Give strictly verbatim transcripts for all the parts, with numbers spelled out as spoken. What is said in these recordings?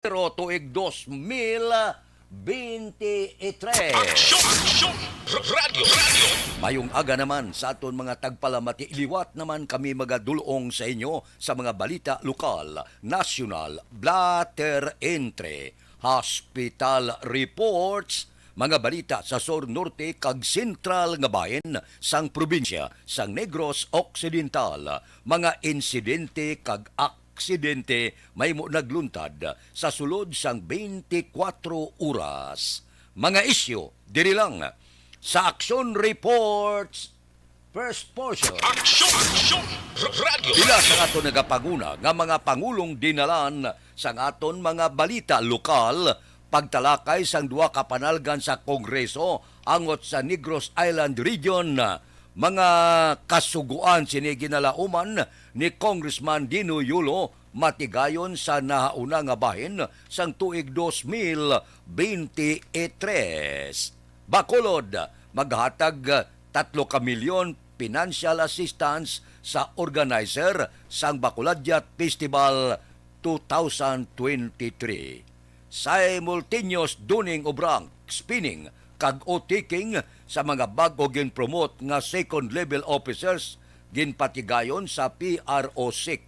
Pero tuig dos mil bente y tres. Aksyon! Aksyon! Radyo! Radyo! Mayong aga naman sa aton mga tagpalamati. Liwat naman kami magadulong sa inyo sa mga balita lokal, nasyonal, Blatter Entre, hospital reports, mga balita sa sur, norte, kag sentral nga bahin sang probinsya sang Negros Occidental, mga insidente kag aksidente mahimo nagluntad sa sulod sang twenty-four oras. Mga isyu diri lang sa Aksyon Reports First Portion. Aksyon! Aksyon! Radyo! Ila sa aton nagapanguna nga mga pangulong dinalan sang aton mga balita lokal, pagtalakay sang duha ka panalgan sa Kongreso angot sa Negros Island Region, mga kasugoan sini ginalauman ni Congressman Dino Yulo, matigayon sa nahauna nga bahin sang tuig dos mil bente y tres. Bacolod, maghatag tatlo ka milyon financial assistance sa organizer sang Bacolodiat Festival two thousand twenty-three. Simultaneous donning of rank, spinning, kag oath-taking sa mga bag-o gin-promote nga second level officers ginpatigayon sa P R O six.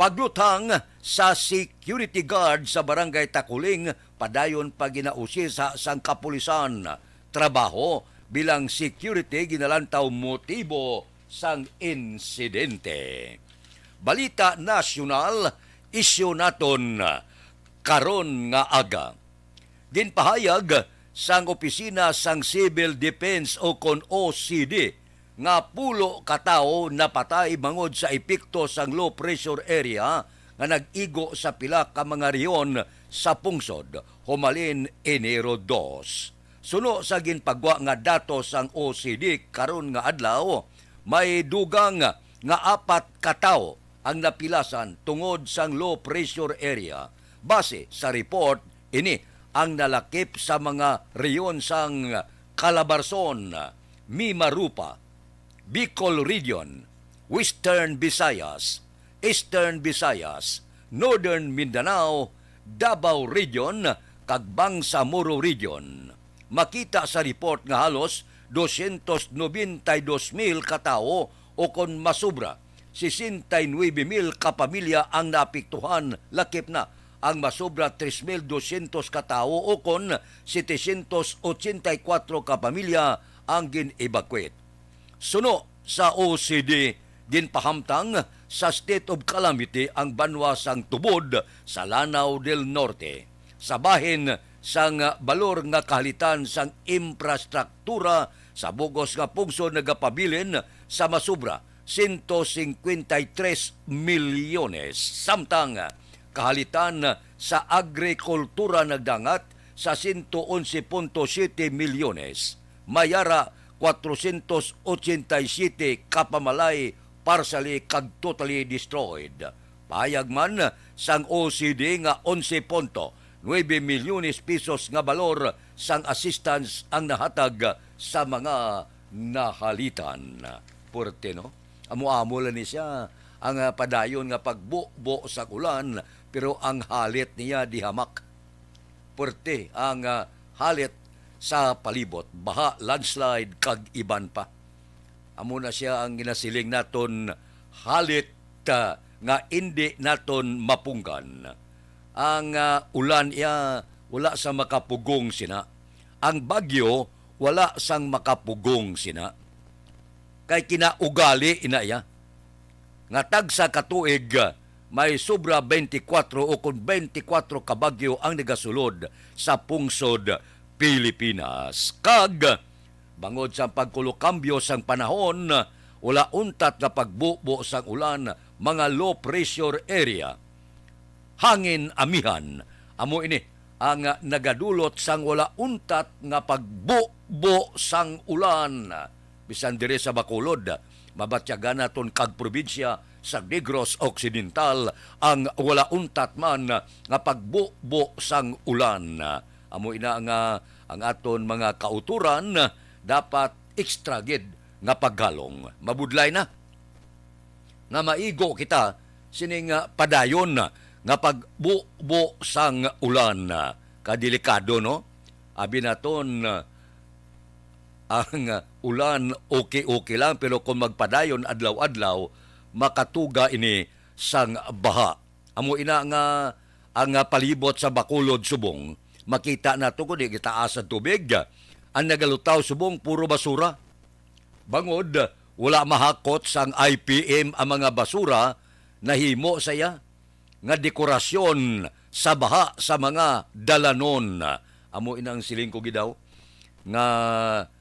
Pagluthang sa security guard sa Barangay Takuling, padayon pa ginausisa sang kapulisan. Trabaho bilang security ginalantaw motibo sang insidente. Balita nasyonal, isyu naton karon nga aga. Ginpahayag sang Opisina sang Civil Defense o kon O C D nga pulo ka tawo napatay bangod sa epekto sang low pressure area nga nag-igo sa pila ka mga rehiyon sa pungsod humalin Enero dos. Suno sa ginpagwa nga datos sang O C D karon nga adlaw, may dugang nga apat ka tawo ang napilasan tungod sang low pressure area. Base sa report, ini ang nalakip sa mga rehiyon sang Calabarzon, Mimaropa, Bicol Region, Western Visayas, Eastern Visayas, Northern Mindanao, Davao Region, kag Bangsamoro Region. Makita sa report nga halos dosyentos nobenta y dos mil ka tawo o kon masobra sesenta y nuebe mil ka pamilya ang naapektuhan, lakip na ang masobra tres mil dosyentos ka tawo o kon setecientos ochenta y kuwatro ka pamilya ang gin-evacuate. Suno sa O C D, ginpahamtang sa state of calamity ang banwa sang tubod sa Lanao del Norte. Sa bahin sang balor nga kahalitan sang infrastruktura sa bug-os nga pungsod nagapabilin sa masobra sento singkwenta y tres milyones, samtang kahalitan sa agrikultura nagdangat sa sento onse punto siyete milyones. May ara kwatrosyentos ochenta y siyete ka pamalay partially kag totally destroyed. Pahayag man sang O C D nga onse punto nuebe milyones pesos nga balor sang assistance ang nahatag sa mga nahalitan. Puwerte, no? Amo-amo lang ni siya ang, ah, padayon nga pagbubo sa ulan, pero ang halit niya di hamak. Puwerte ang, ah, halit sa palibot, baha, landslide, kag iban pa. Amo na siya ang ginasiling naton halit, ah, nga indi naton mapunggan. Ang, ah, ulan iya wala sang makapugong sina. Ang bagyo wala sang makapugong sina. Kay kinaugali ina iya nga tagsa ka tuig, ah, may sobra twenty-four o kon twenty-four ka bagyo ang nagasulod sa pungsod Pilipinas. Kag bangod sa pagkulokambyo sang panahon, wala untat nga pagbubo sang ulan, mga low pressure area, hangin amihan. Amo ini ang nagadulot sang wala untat nga pagbubo sang ulan. Bisan diri sa Bacolod, mabatyagan naton kag probinsya sa Negros Occidental ang wala untat man nga pagbubo sang ulan. Amo ina nga ang aton mga kautoran dapat extra gid nga paghalong. Mabudlay na nga maigo kita sining, ah, padayon nga pagbubo sang ulan, ah, kadelikado, no? Abi naton, ah, ang, ah, ulan okay-okay lang, pero kung magpadayon adlaw-adlaw, makatuga ini sang baha. Amo ina nga ang, ah, palibot sa Bacolod subong, makita nato kung di gitaas ang tubig. Ang nagalutaw subong puro basura. Bangod wala mahakot sang I P M ang mga basura, nahimo sa iya nga dekorasyon sa baha sa mga dalanon. Amo ina ang siling ko gid daw, nga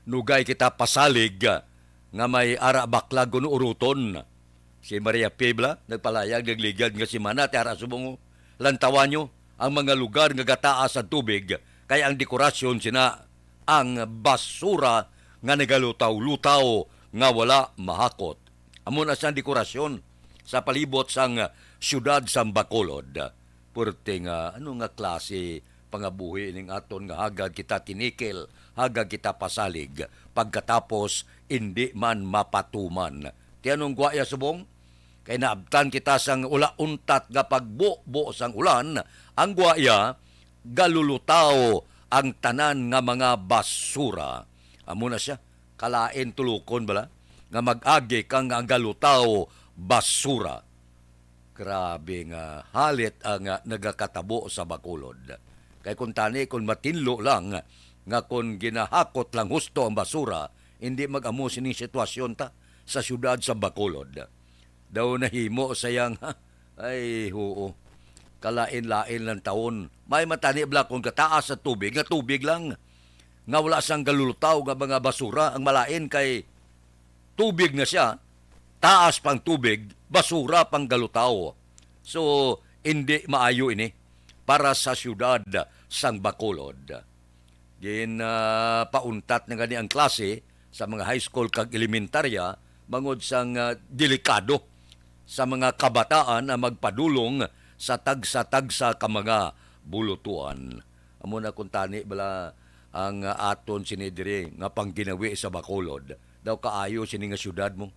nugay kita pasalig nga may ara baklag kuno uruton. Si Maria Pebla nagpalayag nagligad nga semana ti ara subong, lantawan nyo ang mga lugar nga gataas ang tubig, kay ang dekorasyon sina ang basura nga nagalutaw-lutaw nga wala mahakot. Amo na sang dekorasyon sa palibot sang siyudad sang Bacolod. Purte nga, ano nga klase pangabuhi ning aton nga hagad kita tinikel, hagad kita pasalig, pagkatapos indi man mapatuman. Ti anong gwaya subong? Kay naabtan kita sang ula untat nga pagbubo sang ulan, ang gwaya, galulutaw ang tanan nga mga basura. Amo na siya, kalain tulukon bala nga mag-agi kang ang galutaw basura. Grabe nga halit ang, ah, nagakatabo sa Bacolod. Kay kung tani, kung matinlo lang nga kung ginahakot lang husto ang basura, hindi mag-amo sining sitwasyon ta sa siyudad sa Bacolod. Daw nahimo sa iyang, ay, huo, kalain-lain lang taon. May matani bala kung kataas sa tubig, nga tubig lang, nga wala sang galulutaw nga mga basura, ang malain kay tubig na siya, taas pang tubig, basura pang galutaw. So, hindi maayo ini para sa siyudad sang Bacolod. Gin, ah, pauntat na gani ang klase sa mga high school kag elementarya bangod sang, ah, delikado sa mga kabataan ang magpadulong sa tagsa-tagsa ka mga bulutuan. Amo na kung tani bala ang, ah, aton sini diri nga pangginawi sa Bacolod. Daw kaayo sini nga siyudad mo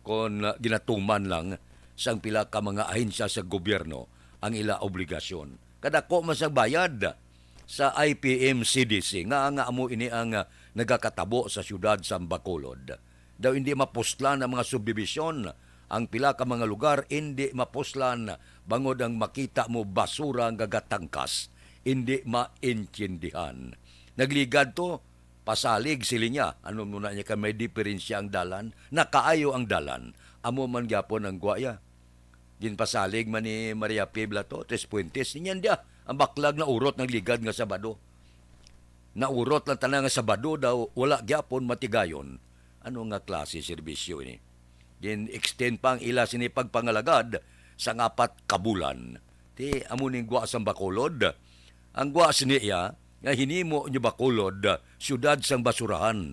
kon, ah, ginatuman lang sang pila ka mga ahensya sa gobyerno ang ila obligasyon. Kadako man sang bayad sa I P M C D C nga, nga amo ini ang, ah, nagakatabo sa siyudad sa Bacolod. Daw hindi mapuslan ang mga subdivision. Ang pila ka mga lugar hindi mapuslan bangod ang makita mo basura nga gatangkas, hindi maintindihan. Nagligad to, pasalig, siling niya. Ano mo na niya ka may diferensya ang dalan? Nakaayo ang dalan. Amo man gyapon ang gwaya. Ginpasalig man ni Maria Pebla to, Tres Puentes. Niyan dia, ang baklag naurot nagligad nga Sabado. Naurot lang tanan nga Sabado daw, wala gyapon matigayon. Ano nga klase serbisyo ini? Gin-extend pa ang ila sini pagpangalagad sang apat ka bulan. Ti, amo ning gwa sang Bacolod. Ang gwa sini iya, nga hinimo ni Bacolod, siyudad sang basurahan.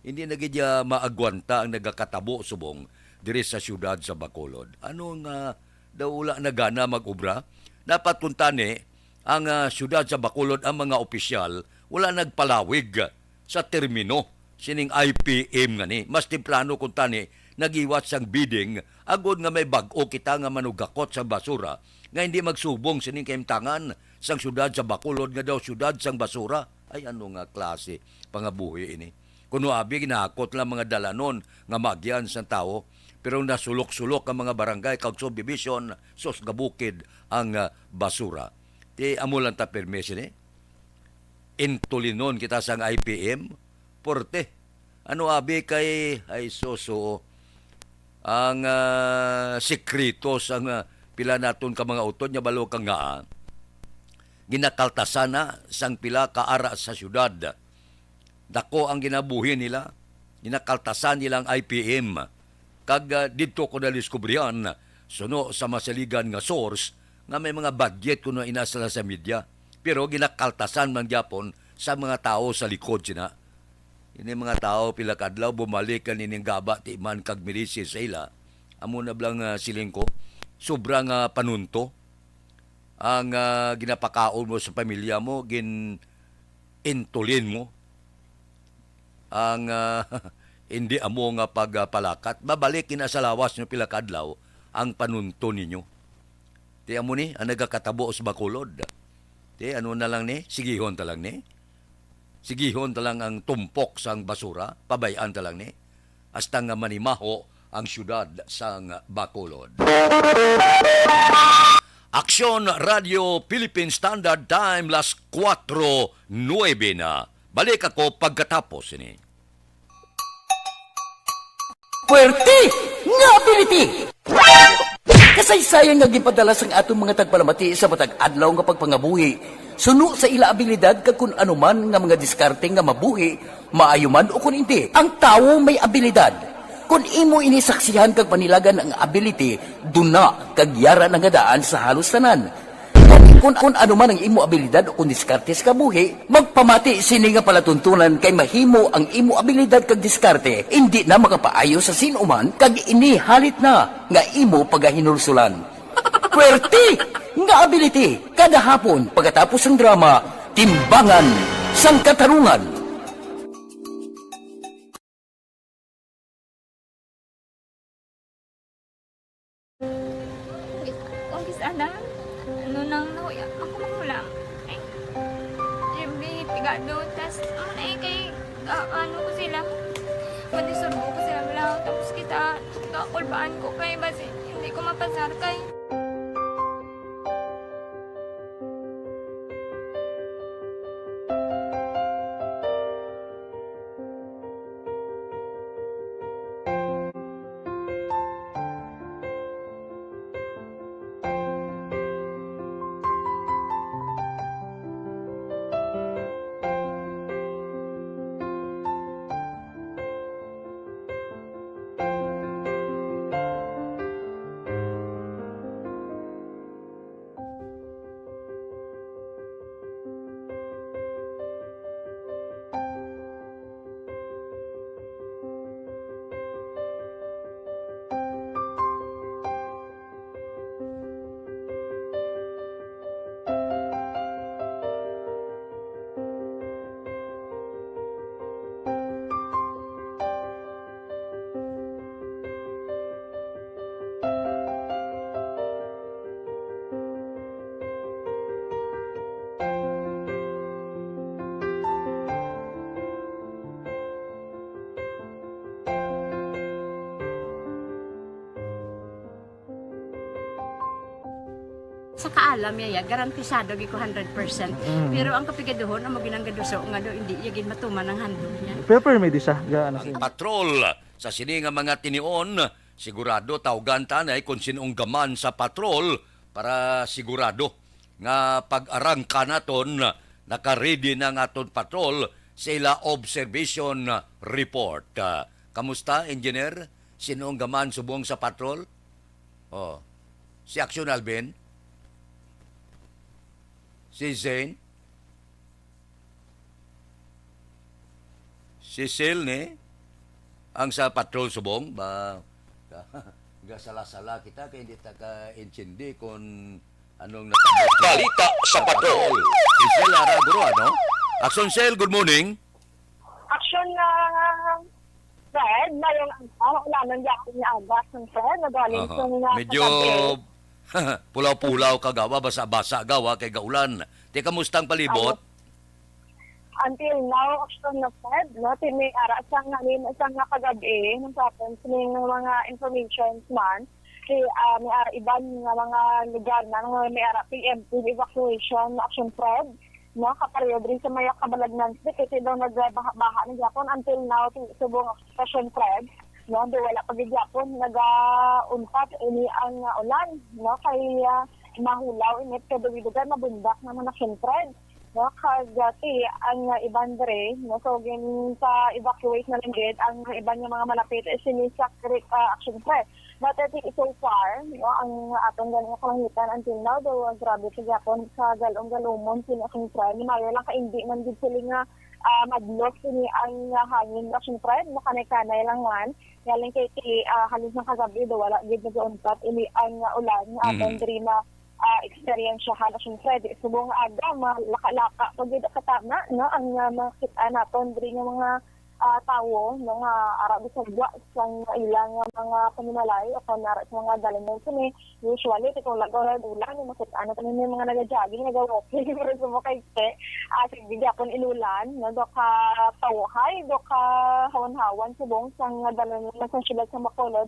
Hindi na gid iya maagwanta ang nagakatabo subong diri sa siyudad sa Bacolod. Ano nga daw wala na gana mag-obra? Dapat kung tani, ang, ah, siyudad sa Bacolod, ang mga opisyal, wala nagpalawig sa termino sining I P M nga ni. Mas temprano kung tani, nagiwat sang bidding, agod nga may bag-o kita nga manugakot sa basura, nga hindi magsubong sining kahimtangan sang siyudad sa Bacolod nga daw siyudad sang basura. Ay, ano nga klase pangabuhi ini? Kuno abi ginahakot lang mga dalanon nga maagyan sang tawo, pero nasulok-sulok ang mga barangay kag subdivision, sus, gabukid ang, ah, basura. Ti amo lang ta pirme sini. Intulinon kita sang I P M, porte. Ano abi kay, ay, sus, oo. Ang, ah, sekreto sang, ah, pila naton ka mga utod nga balo ka nga, ah, ginakaltasan na sang pila ka ara sa syudad. Dako ang ginabuhi nila. Ginakaltasan nila ang I P M. Kag, ah, didto ko nadiskubrihan, suno sa masaligan nga source, nga may mga budget kuno ina sila sa media. Pero ginakaltasan man gyapon sa mga tawo sa likod sina. Ini mga tawo pila ka adlaw bumalik kan ining gaba ti man kag milisi sa ila. Amo na bala nga siling ko, sobra nga panunto ang, ah, ginapakaon mo sa pamilya mo, gin-, intulin mo ang, ah, hindi amo nga pagpalakat. Mabalik ina sa lawas nyo pila ka adlaw ang panunto ninyo. Ti amo ni ang nagakatabo sa Bacolod. Ti ano na lang ni? Sigihon ta lang ni. Sigihon ta lang ang tumpok sang basura, pabay-an ta lang ni. Hasta nga manimaho ang siyudad sang Bacolod. Aksyon Radio Philippine Standard Time, las kuwatro nuebe na. Balik ako pagkatapos ini. Puwerte nga ability! Kasaysayan nga ginpadala sang aton mga tagpalamati sa matag adlaw nga pagpangabuhi, suno sa ila abilidad kag kun ano man nga mga diskarte nga mabuhi, maayo man o kun indi, ang tawo may abilidad. Kun imo ini saksihan kag panilagan ang ability, duna kag yara na nga daan sa halos tanan. Kun, kun ano man ang imo abilidad o kun diskarte sa kabuhi, magpamati sini nga palatuntunan kay mahimo ang imo abilidad kag diskarte indi na makapaayo sa sin-o man kag ini halit na nga imo pagahinulsulan. Puwerte nga ability kada hapon pagkatapos sang drama, Timbangan sang Katarungan. Kung kis ana, ano nang nahuya ako magulang. Ay, Jimmy, pigado, tas, ano na eh, kay, ah, ano ko sila, madisurbo ko sila, wala, tapos kita, kakulbaan ko kay, basi, hindi ko mapasar kay. Sa kaalam niya, ya, garantisado gyud ko hundred percent. Mm. Pero ang kapigaduhon, amo ginanggaduso nga do, hindi niya gid matuman ang handog niya. Pero permi di siya, ga-, ano siya. Patrol sa sini nga mga tinion, sigurado tawgan ta anay kung sin-ong gaman sa patrol para sigurado nga pag-arangka naton, naka-ready na ang aton patrol sa ila observation report. Ah, kamusta, Engineer? Sin-ong gaman subong sa patrol? Oh. Si Action Alvin? Si Zane? Si Sil ni? Ang sa patrol subong? Ba, gasala-sala kita kay hindi ta ka-intindi kung anong natabo sa Balita sa sa patrol. Patrol. Si Sil, ara, guro, ano? Action Sil, good morning. Action na Fred, mayong adlaw. Ulanon gyapon nga aga, Sir Fred. Nagaling Aha. sa mga Medyo kagabi. Pulaw-pulaw kag awa, basa-basa gawa kay gaulan. Ti, kamusta ang palibot? Awa. Until now, actually, na Fred, no, ti may ara sa nga, may sa nga kagabi, nung sa aton, sa may mga informations man, si, ah, may ara iban nga mga lugar na nga may ara preemptive evacuation na action, Fred. No, kapareho diri sa may Cabalagnan Street, kasi daw nagbaha-baha na gyapon until now, ti-, subong action, Fred, no, do wala pa gid gyapon nagauntat ini ang, ah, ulan, no, kay, ah, mahulaw init kay dugay-dugay mabundak naman action, Fred, no, kag, ah, ti ang, ah, iban diri, no, so gin sa evacuate na lang gid ang iban nga mga malapit, eh, sini sa creek, ah, action, Fred. But I think so far, no, ang aton gani nga kalangitan until now, daw, ah, grabe sa gyapon sa galong-galumon sini, action, Fred. Maayo lang kay hindi man gid sila nga, ah, madlos sini ang, ah, hangin, action, Fred. Makanay-kanay lang man. Galing kay, kay, ah, halos ng kagabi, daw wala gid nagauntat ini ang, ah, ulan nga aton Mhm. diri na, ah, eksperyensyahan, action, Fred. Subong nga aga, malaka-laka pa gid katama, no, ang, ah, makita naton diri nga mga ah, tawo, no, nga ara bisag wa sang ilang mga panimalay o kon ara sa mga dalan nga sini. Usually, ti kung lagaw na ulan, makit-an naton may mga naga-jogging, naga-walking, pero subong kay te, ah, sige gyapon inulan, no, do ka tawhay, do ka hawan-hawan subong sang dalan sa siyudad sa Bacolod,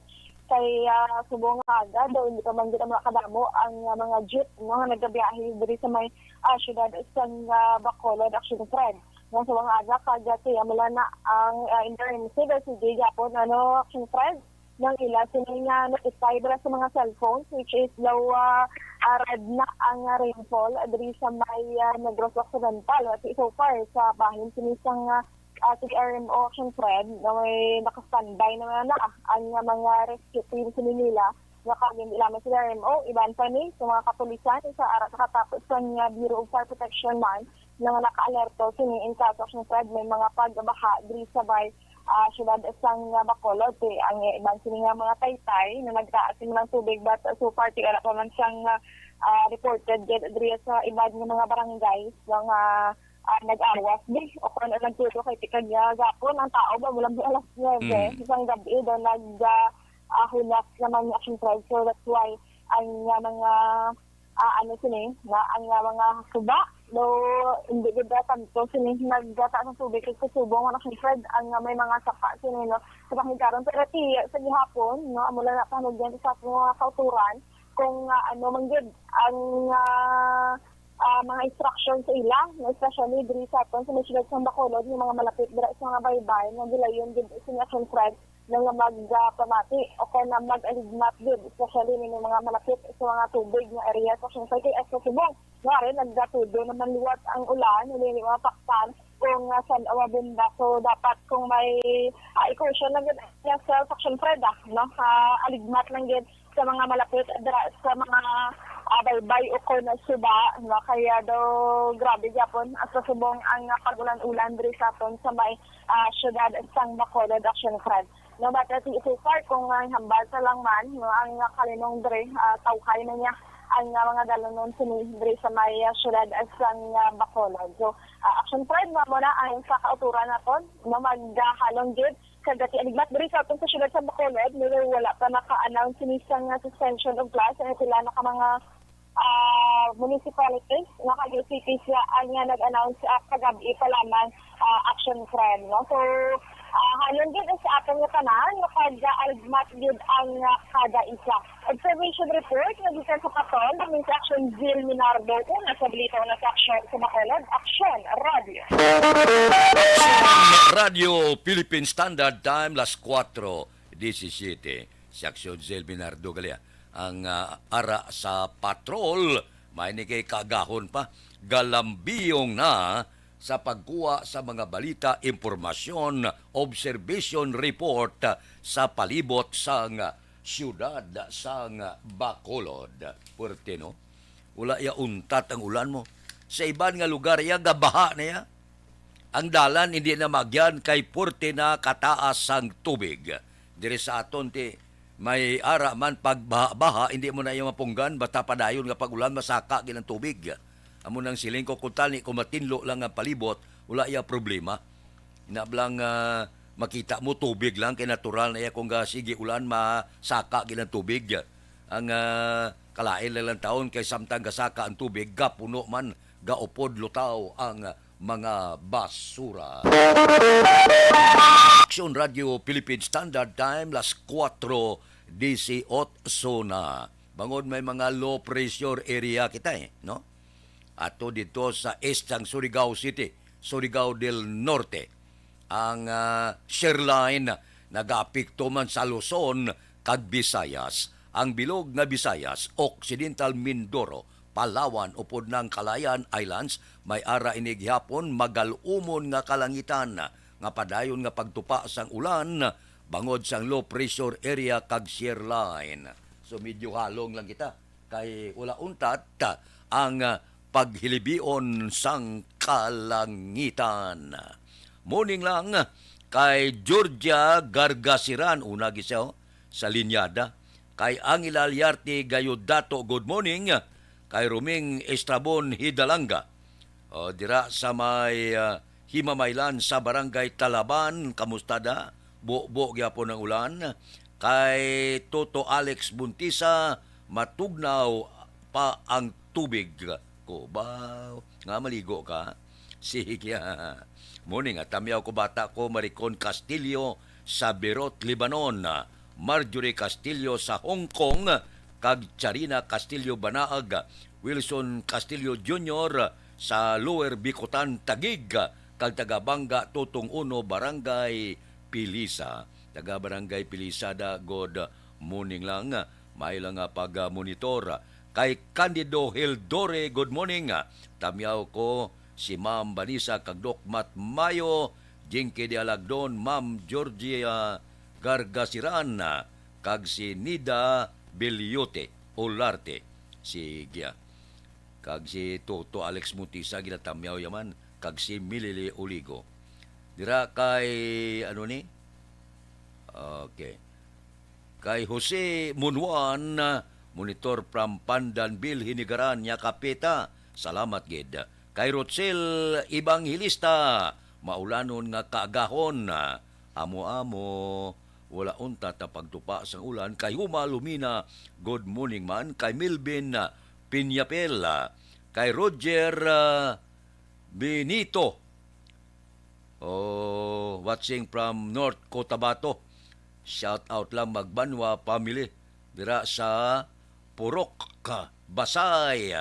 kay, ah, subong nga aga, daw hindi pa man gid makadamo ang, ah, mga jeep, no, nga nagabiyahe diri sa may, ah, siyudad sang, ah, Bacolod, Action Fred. Nga sa mga aga kag, ah, kaya mula na ang, ah, interim civil C J gyapon, ano, Action Fred, nang ila sini nga nakitay bala sa mga cellphones, which is daw, ah, ah, red na ang, ah, rainfall diri sa may, ah, Negros Occidental. At so far, sa bahin sini sang, ah, ah, T R M O Action Fred, na may nakastandby naman na ang, ah, mga rescue team sini nila. Nga kag hindi lamang sa T R M O, iban pa ni sa mga kapulisan, sa ara sa katapos sa nga Bureau of Fire Protection man, nga naka-alerto sini in case of flood, may mga pagbaha diri sa bay, ah, siyudad sang, ah, Bacolod. Kay ang iban sini nga mga taytay na nagtaas sini ng tubig, but, ah, so far, ti wala pa man siyang, ah, ah, reported yet diri sa iban nga mga barangay nga, ah, nag-awas di o kung ano nagtuto kay tikag niya gapon ang tao ba mula may alas nuebe Mm. sang gabi daw nag, ah, ah, hunas naman niya ang flood. So that's why ang, ah, mga ah, ano sini, nga ang, ah, mga suba, no, hindi gid na tanto sini nagdata sa tubig kay kusubong man ang siyempre ang, ah, may mga sapa sini, no, sa panghigaron. Pero ti, sa gihapon, no, amo lang na panugyan sa mga kauturan kung, ah, ano man gid ang, ah, ah, mga instruction sa ila, no, especially diri sa aton sa may siyudad sa Bacolod, yung mga malapit dira sa mga baybay nga gilayon gid sini action flag na nga magpamati o kaya na mag-aligmat gid, especially ni mga malapit sa mga tubig nga area sa Sungsay kay Astro Subong. Nga rin, nagdatudo naman liwat ang ulan, hindi ni mga paktan kung, ah, saan ang mabunda. So, dapat kung may, ah, incursion lang gid ang self action Fred, ah, no? Ah, aligmat lang gid sa mga malapit dira sa mga, ah, baybay o kon suba, no? Kaya daw grabe gyapon sa subong ang, ah, pag-ulan-ulan diri sa aton sa may, ah, siyudad sang Bacolod, Action Fred. No, but at least so far, kung, ah, hambal sa lang man, no, ang, ah, kalinong diri, ah, tawhay na niya ang, ah, mga dalanon sini diri sa may, ah, siyudad sang, ah, Bacolod. So, ah, Action Fred, mao na ang sa kauturan naton, no, maghalong gid kag ati aligmat diri sa aton sa siyudad sa Bacolod, pero wala pa naka-announce sini sang, ah, suspension of class. Ang pila na ka mga, ah, municipalities nga kag cities nga ang, ah, nag-announce, ah, kagabi pa lamang, ah, action trend, no? So, ah, halin gid sa aton nga tanan, makag-aligmat gid ang, ah, kada isa. Observation report nga gikan sa Patol, kami sa Action Jill Minardo, una sa balita, una sa aksyon sa Bacolod, Action Radio. Radio Philippine Standard Time, las kuwatro disisiete. Si Aksyon Jill Minardo gali, ah, ang, ah, ara sa patrol, may ni kay kagahon pa, galambiyong na sa pagkuha sa mga balita, impormasyon, observation report sa palibot sang siyudad sang Bacolod. Puwerte, no? Wala ya untat ang ulan mo. Sa iban nga lugar ya gabaha na ya. Ang dalan hindi na maagyan kay puwerte na kataas sang tubig. Diri sa aton ti may ara man pagbaha-baha, hindi mo na iya mapunggan, basta padayon nga pag-ulan, masaka gid ang tubig. Amo nang siling ko, kung tani, kung matinlo lang ang palibot, wala iya problema. Ina bala nga makita mo tubig lang, kay natural na iya kung ga sige ulan, masaka gid ang tubig. Ang, ah, kalain lang lang taon, kay samtang gasaka ang tubig, gapuno man, gaupod lutaw ang mga basura. Action Radio Philippine Standard Time, las kuwatro disiotso na. Bangod may mga low pressure area kita, eh, no? Ato dito sa east sang Surigao City, Surigao del Norte. Ang, ah, shear line nagaapekto man sa Luzon kag Visayas. Ang bilog nga Visayas, Occidental Mindoro, Palawan, upod nang Calayan Islands, may ara ini gihapon magal-umon nga kalangitan nga padayon nga pagtupa sang ulan bangod sang low pressure area kag shear line. So, medyo halong lang kita kay wala untat ang, ah, paghilibion sang kalangitan. Morning lang kay Georgia Gargasiran, una gid siya, oh, sa linyada. Kay Angela Liarte Gayud Dato, good morning. Kay Roming Estrabon Hidalanga, oh, dira sa may, ah, Himamaylan sa Barangay Talaban, kamusta da? Bubo gyapon ang ulan. Kay Toto Alex Buntisa, matugnaw pa ang tubig ko. Ba, nga maligo ka? Sige. Morning, ah, tamyaw ko bata ko, Maricon Castillo, sa Beirut, Lebanon. Marjorie Castillo sa Hong Kong, kag Charina Castillo Banaag, Wilson Castillo Junior sa Lower Bicutan, Taguig, kag taga Banga Tutong Uno, Barangay Pilisa. Taga Barangay Pilisa da, good morning lang. May lang nga pag-monitor. Kay Candido Hildore, good morning. Tamyaw ko si Ma'am Vanessa kag Doc Matt Mayo, Jinky de Alagdon, Ma'am Georgia Gargasiran, kag si Nida Beliote Olarte. Sige, ah. Kag si Toto Alex Mutisa, ginatamyaw yaman. Kag si Milili Oligo. Dira kay, ano ni? Okay. Kay Jose Munuan, monitor from Pandanbil, Hinigaran, Yakapeta. Salamat gid. Kay Rochel Evangelista, maulanon nga kaagahon. Amo-amo, wala unta ta pagtupa sang ulan. Kay Huma Lumina, good morning man. Kay Milvin, ah, Piñapel, ah, kay Roger, ah, Benito. Oh, watching from North Cotabato. Shout out lang, Magbanwa family. Dira sa Purok, Basay.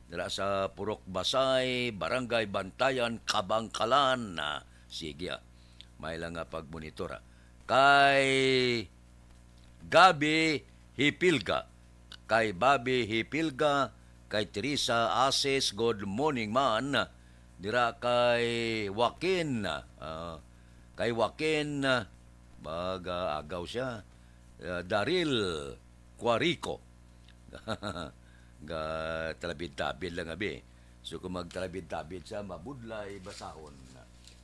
Dira sa Purok Basay, Barangay Bantayan, Kabangkalan. Ah, sige, ah. May lang nga pagmonitor, ah. Kay Gabi Hipilga. Kay Bobby Hipilga, kay Teresa Asis, good morning man. Dira kay Joaquin, ah, kay Joaquin, ah, mag-, ah, agaw siya. Ah, Daryl Cuarico. Ga-, talabid-tabid lang, abi. So, kung magtalabid-tabid siya, mabudlay basahon.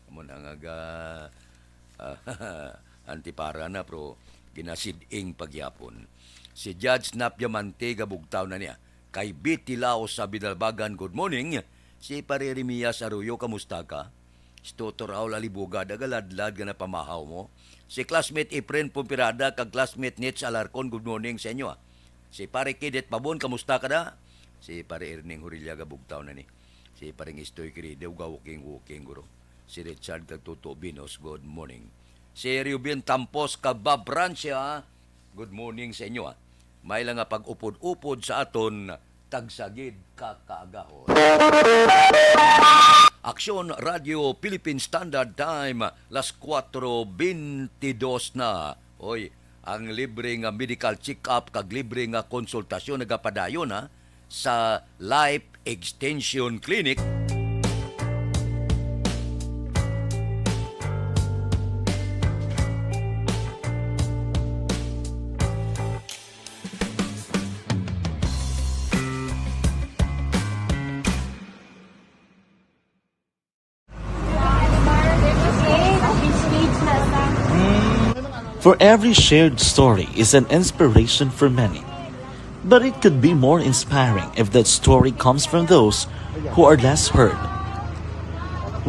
Amo na nga ga-, ah, antipara na, pero ginasid-ing pagyapon. Si Judge Nap Diamante, gabugtaw na niya. Kay Betty Lao sa Binalbagan, good morning. Si Pare Remias Arroyo, kamusta ka? Si Toto Raul Alibuga, nagaladlad nga napamahaw mo. Si classmate Efren Pumpirada kag classmate Nitch Alarcon, good morning sa inyo, ah. Si Pare Kidet Pabon, kamusta ka da? Si Pare Erning Hurilla, gabugtaw na ni. Si Pareng Istoy Querido, ga-walking-walking, guro. Si Richard kag Toto Binos, good morning. Si Reuben Tampos kag Bob Francia, good morning sa inyo, ah. May lang nga pag-upod-upod sa aton, tagsagid ka kaagahon. Aksyon Radio Philippine Standard Time, las kuwatro bentidos na. Oy, ang libre nga medical check-up kag libre nga konsultasyon nagapadayon, ha, sa Life Extension Clinic. For every shared story is an inspiration for many. But it could be more inspiring if that story comes from those who are less heard.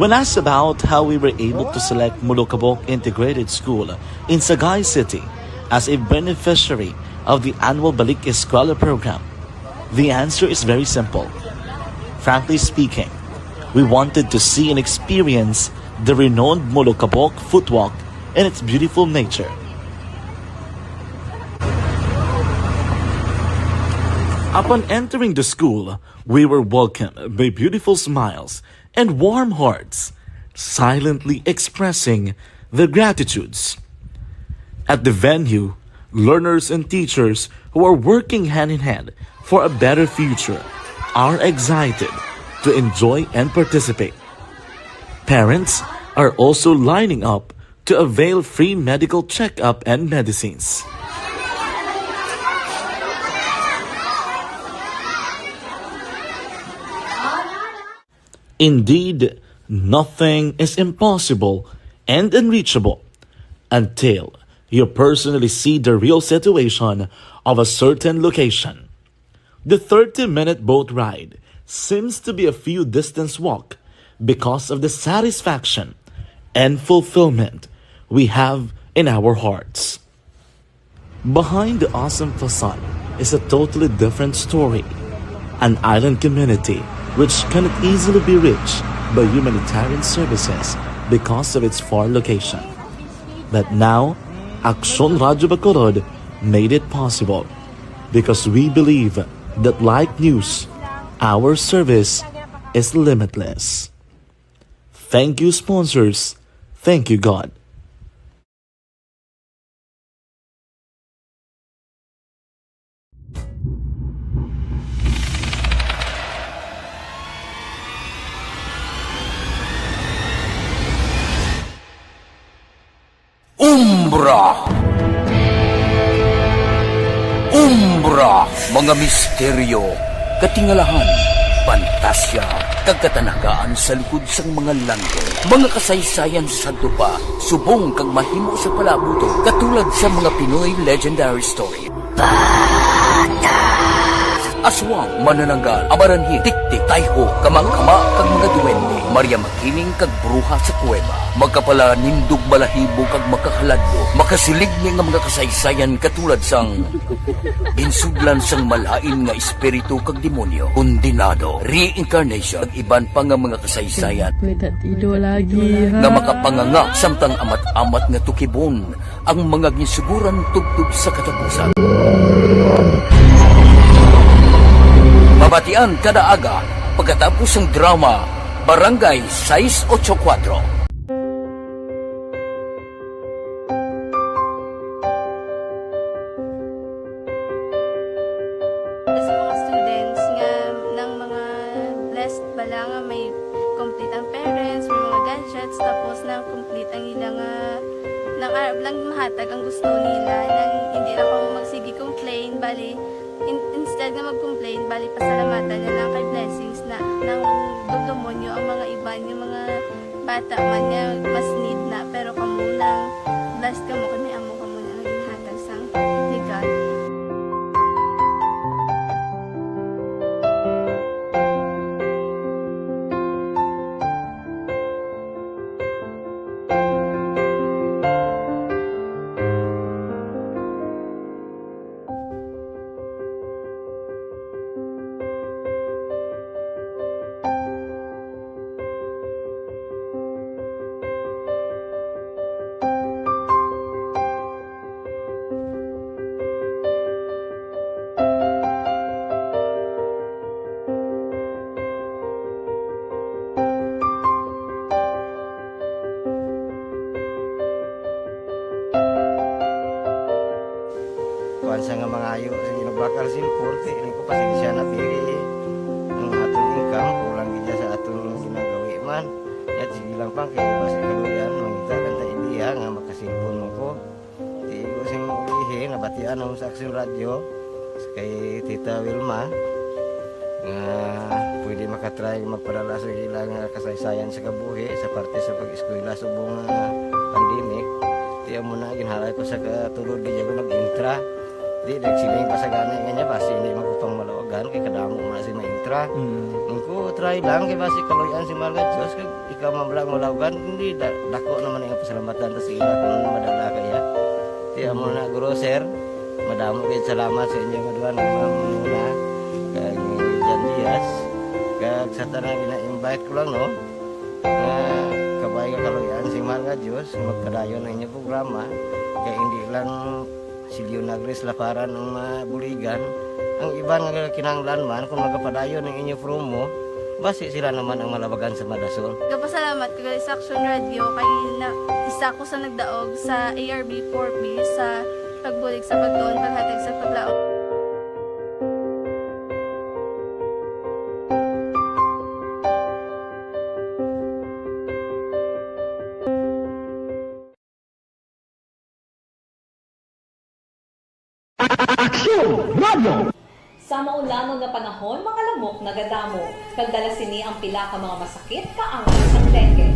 When asked about how we were able to select Molokabok Integrated School in Sagay City as a beneficiary of the annual Balik Eskwela program, the answer is very simple. Frankly speaking, we wanted to see and experience the renowned Molokabok footwalk and its beautiful nature. Upon entering the school, we were welcomed by beautiful smiles and warm hearts, silently expressing their gratitudes. At the venue, learners and teachers who are working hand in hand for a better future are excited to enjoy and participate. Parents are also lining up to avail free medical checkup and medicines. Indeed, nothing is impossible and unreachable until you personally see the real situation of a certain location. The thirty-minute boat ride seems to be a few distance walk, because of the satisfaction and fulfillment we have in our hearts. Behind the awesome facade is a totally different story. An island community which cannot easily be reached by humanitarian services because of its far location. But now, Aksyon Radyo Bacolod made it possible because we believe that, like news, our service is limitless. Thank you, sponsors. Thank you, God. Umbra. Umbra, mga misteryo, katingalahan, pantasya, kag katanagaan sa likod sang mga langit. Mga kasaysayan sa sadto pa, subong kag mahimo sa palabuton, katulad sa mga Pinoy legendary story. Aswang, manananggal, amaranhi, tiktik, tayho, kamangkama, kag mga duwende, Maria Makiling kag bruha sa kuweba, makapalanindog balahibo kag makakaladlo, makasiligni nga mga kasaysayan katulad sang ginsudlan sang malain nga espiritu kag demonyo, kondenado, reincarnation, kag iban pa nga mga kasaysayan May tatido lagi, ha? Nga makapanganga samtang amat-amat nga tukibon ang mga ginsuguran tubtob sa katapusan. Mabatian kada aga pagkatapos sang drama Barangay sais ocho kuwatro. Sa mga students nga nang mga blessed bala nga may complete ang parents, may mga gadgets, tapos na complete ang ila nga nang arab lang mahatag ang gusto nila, nang hindi na kamo magsige complain, bali in, instead nga mag-complain, bali pasalamatan na lang kay blessings na nang dugdumon nyo ang mga iban, yung mga bata man nga mas need na, pero kamo nang blessed kamo kay may amo kamo na nga ginhatag sang regalo. Kuan sa nga mangayo sa ginabakal sin korte, ini ko pasensya na pili. Ang aton income, kulang gid sa aton ginagawi man. Yat sige lang pang kay basi kaluyan, mangita lang ta idea nga makasilpon mo ko. Di ko sing ihi, nabatian ang sa Aksyon Radyo, kay Tita Wilma, nga pwede makatry magpadala sa ilang kasaysayan sa kabuhi sa parte sa pag-eskwela subong nga pandemic. Di amo na, ginhalay ko sa katulod, di ako nag-intra. Di, nagsiling pa sa gani nga niya, basi hindi man ko pang malawagan, kay kadamo man si ma-intra. Mm. Ang ko, try lang, kay basi kaluyan si mahal nga Diyos, kag ikaw man lang malawagan, hindi, da, dako naman ang pasalamatan ta sa ila kung ano madala kaya. Di, amo na, guro, sir, madamo kayo salamat sa inyong aduan, kag Ma'am Muna, kag ni Jan Diaz, kag sa tanan gina-invite ko lang, no? Nga kabay nga kaluyan si mahal nga Diyos, magpadayon ang inyong programa, kay hindi lang si Leonagris Laparan ang mabuligan, ang iban nga kinahanglan man kung magapadayon ang inyo promo, basi sila naman ang malabagan sa madason. Gapasalamat ko gali sa Action Radio kay na, isa ko sa nagdaog sa A R B four B sa pagbulig sa pagtuon, paghatag sa paglaom. Aksyon Radio! Sa maulanon nga panahon, mga lamok nagadamo, kag dala sini ang pila ka mga masakit kaangay sang dengue.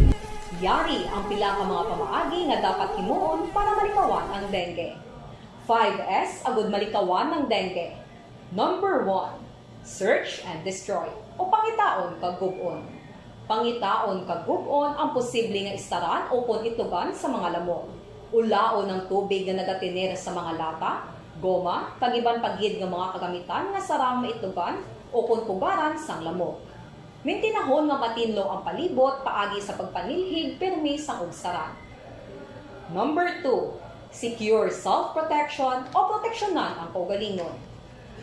Yari ang pila ka mga pamaagi nga dapat himuon para malikawan ang dengue. Five S agud malikawan ang dengue. Number one, search and destroy, o pangitaon kag gub-on. Pangitaon kag gub-on ang posible nga istaran ukon itugan sa mga lamok. Ulaon ang tubig nga nagatener sa mga lata, goma, kag iban pa gid nga mga kagamitan nga sarang maitugan ukon pugaran sang lamok. Mintinahon nga matinlo ang palibot paagi sa pagpanilhig pirmi sang ugsaran. Number two, secure self-protection o proteksyonan ang kaugalingon.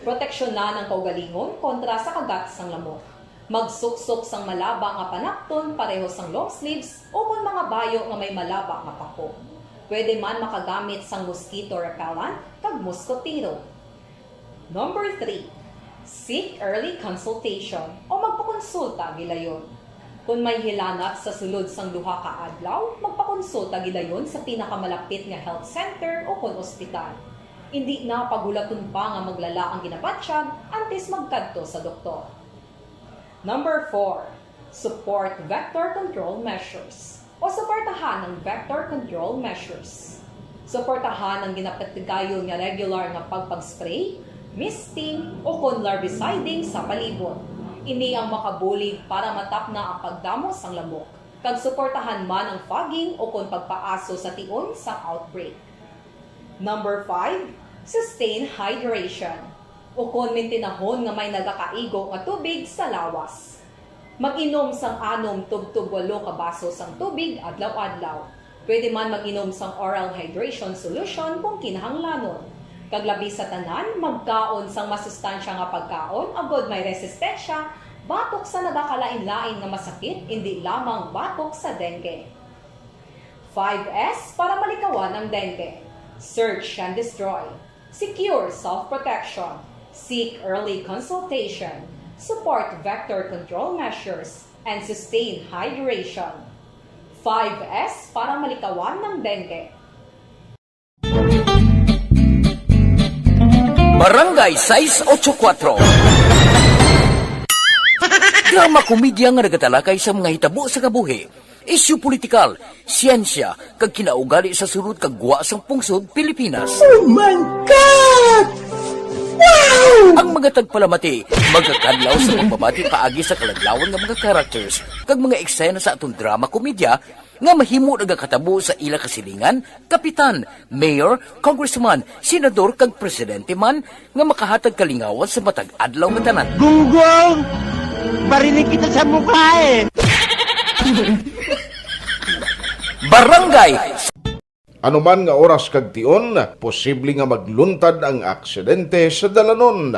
Proteksyonan ang kaugalingon kontra sa kagat sang lamok. Magsuksok sang malaba nga panapton pareho sang long sleeves ukon mga bayo nga may malaba nga pako. Pwede man makagamit sang mosquito repellent kag moskotero. Number three, seek early consultation o magpakonsulta gilayon. Kon may hilanat sa sulod sang duha ka adlaw, magpakonsulta gilayon sa pinakamalapit nga health center ukon ospital. Indi na paghulaton pa nga maglala ang ginabatyag antes magkadto sa doktor. Number four, support vector control measures o suportahan ang vector control measures. Suportahan ang ginapatigayon nga regular nga pagpag-spray, misting, ukon larviciding sa palibot. Ini ang makabulig para matapna ang pagdamo sang lamok, kag suportahan man ang fogging ukon pagpaaso sa tion sang outbreak. Number five, sustain hydration, ukon mintinahon nga may nagakaigo nga tubig sa lawas. Mag-inom sang anom tubtob walo ka baso sang tubig adlaw-adlaw. Pwede man mag-inom sang oral hydration solution kung kinahanglanon. Kag labi sa tanan, magkaon sang masustansya nga pagkaon agod may resistensya batok sa nagakalain-lain nga masakit, indi lamang batok sa dengue. Five S para malikawan ang dengue. Search and destroy. Secure self-protection. Seek early consultation. Support vector control measures. And sustain hydration. Five S para malikawan ng dengue. Barangay sais ocho kuwatro. Drama komedya nga nagatalakay sa mga hitabo sa kabuhi, isyu politikal, siyensya, kag kinaugali sa sulod kag gwa sang pungsod Pilipinas. Oh my God! Wow! Ang mga tagpalamati magakadlaw sa pagbabati paagi sa kaladlawan nga mga characters kag mga eksena sa aton drama komedya nga mahimo nagakatabo sa ila kasilingan, kapitan, mayor, congressman, senador, kag presidente man nga makahatag kalingawan sa matag adlaw nga tanan. Gunggong! Barinig kita sa mukha eh! Barangay Anuman nga oras kag tion, posible nga magluntad ang aksidente sa dalanon.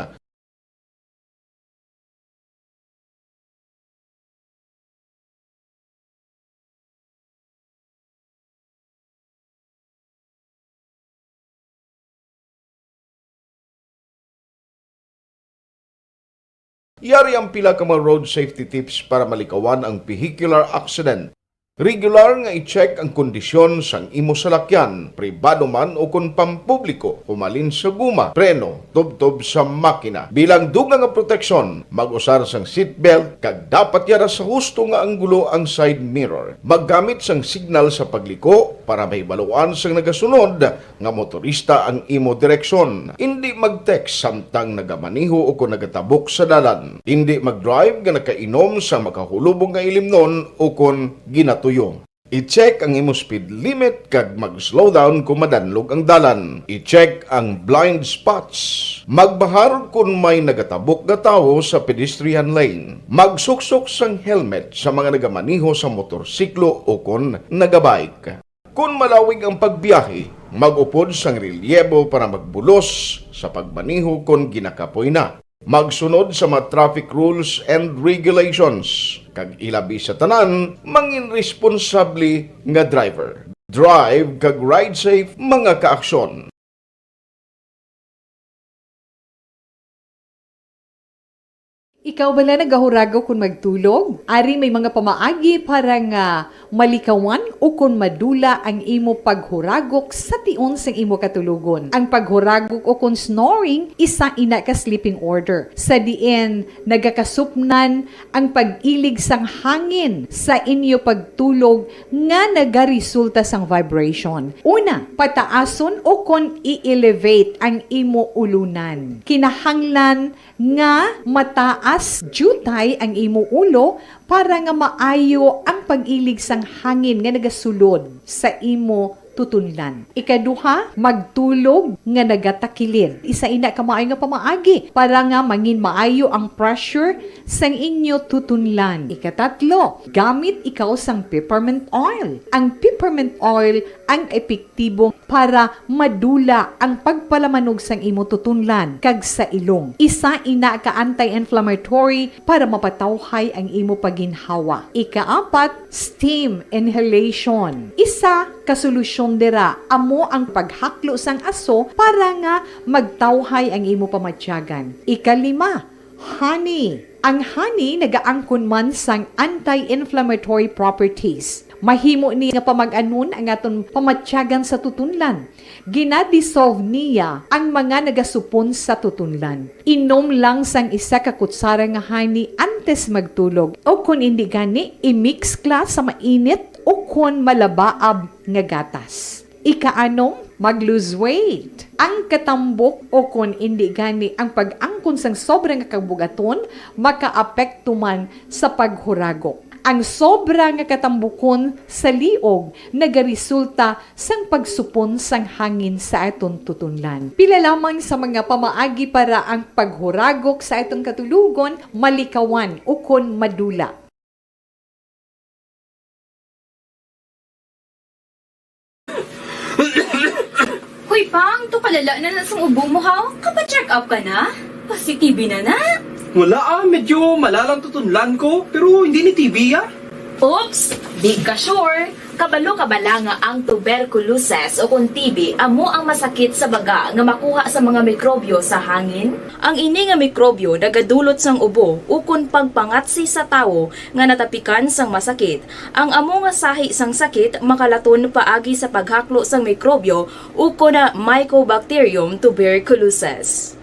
Yari ang pila ka mga road safety tips para malikawan ang vehicular accident. Regular nga i-check ang kondisyon sang imo salakyan, pribado man o kon pampubliko, humalin sa guma, preno, tubtob sa makina. Bilang dugang nga proteksyon, mag-usar sang seatbelt kag dapat yara sa husto nga anggulo ang side mirror. Maggamit sang signal sa pagliko para mahibaluan sang nagasunod nga motorista ang imo direksyon. Indi mag-text samtang nagamaneho o kon nagatabok sa dalan. Indi mag-drive nga nakainom sang makahulubong nga ilimnon o kon ginatuyo. I-check ang imo speed limit kag mag-slow down kon madanlog ang dalan. I-check ang blind spots. Magbahar kon may nagatabok nga tawo sa pedestrian lane. Magsuksok sang helmet sa mga nagamaneho sa motorsiklo o kon nagabike. Kon malawig ang pagbiyahe, mag-upod sang relyebo para magbulos sa pagmaneho kon ginakapoy na. Magsunod sa mga traffic rules and regulations, kag ilabi sa tanan, mangin responsable nga driver. Drive kag ride safe, mga kaaksyon. Ikaw bala nagahuragok kon magtulog? Ari may mga pamaagi para nga malikawan ukon madula ang imo paghuragok sa tion sang imo katulogon. Ang paghuragok ukon snoring isa ina ka sleeping order, sa diin nagakasupnan ang pag-ilig sang hangin sa inyo pagtulog nga nagaresulta sang vibration. Una, pataason ukon i-elevate ang imo ulunan. Kinahanglan nga mataas As jutay ang imo ulo para nga maayo ang pag-ilig sang hangin nga nagasulod sa imo tutunlan. Ikaduha, magtulog nga nagatakilid. Isa ina ka maayo nga pamaagi para nga mangin maayo ang pressure sang inyo tutunlan. Ikatatlo, gamit ikaw sang peppermint oil. Ang peppermint oil ang epektibo para madula ang pagpalamanog sang imo tutunlan kag sa ilong. Isa ina ka anti-inflammatory para mapatawhay ang imo paginhawa. Ikaapat, steam inhalation. Isa ka solusyon dira amo ang paghaklo sang aso para nga magtawhay ang imo pamatyagan. Ikalima, honey. Ang honey nagaangkon man sang anti-inflammatory properties. Mahimo ni nga pamag-anon ang aton pamatyagan sa tutunlan. Gina-dissolve niya ang mga nagasupon sa tutunlan. Inom lang sang isa ka kutsara nga honey antes magtulog, o kon indi gani, i-mix ka sa mainit o kon malabaab nga gatas. Ikaanom, mag-lose weight. Ang katambok o kon indi gani ang pag-angkon sang sobra nga kabugaton makaapekto man sa paghuragok. Ang sobra nga katambukon sa liog nagaresulta sang pagsupon sang hangin sa aton tutunlan. Pila lamang sa mga pamaagi para ang paghuragok sa aton katulogon malikawan ukon madula. Hoy, Pang, to kalala na na sang ubo mo, ha? Kapa-check up ka na? Pasi-T B na na? Wala, ah, medyo malalang tutunlan ko, pero hindi ni T B, ah. Oops, di ka sure. Kabalo ka bala nga ang tuberculosis o kon T B amo ang masakit sa baga nga makuha sa mga mikrobyo sa hangin? Ang ini nga mikrobyo nagadulot sang ubo ukon pagpangatsi sa tawo nga natapikan sang masakit. Ang amo nga sahi sang sakit makalaton paagi sa paghaklo sang mikrobyo ukon Mycobacterium tuberculosis.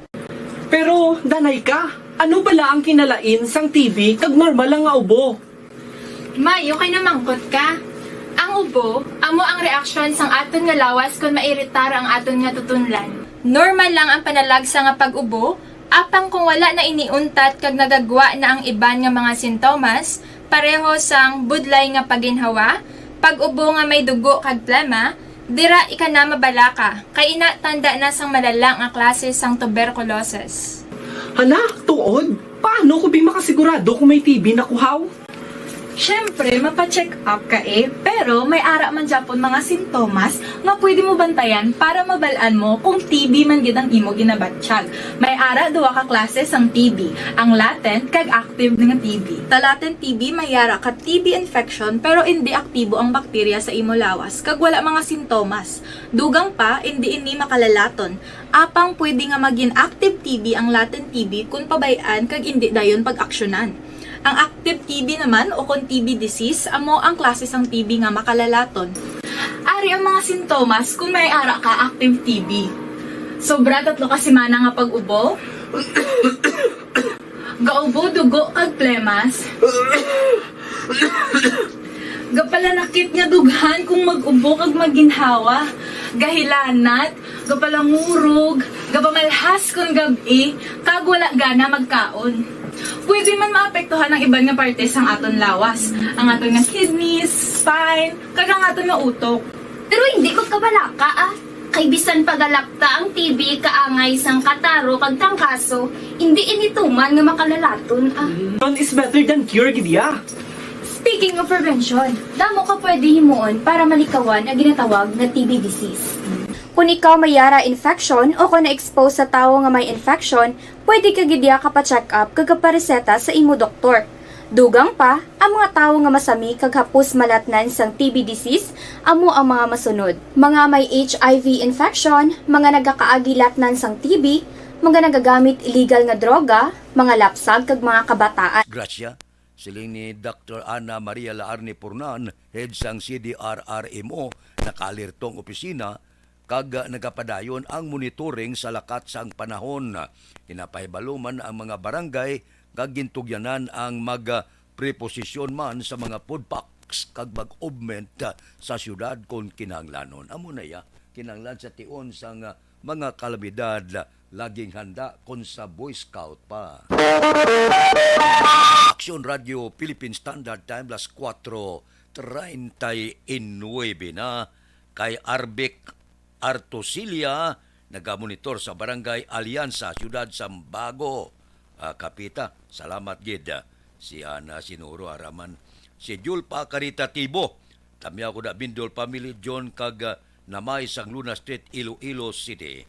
Pero, danay ka, ano bala ang kinalain sang T B kag normal lang nga ubo? May, okay na mangkot ka. Ang ubo, amo ang reaksyon sang aton nga lawas kon mairitar ang aton nga tutunlan. Normal lang ang panalagsa nga pag-ubo, apang kung wala na ini untat kag nagagwa na ang iban nga mga sintomas, pareho sang budlay nga paginhawa, pag-ubo nga may dugo kag plema, dira ika na mabalaka, kay ina tanda na sang malala nga klase sang tuberculosis. Hala, tuod? Paano ko bi makasigurado kung may T B na ko, haw? Siyempre, mapa-check up ka, eh, pero may ara man gyapon mga sintomas nga pwede mo bantayan para mabal-an mo kung T B man gid ang imo ginabatyag. May ara duha ka klase sang T B, ang latent kag active nga T B. Sa latent T B, may ara ka T B infection pero indi aktibo ang bakterya sa imo lawas kag wala mga sintomas. Dugang pa, indi ini makalalaton. Apang pwede nga magin active T B ang latent T B kon pabay-an kag indi dayon pag-aksyonan. Ang active T B naman, o kon T B disease, amo ang klase sang T B nga makalalaton. Ari ang mga sintomas kon may ara ka active T B. Sobra tatlo ka semana nga pag-ubo. Gaubo dugo kag plemas. Gapalanakit nga dughan kung mag-ubo kag maginhawa. Gahilanat, gapalangurog, gapamalhas kon gab-i, kag wala gana magkaon. Pwede man maapektuhan ang iban nga parte sang aton lawas, ang aton nga kidneys, spine, kag ang aton nga utok. Pero hindi magkabalaka, ah. Kay bisan pagalakta ang T B kaangay sang kataro kag trangkaso, hindi ini tuman nga makalalaton, ah. Prevention is better than cure, gid ya. Speaking of prevention, damo ka pwede himuon para malikawan ang ginatawag nga T B disease. Kon ikaw may ara infection o kon na-expose sa tawo nga may infection, pwede ka gid ya kapa-check up kag kapareseta sa imo doktor. Dugang pa, ang mga tawo nga masami kag hapos malatnan sang T B disease amo ang mga masunod: mga may H I V infection, mga nagakaagilatnan sang T B, mga nagagamit illegal nga droga, mga lapsag kag mga kabataan. Gracia, siling ni Doktor Ana Maria Laarni Purnan, head sang C D R R M O, nakaalerto ang opisina kag nagapadayon ang monitoring sa lakat sang panahon. Ginapahibalo man ang mga barangay kag gintugyanan ang mag-, ah, preposisyon man sa mga food packs kag mag-movement, ah, sa siyudad kon kinahanglanon. Amo na iya, kinahanglan sa tion sang, ah, mga kalamidad, ah, Laging handa kon sa Boy Scout pa. Aksyon Radio Philippine Standard Time, las kuwatro treinta y nuebe na. Kay Arbic Artosilia, nagamonitor sa Barangay Alianza, Siyudad Sambago, ah, Kapita. Salamat gid, ah, si Ana Sinuro Araman. Si Julpa Caritativo, Tamyaw ko na, Bindol family, John kag, ah, Namay sang Luna Street, Iloilo City.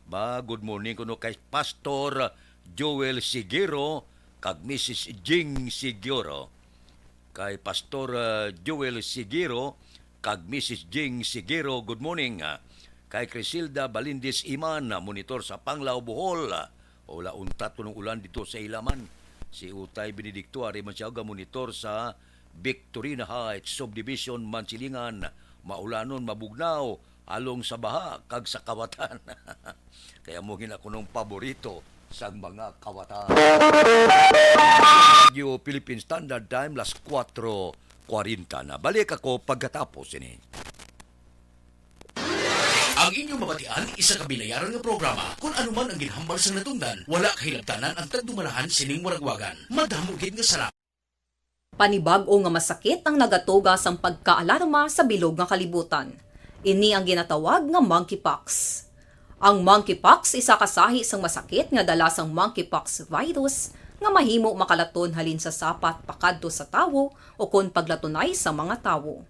Ba, good morning kuno kay Pastor Joel Sigero kag Missus Jing Sigero. Kay Pastor, ah, Joel Sigero kag Missus Jing Sigero, good morning. Ah, kay Crisilda Balindis Iman, ah, monitor sa Panglao, Bohol. Ah, wala untat kuno ulan dito sa ilaman. Si Utay Benedicto, ari man siya ga monitor sa Victorina Heights Subdivision, Mansilingan, maulanon, mabugnaw, along sa baha kag sa kawatan. Kaya mo gina kunong paborito sang mga kawatan. Radio Philippine Standard Time, las kuwatro kwarenta na. Balik ako pagkatapos ini. Ang inyong mabatian, isa ka binayaran nga programa. Kung ano man ang ginhambal sang natungdan, wala kahilabtanan ang tagdumalahan sining waragwagan. Madamo gid nga salamat. Panibag-o nga masakit ang nagatuga sang pagkaalarma sa bilog nga kalibutan. Ini ang ginatawag nga monkeypox. Ang monkeypox isa ka sahi sang masakit nga dala sang monkeypox virus nga mahimo makalaton halin sa sapat pakadto sa tawo ukon paglatunay sa mga tawo.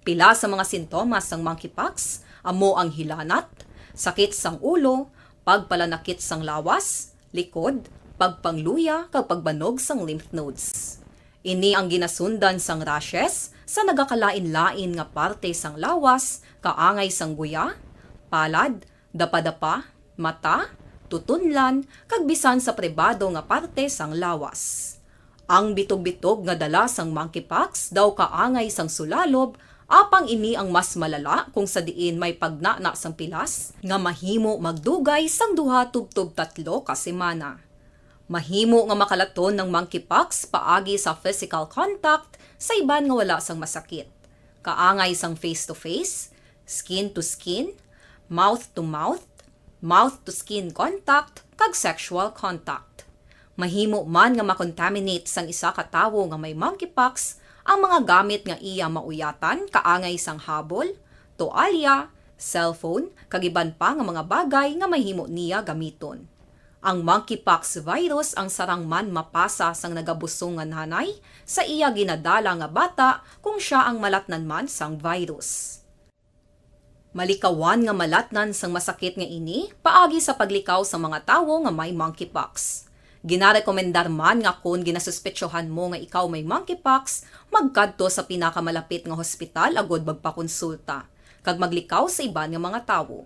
Pila sa mga sintomas sang monkeypox amo ang hilanat, sakit sang ulo, pagpalanakit sang lawas, likod, pagpangluya, kag pagbanog sang lymph nodes. Ini ang ginasundan sang rashes sa nagakalain-lain nga parte sang lawas, kaangay sang guya, palad, dapadapa, mata, tutunlan, kag bisan sa pribado nga parte sang lawas. Ang bitog-bitog nga dala sang monkeypox daw kaangay sang sulalob, apang ini ang mas malala kung sa diin may pagnana sang pilas nga mahimo magdugay sang duha tubtob tatlo ka semana. Mahimo nga makalaton ang monkeypox paagi sa physical contact sa iban nga wala sang masakit, kaangay sang face-to-face, skin-to-skin, mouth-to-mouth, mouth-to-skin contact, kag sexual contact. Mahimo man nga makontaminate sang isa ka tawo nga may monkeypox ang mga gamit nga iya mauyatan, kaangay sang habol, toalya, cellphone, kag iban pa nga mga bagay nga mahimo niya gamiton. Ang monkeypox virus ang sarang man mapasa sang nagabusong nga nanay sa iya ginadala nga bata kung sia ang malatnan man sang virus. Malikawan nga malatnan sang masakit nga ini paagi sa paglikaw sa mga tawo nga may monkeypox. Ginarekomendar man nga kon ginasuspetsohan mo nga ikaw may monkeypox, magkadto sa pinakamalapit nga hospital agud magpakonsulta kag maglikaw sa iban nga mga tawo.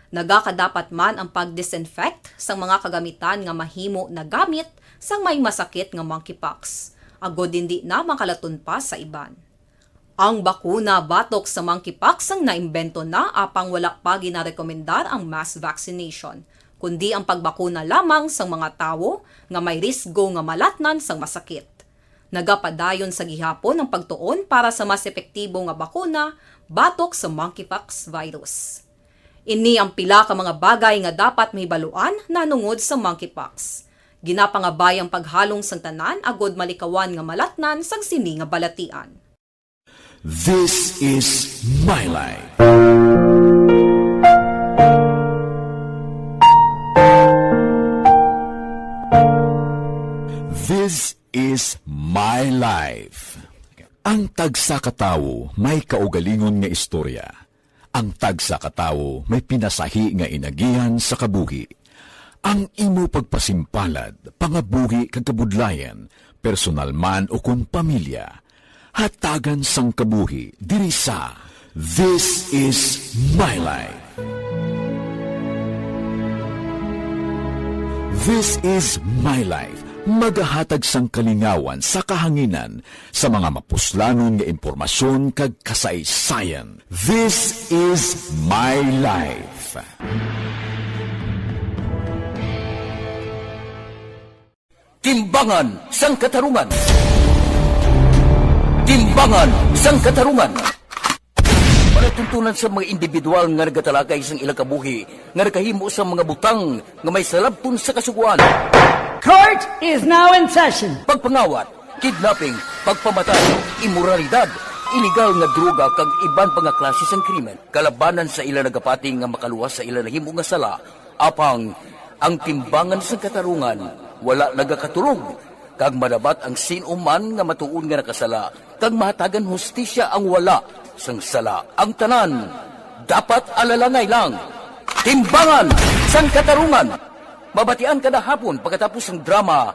Nagakadapat man ang pag-disinfect sang mga kagamitan nga mahimo nagamit sang may masakit nga monkeypox, agud indi na makalaton pa sa iban. Ang bakuna batok sa monkeypox ang naimbento na, apang wala pa ginarekomendar ang mass vaccination, kundi ang pagbakuna lamang sang mga tawo nga may risgo nga malatnan sang masakit. Nagapadayon sa gihapon ang pagtuon para sa mas epektibo nga bakuna batok sa monkeypox virus. Ini ang pila ka mga bagay nga dapat mahibaluan nahanungod sa monkeypox. Ginapangabay ang paghalong sang tanan agud malikawan nga malatnan sang sini nga balatian. This is my life. This is my life. Ang tagsa ka tawo may kaugalingon nga istorya. Ang tagsa ka tawo may pinasahi nga inagihan sa kabuhi. Ang imo pagpasimpalad, pangabuhi kag kabudlayan, personal man ukon pamilya, hatagan sang kabuhi diri sa This Is My Life. This Is My Life, magahatag sang kalingawan sa kahanginan sa mga mapuslanon nga impormasyon kag kasaysayan. This Is My Life. Timbangan sang Katarungan. Timbangan sang Katarungan. Tuntunan sa mga individual nga nagatalakay sang ilang kabuhi nga nakahimo sa mga butang nga may salabton sa Kasugoan. Court is now in session. Pagpangawat, kidnapping, pagpamatay, imoralidad, iligal nga droga kag iban pa nga klase sang krimen kalabanan sa ila nagapati nga makaluwas sa ila nahimo nga sala. Apang ang timbangan sang katarungan wala nagakatulog, kag madabat ang sin-o man nga matuod nga nakasala, kag mahatagan hustisya ang wala sang sala. Ang tanan dapat alalangay lang. Timbangan sang katarungan. Mabatian kada hapon pagkatapos sang drama,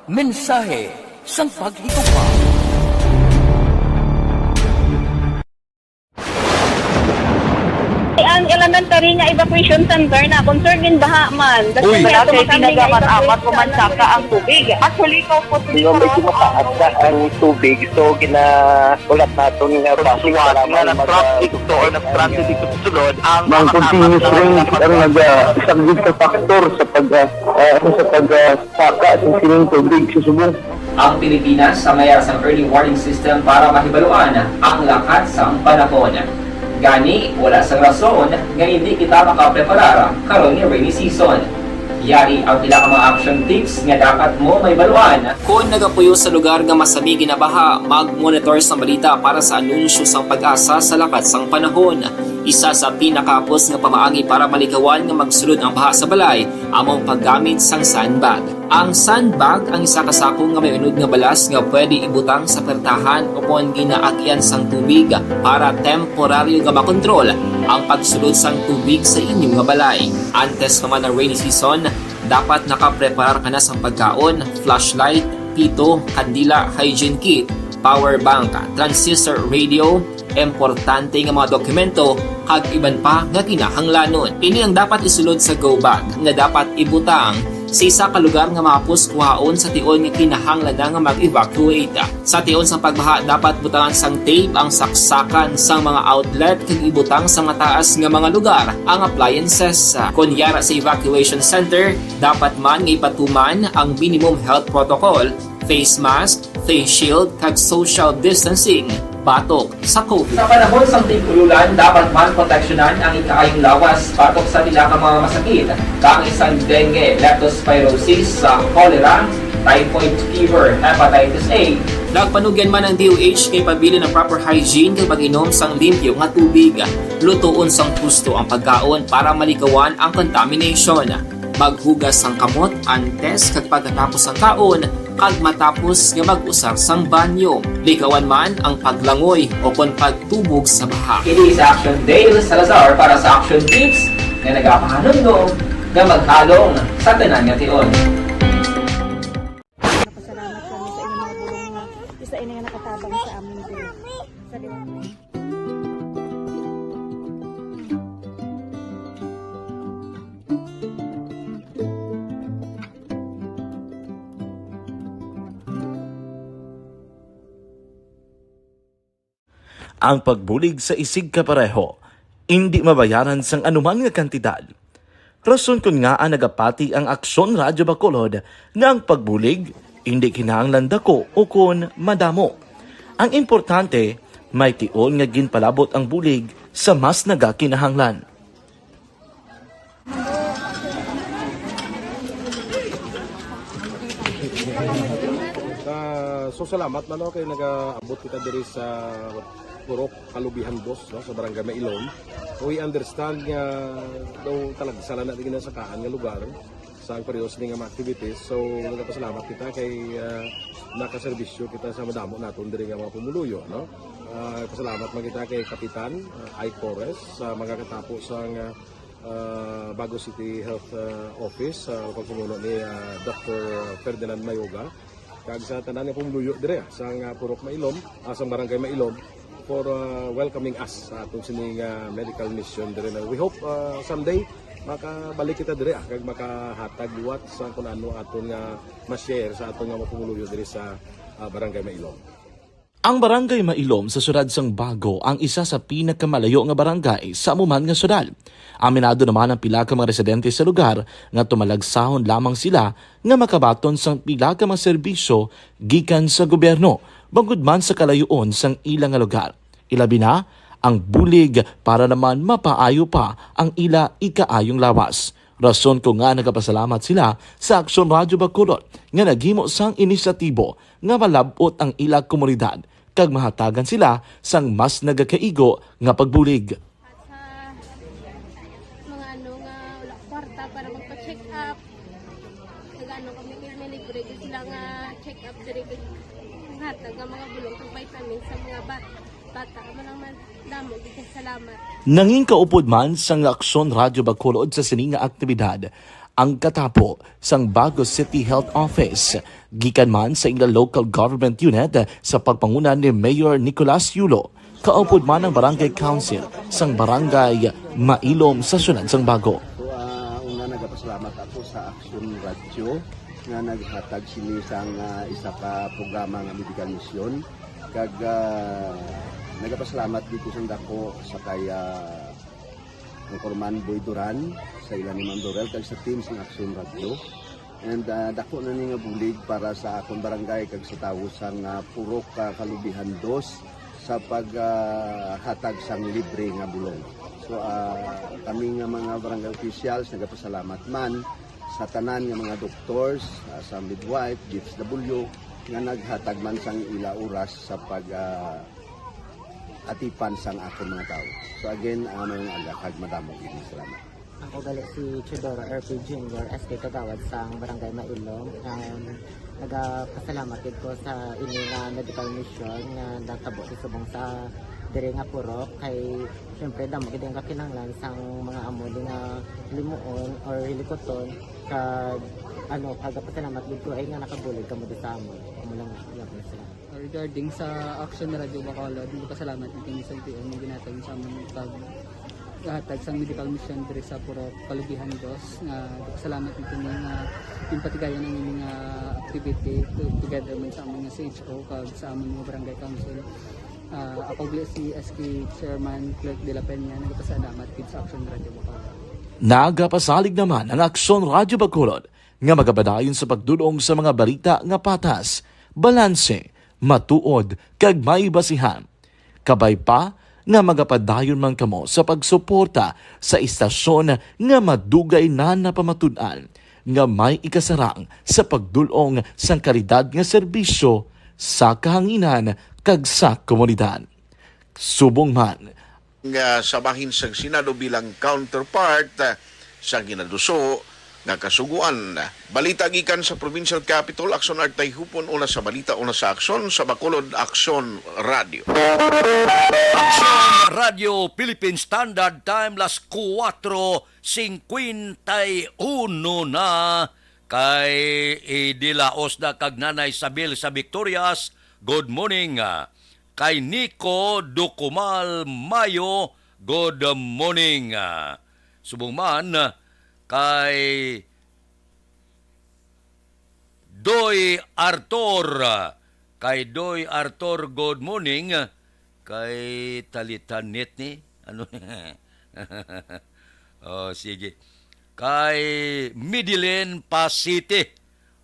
Mensahe sang Paghigugma. Ang elementary nga evacuation center na concerned in baha man. Uy. Wala kay pinagamat-amat, pumansaka ang tubig. Actually, ikaw po, Hindi, medyo mataas na ang tubig. So, gina-, ulat naton nga Pagsuwat nga ng traffic to or ng traffic ito sulod ang Ang mga continuous tapat rain na ang nag-, ah, isang big factor sa pag, ah, ah, ano, sa pag, ah, saka sa sining tubig sa subong. Ang Pilipinas sa mayara sang early warning system para mahibaluan ang lakat sang panahon. Gani, wala sang rason nga hindi kita makapreparar karon nga rainy season. Yari ang pila ka mga action tips nga dapat mo mahibaluan. Kon nagapuyo sa lugar nga masami ginabaha, mag-monitor sang balita para sa anunsyo sang PAGASA sa lakat sang panahon. Isa sa pinakahapos nga pamaagi para malikawan nga magsulod ang baha sa balay amo ang paggamit sang sandbag. Ang sandbag ang isa ka sako nga may unod nga balas nga pwede ibutang sa pertahan o kon ginaagyan sang tubig para temporaryo nga makontrol ang pagsulod sang tubig sa inyo nga balay. Antes pa man ang rainy season, dapat nakapreparar ka na sang pagkaon, flashlight, pito, kandila, hygiene kit, power bank, transistor radio, importante nga mga dokumento, kag iban pa nga kinahanglanon. Ini ang dapat isulod sa go bag nga dapat ibutang sa isa ka lugar nga mahapos kuhaon sa tion nga kinahanglan na nga mag-evacuate. Sa tion sang pagbaha, dapat butangan sang tape ang saksakan sang mga outlet kag ibutang sa mataas nga mga lugar ang appliances. Kon yara sa evacuation center, dapat man nga ipatuman ang minimum health protocol, face mask, face shield, kag social distancing batok sa COVID. Sa panahon sang tig-ululan, dapat man proteksyonan ang ikaayong lawas batok sa pila ka mga masakit, kaangay sang dengue, leptospirosis, sa cholera, typhoid fever, hepatitis A. Nagpanugyan man ang D O H nga ipabilin ang proper hygiene kag pag-inom sang limpyo nga tubig. Lutoon sang husto ang pagkaon para malikawan ang contamination. Maghugas sang kamot antes kag pagkatapos sang kaon, kag matapos nga mag-usar sang banyo. Likawan man ang paglangoy o kon pagtubog sa baha. Kini si Action Dale Salazar para sa Action Tips nga nagapahanumdom nga maghalong sa tanan nga tion. Nagapasalamat kami sa inyong mga pulong nga isa ini nga nakatabang sa amin diri. Salamat. Ang pagbulig sa isigkapareho indi mabayaran sang anuman nga kantidad. Rason kon ngaa nagapati ang Aksyon Radyo Bacolod nga ang pagbulig indi kinahanglan daku ukon madamo. Ang importante, may tion nga ginpalabot ang bulig sa mas nagakinahanglan. Ah, so, salamat man, no, kay nagaabot kita diri sa Purok Kalubihan Dos, no, sa Barangay Mailom. We understand nga daw talagsa lang na di ginasakaan nga lugar sa ang periodo sini nga mga activities. So, nagapasalamat kita kay, ah, nakaserbisyo kita sa madamo naton diri nga mga pumuluyo, no? Ah, pasalamat man kita kay Kapitan, ah, Ike Torres, sa mga katapo sa nga, ah, Bago City Health, ah, Office, sa pagpamuno ni, ah, Doctor Ferdinand Mayoga. Kag sa tanan nga pumuluyo dire, ah, sang, ah, Purok Mailom, ah, sang Barangay Mailom, for, ah, welcoming us sa aton sining, ah, medical mission dire na. We hope, ah, someday makabalik kita dire, ah, kag makahatag liwat sa kun ano aton nga ma-share sa aton nga mga pumuluyo dire sa, ah, Barangay Mailom. Ang Barangay Mailom sa siyudad sang Bago ang isa sa pinakamalayo nga barangay sa amo man nga siyudad. Aminado naman ang pila ka mga residente sa lugar nga tumalagsahon lamang sila nga makabaton sang pila ka mga serbisyo gikan sa gobyerno, bangod man sa kalayoon sang ila nga lugar. Ilabi na ang bulig para naman mapaayo pa ang ila ikaayong lawas. Rason ko nga nagapasalamat sila sa Aksyon Radyo Bacolod nga naghimo sang inisyatibo nga malab-ot ang ila komunidad kag mahatagan sila sang mas nagakaigo nga pagbulig. At sa mga ano nga wala kwarta para magpa-check up, nag-ano kami, may libre gyud sila nga check up diri, hatag nga mga bulong kag vitamins sa mga ba-, bata. Amo lang man, damo gyud kay salamat. Nangin kaupod man sang Aksyon Radyo Bacolod sa sini nga aktibidad ang katapo sang Bago City Health Office, gikan man sa ila local government unit sa pagpanguna ni Mayor Nicolas Yulo. Kaupod man ang Barangay Council sang Barangay Mailom sa siyudad sang Bago. So, ah, una, nagapasalamat ako sa Aksyon Radyo nga naghatag sini sang, ah, isa ka programa nga medical mission. Kag, ah, nagapasalamat dito sa dako sa kay, ah, Anchorman Boy Duran, sa ila ni Ma'am Dorel, kag sa team sang Aksyon Radyo. And, ah, dako na ni nga bulig para sa akon barangay kag sa tawo sang, ah, Purok, ah, Kalubihan Dos sa pag, ah, hatag sang libre nga bulong. So, ah, kami nga mga barangay officials nagapasalamat man sa tanan nga mga doctors, ah, sa midwife, D S W, nga naghatag man sang ila oras sa pag, ah, atipan sang akon mga tawo. So again, ah, maayong aga kag madamo gid nga salamat. Ako gali si Teodoro R P Junior, S K Kagawad sang Barangay Mailom. Um, nagapasalamat gid ko sa ini nga medical mission nga natabo sa subong sa diri nga purok, kay siyempre damo gid ang kakinahanglan sang mga amo ni nga limuon or hilikuton, kag ano, nagapasalamat gid ko ay nga nakabulig kamo di sa amon. Amo lang, yun, salamat. Regarding sa Action Radio Bacolod, nagpasalamat gid kami sa L T O nga ginhatag sa amon pag hatag sang medical mission diri sa Purok Kalubihan Dos, nga nagpasalamat gid kami nga ginpatigayon ang ining, ah, activity to-, together man sa amon nga C H O kag sa amon nga barangay council. Ah, ako gali si S K Chairman Clerk de la Peña, nagpasalamat gid sa Action Radio Bacolod. Nagapasalig naman ang Aksyon Radyo Bacolod nga magapadayon sa pagdul-ong sa mga balita nga patas, balanse, matuod, kag may basihan. Kabay pa nga magapadayon man kamo sa pagsuporta sa istasyon nga madugay na napamatud-an nga may ikasarang sa pagdul-ong sang kalidad nga serbisyo sa kahanginan kag sa komunidad. Subong man, nga sa bahin sang Senado bilang counterpart, ah, sa ginaduso nga kasugoan. Balita gikan sa Provincial Capitol, Aksyon Artay Hupon, una sa balita, una sa aksyon, sa Bacolod Aksyon Radio. Aksyon Radio Philippine Standard Time, las kuwatro singkwenta y uno na, kay idilaos na kag Nanay Sabil sa Victorias. Good morning. Kay Nico Dukumal Mayo, good morning. Subong man kay Doy Arthur, kay Doy Arthur, good morning. Kay Talitanit ni, ano? Oh, sige. Kay Midilin Pasiti,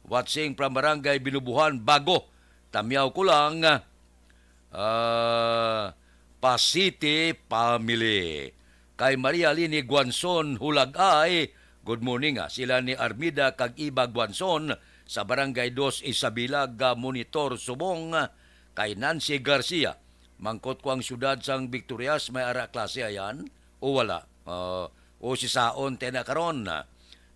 watching from Barangay Binubuhan, Bago. Tamyaw ko lang, ah, Pasiti family. Kay Maria Lini Guanzon, Hulagay, good morning, ah. Sila ni Armida kag Iba Guanzon sa Barangay Dos Isabela, ga monitor subong, ah, kay Nancy Garcia. Mangkot ko ang siyudad sang Victorias, may ara klase ayan o wala? Ah, o si saon tena karon.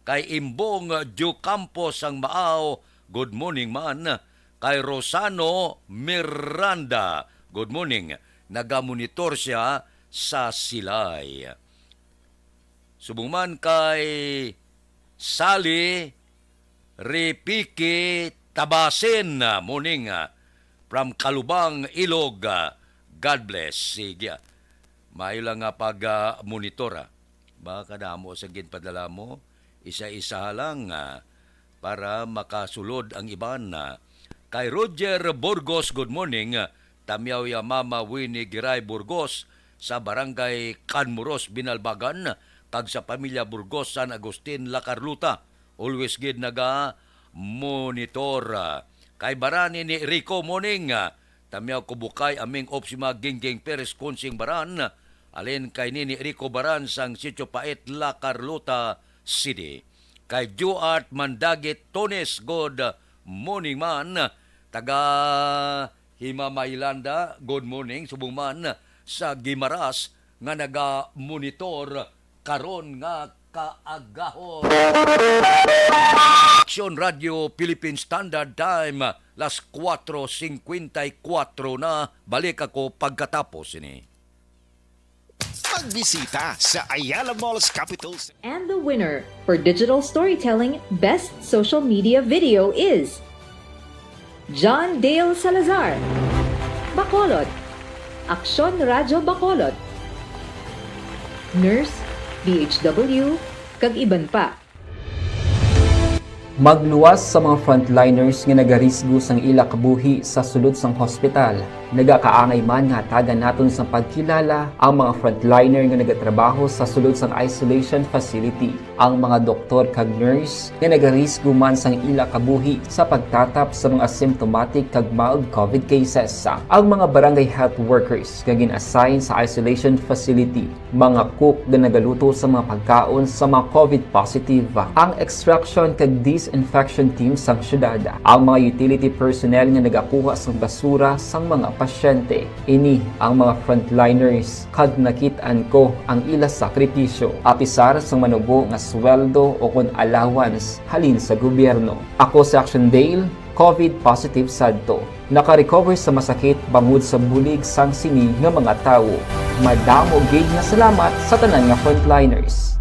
Kay Imbong Diocampo sang Maaw, good morning man. Kay Rosano Miranda, good morning. Nagamonitor siya sa Silay. Subong man kay Sally Ripiki Tabasin, ah, morning, ah, from Kalubang, Ilog, ah, God bless. Sige, ah. Maayo lang nga pag, ah, monitor, ah. Baka damo sa ginpadala mo, isa-isa lang, ah, para makasulod ang iban, ah. Kay Roger Burgos, good morning, ah. Tamyaw ya Mama Winnie Giray Burgos sa Barangay Canmuros, Binalbagan, kag sa pamilya Burgos, San Agustin, La Carlota. Always gid naga monitor. Kay Barani ni Rico, morning. Tamiaw Kubukay, Aming Opsima, Gingging Perez, Kunsing Baran, alin kay Nini Rico Baran sang Sitio Pait, La Carlota City. Kay Juart Mandagit Tones, good morning man. Taga Himamailanda, good morning. Subong man sa Guimaras nga naga-monitor karon nga kaagahon. Aksyon Radio Philippine Standard Time, las kuwatro singkwenta y kuwatro na. Balik ako pagkatapos ini. Magbisita sa Ayala Malls Capital Center. And the winner for digital storytelling best social media video is John Dale Salazar, Bacolod, Aksyon Radyo Bacolod, Nurse, D H W, kag iban pa. Magluwas sa mga frontliners nga nagarisgo sang ila kabuhi sa sulod sang hospital. Nagakaangay man nga hatagan naton sang pagkilala ang mga frontliner nga nagatrabaho sa sulod sang isolation facility, ang mga doktor kag nurse nga nagarisgo man sang ila kabuhi sa pagtatap sa mga asymptomatic kag mild covid cases, ang mga barangay health workers nga gin-assign sa isolation facility, mga cook nga nagaluto sa mga pagkaon sa mga covid positive, ang extraction kag disinfection team sang syudad, ang mga utility personnel nga nagakuha sang basura sang mga pasyente. Ini ang mga frontliners, kag nakit-an ko ang ila sakripisyo, apisar sang manubo nga sweldo o kon allowance halin sa gobyerno. Ako si Action Dale, covid positive sadto. Naka-recover sa masakit bangod sa bulig sang sini nga mga tawo. Madamo gid nga salamat sa tanan nga frontliners.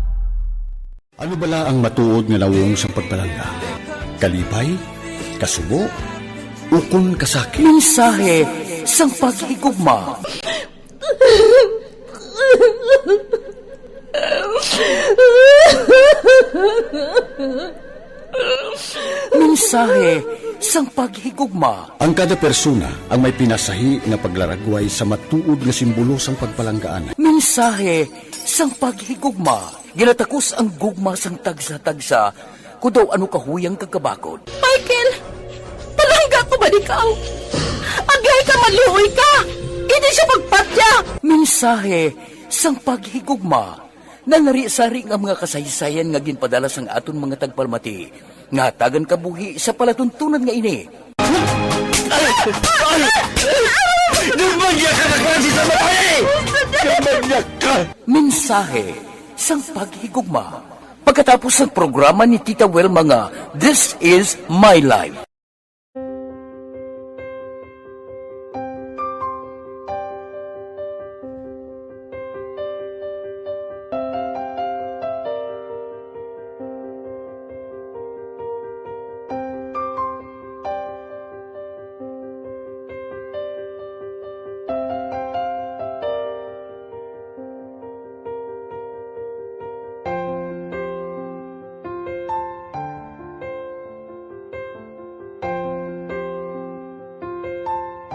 Ano bala ang matuod nga nawong sang pagpalangga? Kalipay? Kasubo? Ukon kasakit? Mensahe sang paghigugma. Mensahe sang paghigugma. Ang kada persona ang may pinasahi nga paglaragway sa matuod nga simbolo sang pagpalanggaan. Mensahe sang paghigugma. Ginatakos ang gugma sang tagsa-tagsa, kon daw ano kahuyang kag kabakod. Michael, palangga ko ba ikaw? Agay ka, maluoy ka! Hindi siya pagpatya! Mensahe sang paghigugma. Nalari-sari nga mga kasaysayan nga ginpadala sang aton mga tagpalamati nga hatagan kabuhi sa palatuntunan nga ini. Ay! Ay! Ay! Dumagya ka na klase sa babae! Dumagya ka! Mensahe sang paghigugma. Pagkatapos sang programa ni Tita Wilma nga This Is My Life.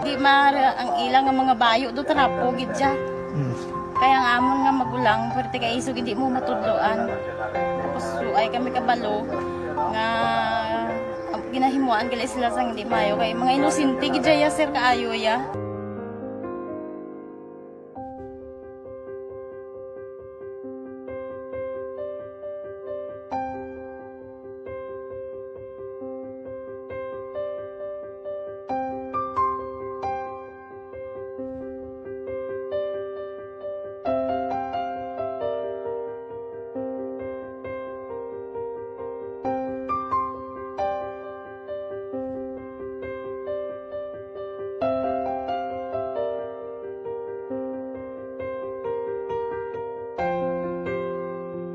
Di ma-, ang ila nga mga bayo do trapo gid siya. Mm. Kaya ang amon nga magulang, pwerte kay isog hindi mo matudloan. Tapos suay kami kabalo nga ang ginahimuan gali sila sang hindi maayo kay mga inosente gid siya, sir, kaayo ya.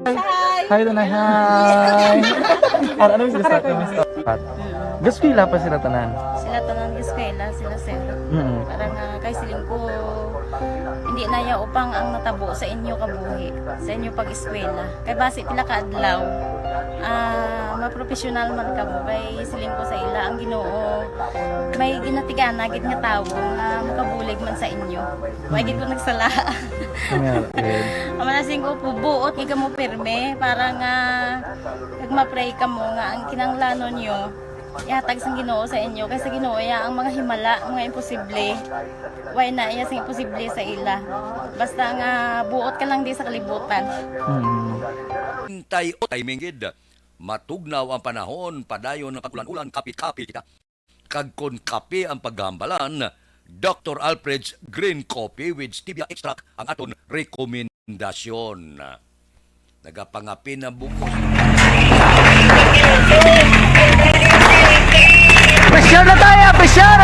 Hi. Hi, Tanay. Hi. Ano, ano yung gusto? Ano yung gusto? Gaskwela pa sila tanan? Sila tanan gaskwela, sila sir. Mm. Para nga kay siling ko, hindi na ya upang ang natabo sa inyo kabuhi, sa inyo pag-eskwela. Kay basi pila ka adlaw, ah, mapropesyonal man kamo. Kay siling ko sa ila, ang Ginoo may ginatigana gid nga tawo nga makabulig man sa inyo. Wa gid ko nagsala. Amen. Amen. Ang manasing ko po, buot gid kamo pirme para nga kag ma-pray kamo nga ang kinahanglanon nyo Ihatag sang Ginoo sa inyo, kay sa Ginoo iya ang mga himala, mga imposible. Way na iya sing imposible sa ila. Basta nga buot ka lang di sa kalibutan. Mm. Tay o timing gid. Matugnaw ang panahon, padayon ang pag-ulan-ulan, kapi-kapi kita. Kag kon kape ang paghambalan, Doktor Alfred's Green Coffee with Stevia Extract ang aton rekomendasyon. Nagapangape na bugos. Pressure na tayo! Pressure!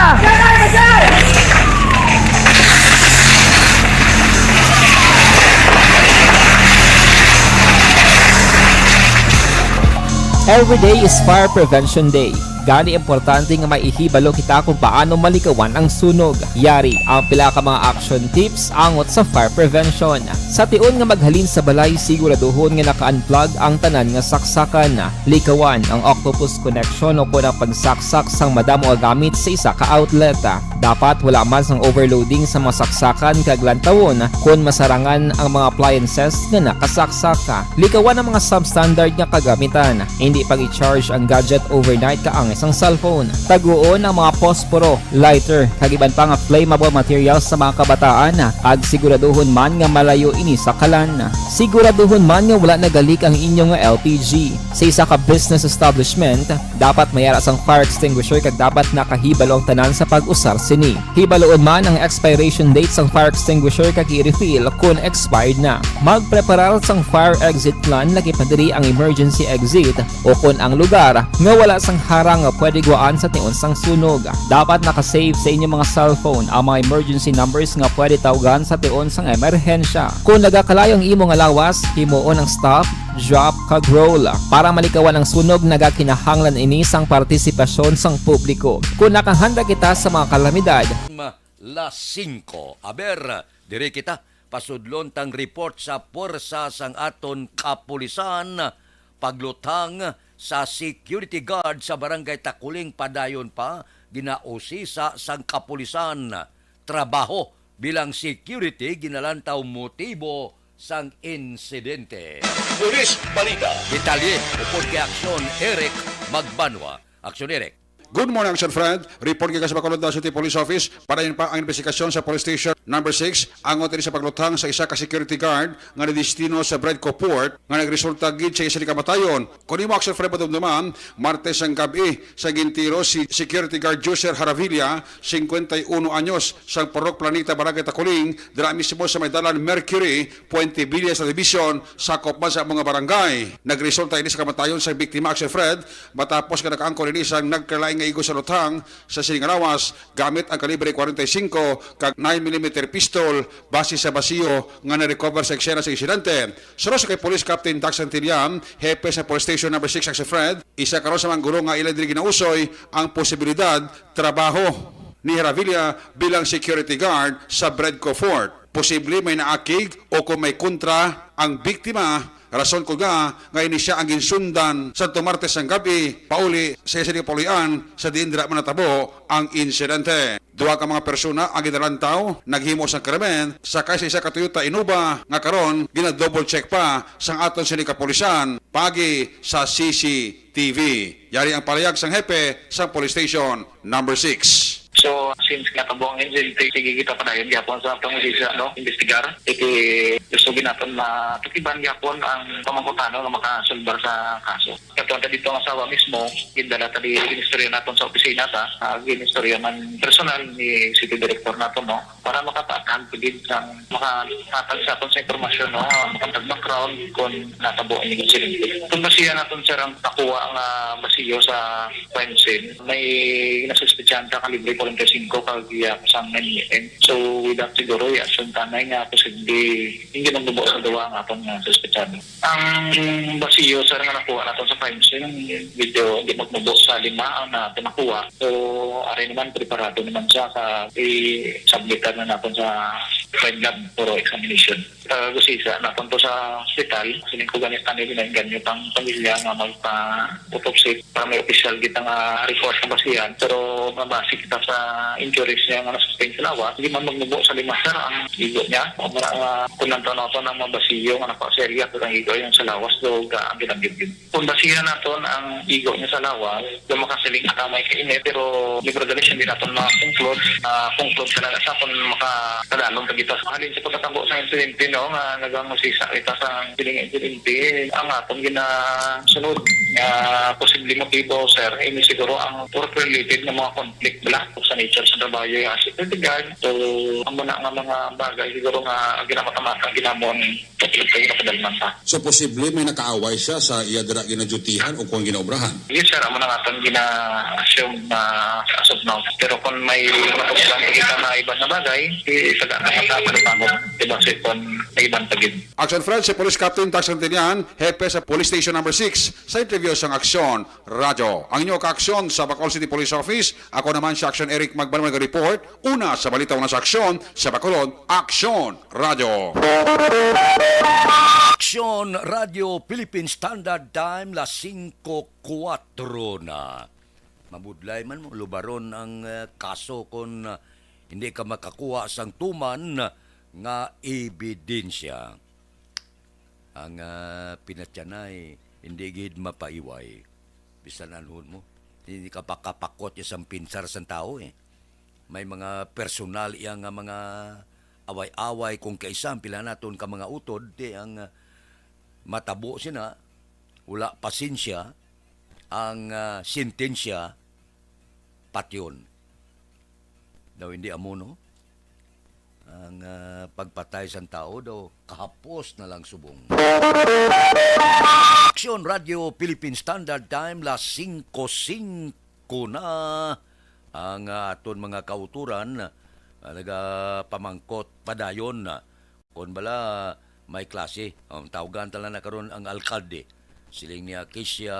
Every day is Fire Prevention Day. Gani importante nga may ihibalo kita kung paano malikawan ang sunog. Yari ang pila ka mga action tips angot sa fire prevention. Sa tion nga maghalin sa balay, siguraduhon nga naka-unplug ang tanan nga saksakan. Likawan ang octopus connection o kon ang pagsaksak sang madamo nga gamit sa isa ka outlet. Dapat wala man sang overloading sa mga saksakan kag lantawon kon masarangan ang mga appliances nga nakasaksak. Likawan ang mga substandard nga kagamitan. Indi pag-i-charge ang gadget overnight kaangay sang cellphone. Taguon ang mga posporo, lighter, kag iban pa nga flammable materials sa mga kabataan, kag siguraduhon man nga malayo ini sa kalan. Siguraduhon man nga wala nagalik ang inyo nga L P G. Sa isa ka business establishment, dapat may ara sang fire extinguisher kag dapat nakahibalo ang tanan sa pag-usar sini. Hibaluon man ang expiration date sang fire extinguisher kag i-refill kon expired na. Magpreparar sang fire exit plan, lakip na diri ang emergency exit o kon ang lugar nga wala sang harang nga pwede gwaan sa tion sang sunog. Dapat naka-save sa inyo mga cellphone ang mga emergency numbers nga pwede tawgan sa tion sang emerhensya. Kon nagakalayo ang imo nga lawas, himuon ang stop, drop, kag roll. Para malikawan ang sunog, nagakinahanglan ini sang partisipasyon sang publiko. Kon nakahanda kita sa mga kalamidad, Las singko. Aber, diri kita. Pasudlon tang report sa puwersa sang aton kapulisan. Pagluthang sa security guard sa Barangay Takuling, padayon pa ginausisa sang kapulisan. Trabaho bilang security ginalantaw motibo sang insidente. Pulis Balita. Detalye upod kay Aksyon Eric Magbanwa. Aksyon Eric. Good morning, Action Fred. Report gikan sa Bacolod City Police Office. Padayon pa ang investigasyon sa Police Station Number six angot ini sa pagluthang sa isa ka security guard nga nidestino sa Bredco Port nga nagresulta gid sa isa ni kamatayon. Kon imo, Action Fred, madumduman, Martes ang gab-i sa gintiro si Security Guard Juser Haravilla, singkwenta y uno anyos, sang Purok Planeta, Barangay Taculing, dira mismo sa may dalan Mercury, Puente Villa sa Division, sakop man sa mga barangay. Nagresulta ini sa kamatayon sa biktima, Action Fred, matapos nga nakaangkon ini sang nagkalain nga igo sa luthang sa sini nga lawas gamit ang kalibre forty-five kag nine millimeter pistol base sa basiyo nga na-recover sa eksena sa insidente. Suno sa kay Police Captain Dax Santillan, hepe sa Police Station Number six, Action Fred, isa karon sa mga gulo nga ila diri ginausoy ang posibilidad trabaho ni Haravilla bilang security guard sa Bredco Fort. Posible may naakig o kung may kontra ang biktima, rason ko nga nga ini sia ang ginsundan sa Martes sang gab-i pauli sa iya sini kapulian sa diin dira man natabo ang insidente. Duha ka mga persona ang ginalantaw naghimo sang krimen sakay sa isa ka Toyota Innova nga karon gina-double check pa sang aton sini kapulisan pagi sa C C T V. Yari ang palayag sang hepe sang Police Station Number six. So, since natabo ang incident, sige kita padayon gyapon sa pangusisa, no, investigar. Iti gusto gid naton matukiban gyapon ang pamangkutano nga makasulbar sa kaso. Katong ta dito ang asawa mismo, gindala ta di inistorya naton sa opisina ta, ah, ginistorya man personal ni city director naton, no, para makapatag gid sang makahatag sa aton sa impormasyon, no, makatag background kung natabo ang insidente. Kung basihan naton, sir, ang nakuha nga basiyo sa crime scene, may nasuspetsahan ta kalibre forty-five kag iya sang nine M M. So, with that, siguro, i-assume ta na nga posible hindi magmubo sa duwa ang aton nga suspetsahan. Ang basiyo, sir, nga nakuha naton sa crime scene, medyo di magmubo sa lima ang naton nakuha. So, ari naman, preparado naman siya sa i-submit na naton sa Five lab thorough examination. Pag-usisa, napunto sa ospital, siling ko ganit, ano, ginainganyo pang pamilya nga magpa-autopsy para may opisyal kita nga report nga basihan. Pero mabase kita sa injuries niya nga na-sustain sa lawas, hindi man magnubo sa lima, sir, ang igo niya. O mura nga kung nantaw naton ang mabasiyo nga nakaserya ang igo yung sa lawas, so ga ang ginagibgib. Kung basihan naton ang igo niya sa lawas, do makasiling ka may kainit, pero nevertheless, hindi naton ma-conclude. Ah, conclude talaga sa kung makadalom pa kita. Halin sa pagkatabo sa insidente, no, nga nagang usisa kita sa siling insidente, ang aton ginasunod nga posible motibo, sir, ini siguro ang work-related nga mga conflict bala sa nature sa trabaho, yung security guard. So, amo na nga mga bagay siguro nga ginamata-mata, ginamon, pati yung pinakadalman pa. So, posible may nakaaway siya sa iya dira ginadyutihan o kung ginaobrahan? Yes, sir. Amo na nga itong gina-assume na as of now. Pero kung may matutunan ko kita na iban na bagay, di sa gana sa palipangot, di ba, sir, kung may iban pa gid. Action Fred, si Police Captain Tax Santinian, hepe sa Police Station Number Six, sa interview sang Aksyon Radyo. Ang inyo kaaksyon sa Bacolod City Police Office, ako naman si Aksyon Eric Magbanwa nag-report. Una sa balita, una sa aksyon sa Bacolod, Aksyon Radyo. Aksyon Radyo Philippine Standard Time, las singko kuwatro na. Mabudlay man mo, lubaron ang, eh, kaso kon, ah, hindi ka makakuha sang tuman nga ebidensya. Ang, ah, pinatyanay, hindi gid mapaiway. Bisan anhon mo, hindi ka pakapakot ya sang pinsar sang tawo, eh. May mga personal iya nga mga away-away, kung kaisa ang pila naton ka mga utod, ti ang, ah, matabo sina, wala pasensya, ang, ah, sentensya, patyon. Daw hindi amo, no? Ang, ah, pagpatay sang tawo daw kahapos na lang subong. Aksyon Radyo Philippine Standard Time, las singko singko na. Ang, ah, aton mga kauturan, ah, nagapamangkot padayon, ah, kon bala may klase. Um, tawgan ta lang na karon ang alkalde. Siling ni Acacia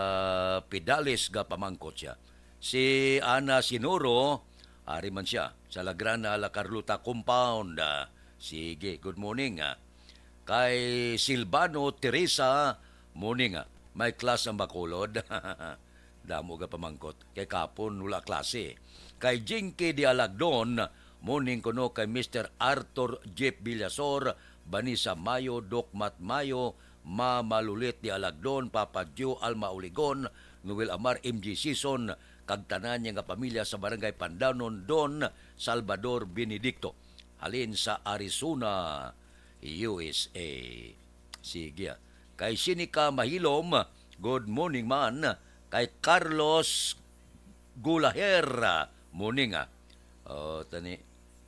Pidales, gapamangkot siya. Si Ana Sinoro, ari man siya sa Lagrana, La Carlota Compound. Ah, sige, good morning, ah. Kay Silvano Teresa, morning, ah. May class ang Bacolod. Damo gapamangkot. Kay kapon, wala klase. Kay Jinky de Alagdon, morning kuno kay Mister Arthur Jeff Villasor, Vanessa Mayo, Doc Matt Mayo, Ma Malulit de Alagdon, Papa Joe Alma Uligon, Noel Amar, M J Season, kag tanan niya nga pamilya sa Barangay Pandanon, Don Salvador Benedicto, halin sa Arizona, U S A. Sige, ah. Kay Sinica Mahilom, good morning man. Kay Carlos Gulaher, morning, ah. Oh, tani,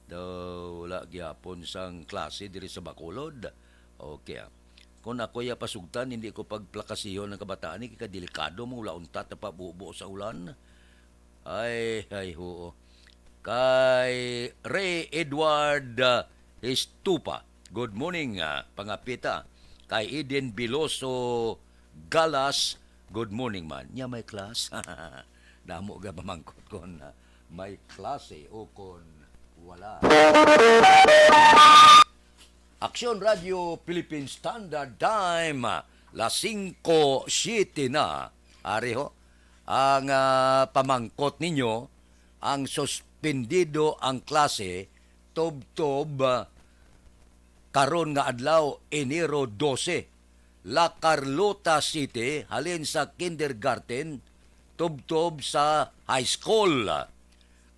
daw wala gyapon sang klase diri sa Bacolod. Okay, ah. Kung ako ya pasugtan, hindi ko pagplakasihon ang kabataan, eh, kay delikado mo, wala untat na pabubo sa ulan. Ay, ay, oo. Kay Ray Edward, ah, Estupa, good morning, ah, pangapita. Kay Eden Biloso Galas, good morning man. Nya may class? Damo ga pamangkot kon, ah, may klase o kon wala. Aksyon Radyo Philippine Standard Time, las singko siete na. Ari ho, ang, ah, pamangkot ninyo, ang suspendido ang klase tubtob, ah, karon nga adlaw, Enero dose, La Carlota City, halin sa kindergarten tubtob sa high school.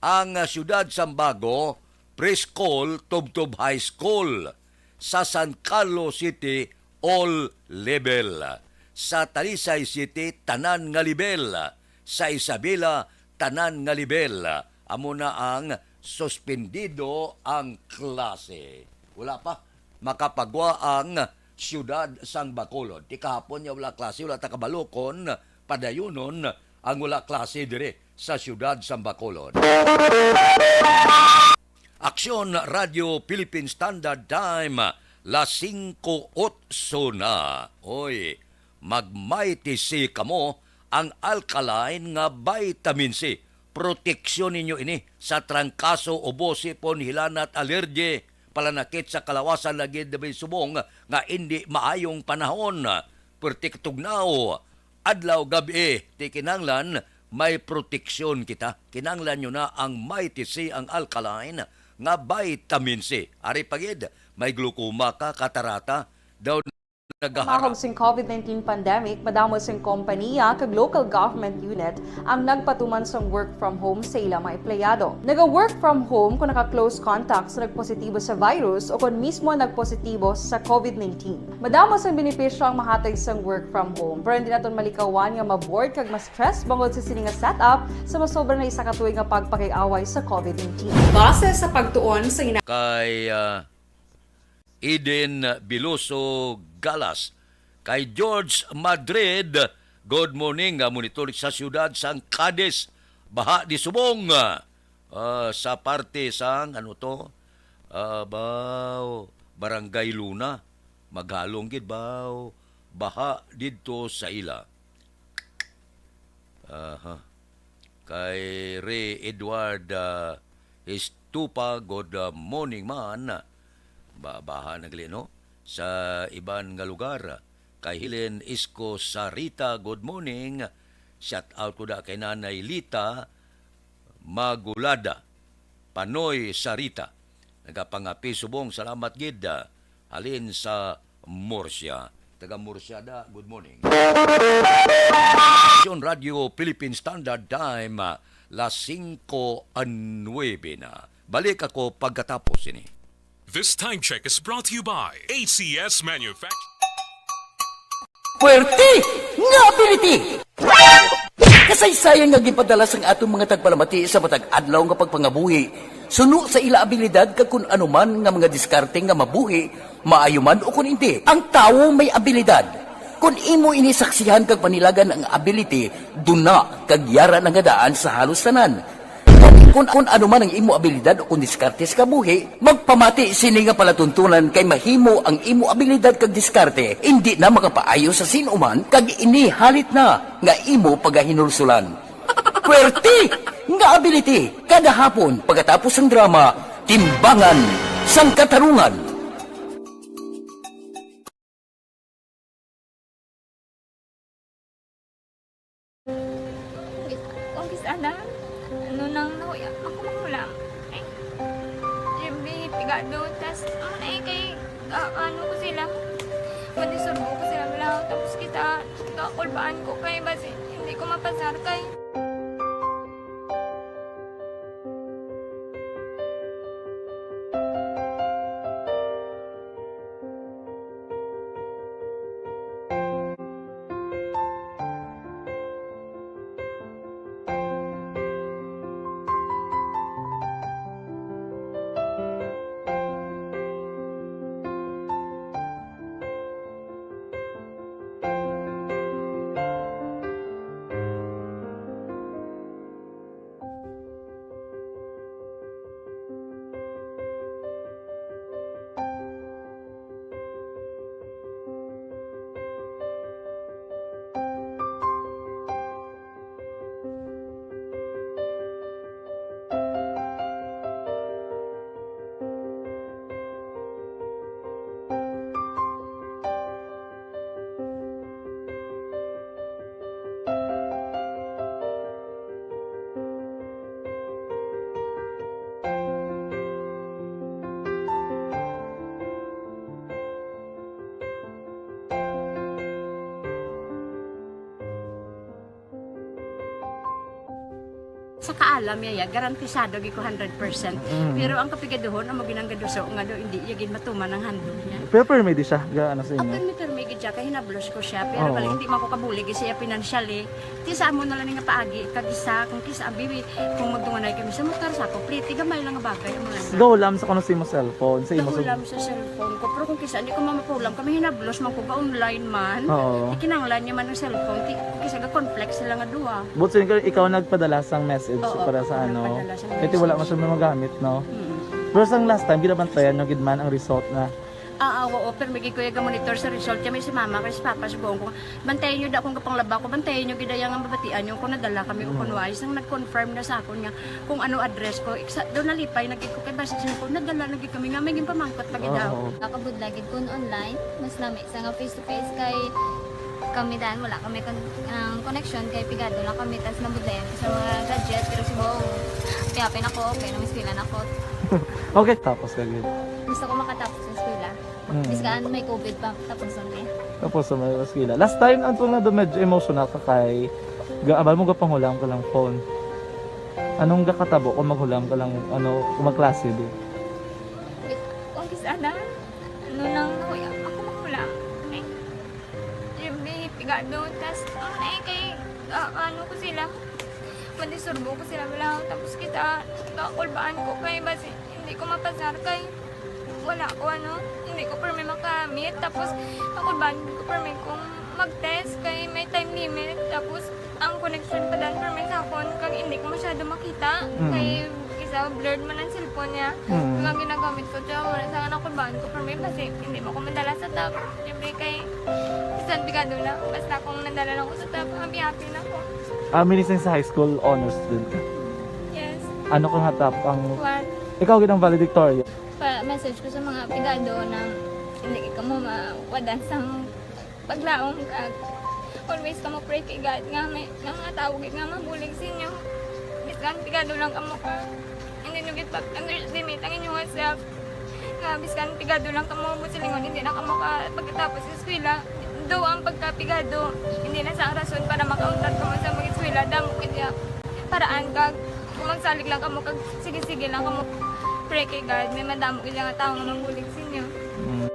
Ang, ah, siyudad sang Bago, preschool tubtob high school. Sa San Carlos City, all level. Sa Talisay City, tanan nga level. Sa Isabela, tanan nga level. Amo na ang suspendido ang klase. Wala pa makapagwa ang siyudad sang Bacolod. Ti kahapon niya wala klase, wala ta kabalo kon padayunon ang wala klase diri sa siyudad sang Bacolod. Aksyon Radyo Philippine Standard Time, las singko otso na. Oy, mag-Mighty C kamo, ang alkaline nga vitamin C. Proteksyon ninyo ini sa trangkaso, ubo, sipon, hilanat, alerge, palanakit sa kalawasan lagi dabi subong nga indi maayong panahon. Perti katugnaw, adlaw, gabi, ti kinahanglan may proteksyon kita. Kinahanglan nyo na ang Mighty C, ang alkaline nga vitamin C. Ari pa gid, may glaucoma ka, katarata, daw nagahara. Mahog sing covid nineteen pandemic, madamo sing kompanya kag local government unit ang nagpatuman sang work from home sa ila mga empleyado. Naga-work from home kung naka-close contact sa nagpositibo sa virus o kon mismo nagpositibo sa covid nineteen. Madamo sang benepisyo ang mahatag sang work from home, pero hindi naton malikawan nga ma-bored kag ma-stress bangod sa sini nga setup sa masobra na isa ka tuig nga pagpakig-away sa covid nineteen. Base sa pagtuon sa ina- Kay, ah, Eden Biloso Galas. Kay George Madrid, good morning, nga monitor sa siyudad sang Cadiz. Baha di subong, ah, sa parte sang, ano to, ah, baw, Barangay Luna. Maghalong gid baw, baha didto sa ila. Aha. Kay Ray Edward, ah, Estupa, good, ah, morning man. Ba-, baha na gali, no? Sa iban nga lugar. Kay Helen Isko Sarita, good morning. Shout out ko da kay Nanay Lita Magulada, Panoy Sarita. Nagapangapi subong, salamat gid, ah, halin sa Murcia. Taga Murcia da, good morning. Station Radio Philippine Standard Time, ah, las singko nuwebe na. Balik ako pagkatapos ini. This time check is brought to you by A C S Manufacturing. Puwerte nga ability! Kasaysayan nga ginpadala sang atong mga tagpalamati sa matag adlaw nga pagpangabuhi, suno sa ila abilidad kag kun ano man nga mga diskarte nga mabuhi, maayo man o kun indi. Ang tawo may abilidad. Kun imo ini saksihan kag panilagan ang ability, duna kag yara na nga daan sa halos tanan. Kung, kung ano man ang imo abilidad o kung diskarte sa kabuhi, magpamati sini nga palatuntunan kay mahimo ang imo abilidad kag diskarte indi na makapaayo sa sin-o man kag ini halit na nga imo pagahinulsulan. Puwerte nga ability kada hapon pagkatapos sang drama, Timbangan sang Katarungan. Kung kis-, ana, ano nang nahuya, ako manghulam. Ay, Jimmy, pigado, tas, ano na eh, kay, ah, ano ko sila, pwede surbo ko sila, wala, tapos kita, kakulbaan ko kay, basi, hindi ko mapasar kay. Sa kaalam niya, ya, garantisado gid ko hundred percent. Mm. Pero ang kapigaduhon, amo ginang gaduso nga do, hindi niya gid matuman ang handog niya. Pero permi di siya, ga, ano sa inyo? Ang permi, permi gid siya, kay hinablos ko siya. Pero Oo. bali, hindi man ko kabulig siya financially. Ti sa amo na lang nga paagi, kag isa, kung kisa, ang bibi, kung magdunganay kami sa motor, sa ako, pliti, gamay lang nga bagay, amo lang. Gahulam sa kuno sa imo cellphone, sa imo sa Gahulam sa cellphone ko, pero kung kisa, hindi ko mamapahulam, kami hinablos man ko, ga-online man. Oo. Ikinanglan niya man ang cellphone, ti, kung kisa, ga-conflict sila nga duha. But sin-, ikaw nagpadala sang message Oo, para sa ako ano? nagpadala sang Kaya ti wala man message. siya magamit, no? Mm. Pero sang last time, ginabantayan nyo gid man ang result na Ah, ah, oo, pero may gikuya ga monitor sa result kay may si mama kay si papa, subong ko. Bantayan niyo da kung kapanglaba ko, bantayan niyo gid ang mabatian niyo kung nadala kami o kung Mm. wala. Isang nag-confirm na sa akon nga kung ano address ko. Iksa, doon nalipay na gid ko kay basta siya ko, nadala na gid kami nga may ginpamangkot pa gid daw. Oo. Nakabudlay gid kun online, mas nami sa nga face to face kay kami dan wala kami kon-, ang connection kay pigado lang kami tas nabudlayan ko sa mga gadget pero subong, happy-happy na ko, okay na, may eskwela na ko. Okay, tapos ka gid. Gusto ko makatapos sa eskwela. Mm. Biskan may covid pa, tapos ang eh. Tapos sa may eskwela. Last time, ang tunga do medyo emotional ka kay ga-, abal mo gapanghulam ka lang phone. Anong gakatabo kung maghulam ka lang, ano, kung magklase di? Kung kis-a na, ano lang, ako, ako maghulam. Eh, may pigado, tas, ang eh, kay, ah, ano ko sila, madisturbo ko sila, wala. Tapos kita, kakulbaan ko kay, basi, hindi ko mapasar kay, wala ko, ano, hindi ko permi makamit. Tapos, kakulbaan ko permi kung mag-test kay may time limit. Tapos, ang connection pa dan permi sa akon, kag hindi ko masyado makita. Mm. Kay, isa, blurred man ang cellphone niya. Mm. Kag ang ginagamit ko, tiyo, wala sa nakulbaan ko permi, basi, hindi mo ko madala sa top. Siyempre, kay, bisan pigado na, basta kung nadala lang ko sa top, happy-happy na ko. Ah, minising sa high school, honors student ka? Yes. Ano ka nga top ang One. Ikaw gid ang valedictorian? Pa-message ko sa mga pigado na hindi kamo mawadan sang paglaom kag always kamo pray kay God nga may, nga mga tawo gid nga mabulig sa inyo. Bisan pigado lang kamo ka, hindi nyo gid pag-underestimate ang inyong self. Nga biskan pigado lang kamo, buot silingon, hindi na kamo ka pagkatapos sa eskwela. Though ang pagkapigado, hindi na sa rason para makauntat kamo sa mag-eskwela, damo gid ya paraan kag kung magsalig lang kamo kag sige-sige lang kamo pray kay God, may madamo gid nga tawo nga mabulig sa inyo. Mm.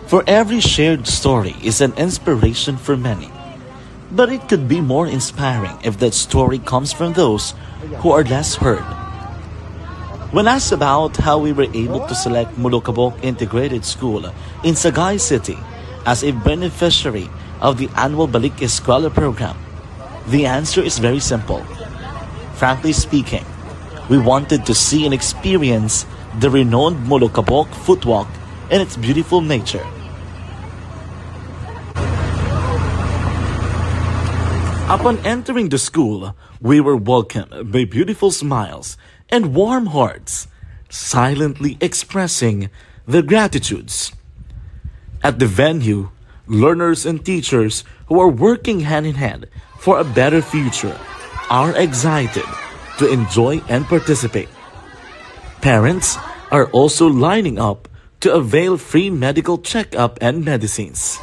For every shared story is an inspiration for many. But it could be more inspiring if that story comes from those who are less heard. When asked about how we were able to select Molokabok Integrated School in Sagay City as a beneficiary of the annual Balik Eskwela program, the answer is very simple. Frankly speaking, we wanted to see and experience the renowned Molokabok Footwalk and its beautiful nature. Upon entering the school, we were welcomed by beautiful smiles and warm hearts, silently expressing their gratitudes. At the venue, learners and teachers who are working hand in hand for a better future are excited to enjoy and participate. Parents are also lining up to avail free medical checkup and medicines.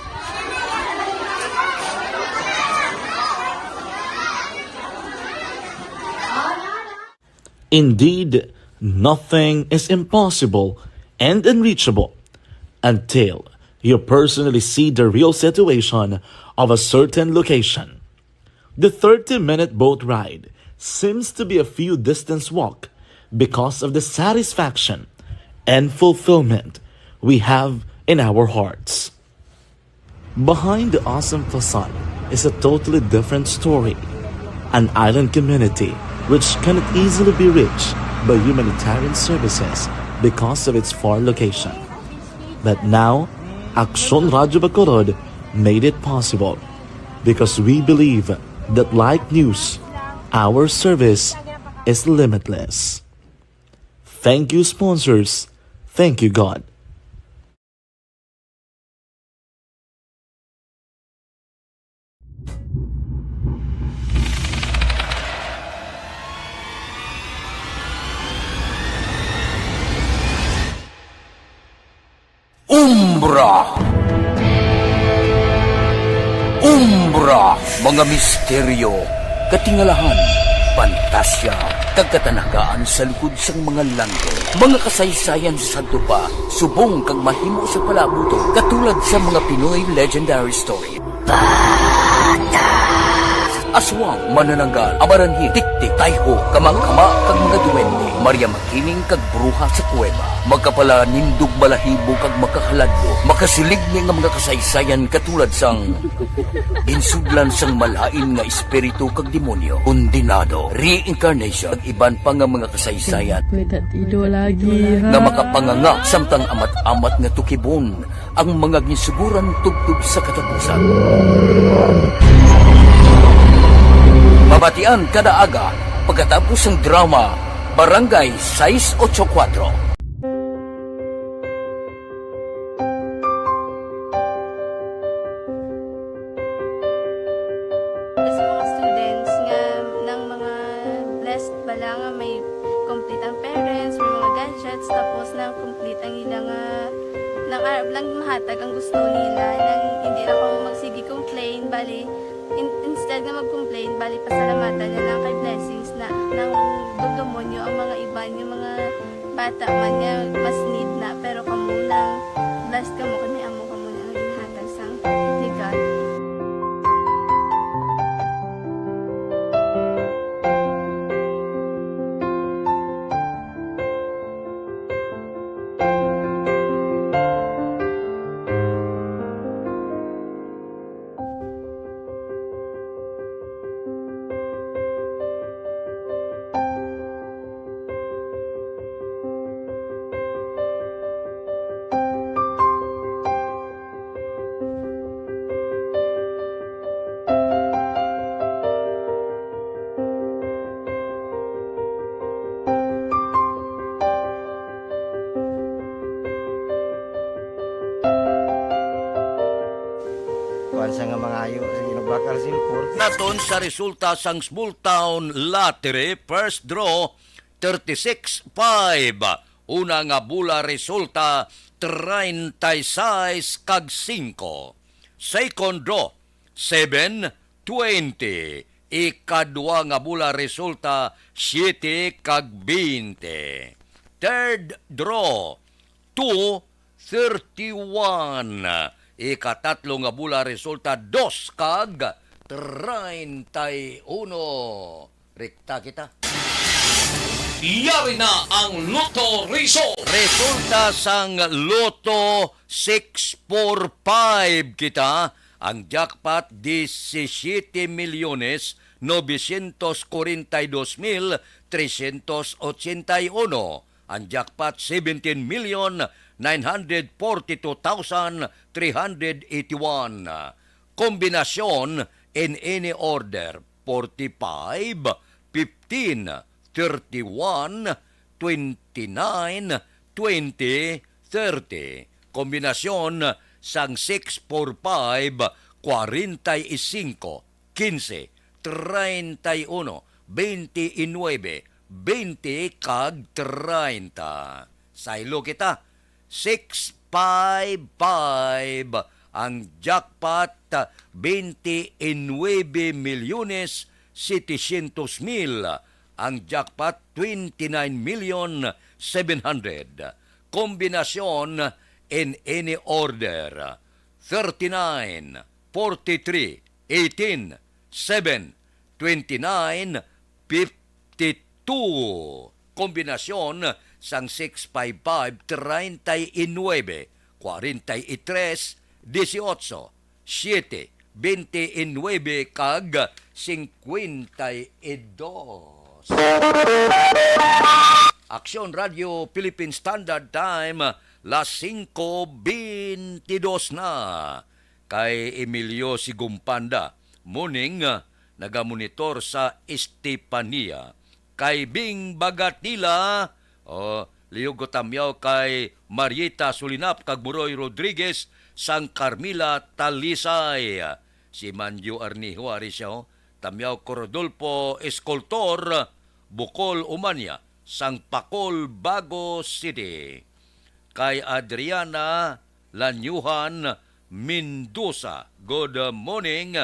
Indeed, nothing is impossible and unreachable until you personally see the real situation of a certain location. The thirty-minute boat ride seems to be a few distance walk because of the satisfaction and fulfillment we have in our hearts. Behind the awesome facade is a totally different story. An island community which cannot easily be reached by humanitarian services because of its far location. But now, Aksyon Radyo Bacolod made it possible because we believe that, like news, our service is limitless. Thank you, sponsors. Thank you, God. Umbra. Umbra. Mga misteryo, katingalahan, pantasya, kag katanagaan sa likod sang mga langit. Mga kasaysayan sa sadto pa, subong kag mahimo sa palaabuton, katulad sa mga Pinoy legendary story. Aswang, manananggal, amaranhit, tiktik, tayho, kamangkama, kag mga duwende, Maria Makiling kag bruha sa kuweba, makapalanindog balahibo kag makahaladlo, makasiligni nga mga kasaysayan katulad sang ginsudlan sang malain nga espiritu kag demonyo, kondenado, reincarnation, kag iban pa nga mga kasaysayan Kuya Tatido lagi, ha? nga makapanganga samtang amat-amat nga tukibon ang mga ginsuguran tubtob sa katapusan. Mabatian kada aga pagkatapos sang drama Barangay sais ocho kuwatro. Sa mga students nga nang mga blessed bala nga may complete ang parents, may mga gadgets, tapos nang complete ang ila nga nang arab lang mahatag ang gusto nila, nang hindi na kamo magsige complain, bali in, instead nga mag-complain, bali pasalamatan na lang kay blessings na nang dudumonyo ang mga iban nga mga bata man nga mas need na, pero kamo lang blessed kamo kay may amo kamo nga ginhatag sang regalo. Kuwan sa nga mangayo, sige, nagbakal sa cellphone. Naton sa resulta sang Small Town Lottery First Draw thirty-six five. Una nga bola resulta treinta y seis kag singko. Second draw, seven twenty. Ikadua nga bola resulta siete kag veinte. Third draw, two thirty-one. Ikatatlo nga bola resulta dos kag treinta y uno. Rekta kita. Yari na ang Lotto Result. Resulta sang Lotto six four five kita. Ang jackpot, disisiete milyones novecientos cuarenta y dos mil trescientos ochenta y uno. Ang jackpot, seventeen million nine hundred forty-two thousand three hundred eighty-one. Kombinasyon in any order, forty-five, fifteen, thirty-one, twenty-nine, twenty, thirty. Kombinasyon sang six four five, kwarenta y singko, quince, treinta y uno, veintinueve, veinte, kag treinta. Saylo kita, six five five ang jackpot, veintinueve milyones setecientos mil ang jackpot, twenty-nine million seven hundred. Kombinasyon in any order, thirty-nine, forty-three, eighteen, seven, twenty-nine, fifty-two. Kombinasyon sang six five five, treinta y nueve, cuarenta y tres, dieciocho, siete, veintinueve, kag cincuenta y dos. Aksyon Radio Philippine Standard Time, las singko bentidós na. Kay Emilio Sigumpanda, morning, ah, nagamonitor sa Estefania. Kay Bing Bagatila, oh, lihog ko tamyaw kay Marieta Sulinap kag Muroy Rodriguez sang Carmela, Talisay. Si Manju Arnijo, ari siya, oh. Tamyaw ko Rodolfo Escoltor, Bukol, Umania, sang Pacol, Bago City. Kay Adriana Lanyuhan Mendoza, good morning.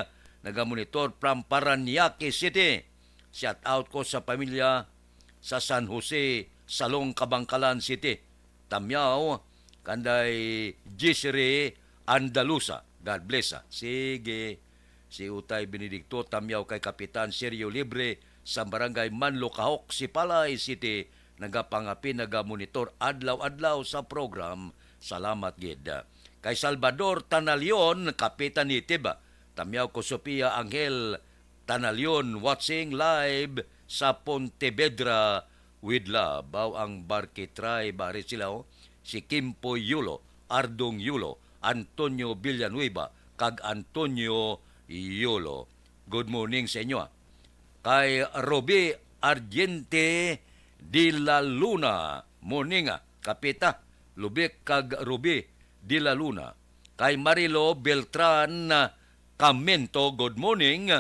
nagamonitor from Parañaque City. Shout out ko sa pamilya sa San Jose, Salong, Kabankalan City. Tamyaw, kanday Gisri Andalusa. God bless, ah. Sige. Si Utay Benedicto, tamyaw kay Kapitan Sergio Libre sa Barangay Manlukahok, Sipalay City, nagapangapi, nagamonitor adlaw-adlaw sa program. Salamat gid. Kay Salvador Tanalion, Kapitan Nitib, tamyaw ko Sophia Angel Tanalion, watching live sa Pontevedra with love. Aw, ang Barkitray, bari sila, oh. Si Kimpo Yulo, Ardong Yulo, Antonio Villanueva, kag Antonio Yulo. Good morning sa inyo, ah. Kay Ruby Ardiente de la Luna, morning, ah, Kapita, Lubik kag Ruby de la Luna. Kay Marilo Beltran, ah, Kamento, good morning.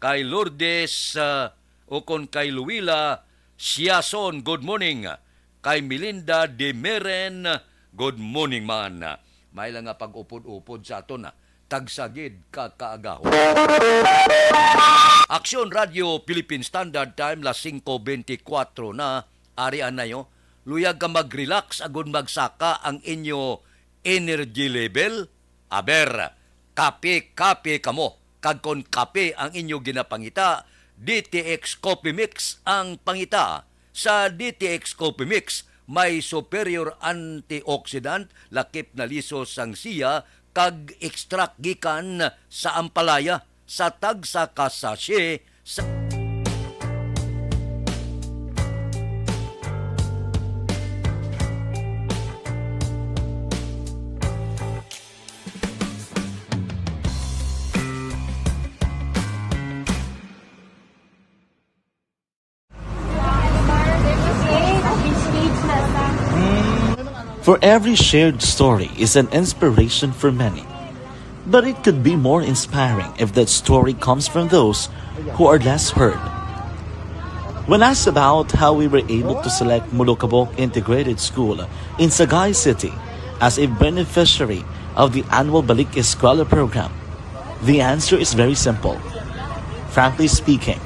Kay Lourdes, ah, ukon kay Luila Siason, good morning. Kay Melinda Demeren, good morning man. May lang nga pag-upod-upod sa aton, ah. Tagsa gid ka kaagahon. Aksyon Radio Philippine Standard Time, las singko bentikuwatro na, ari anayo. Luyag ka mag-relax agud magsaka ang inyo energy level. Aber, kape-kape kamo. Kag kon kape ang inyo ginapangita, D T X Coffee Mix ang pangita. Sa D T X Coffee Mix, may superior antioxidant, lakip na liso sang siya, kag extract gikan sa ampalaya. Sa tagsa ka sachet, sa For every shared story is an inspiration for many. But it could be more inspiring if that story comes from those who are less heard. When asked about how we were able to select Molokabok Integrated School in Sagay City as a beneficiary of the annual Balik Eskwela program, the answer is very simple. Frankly speaking,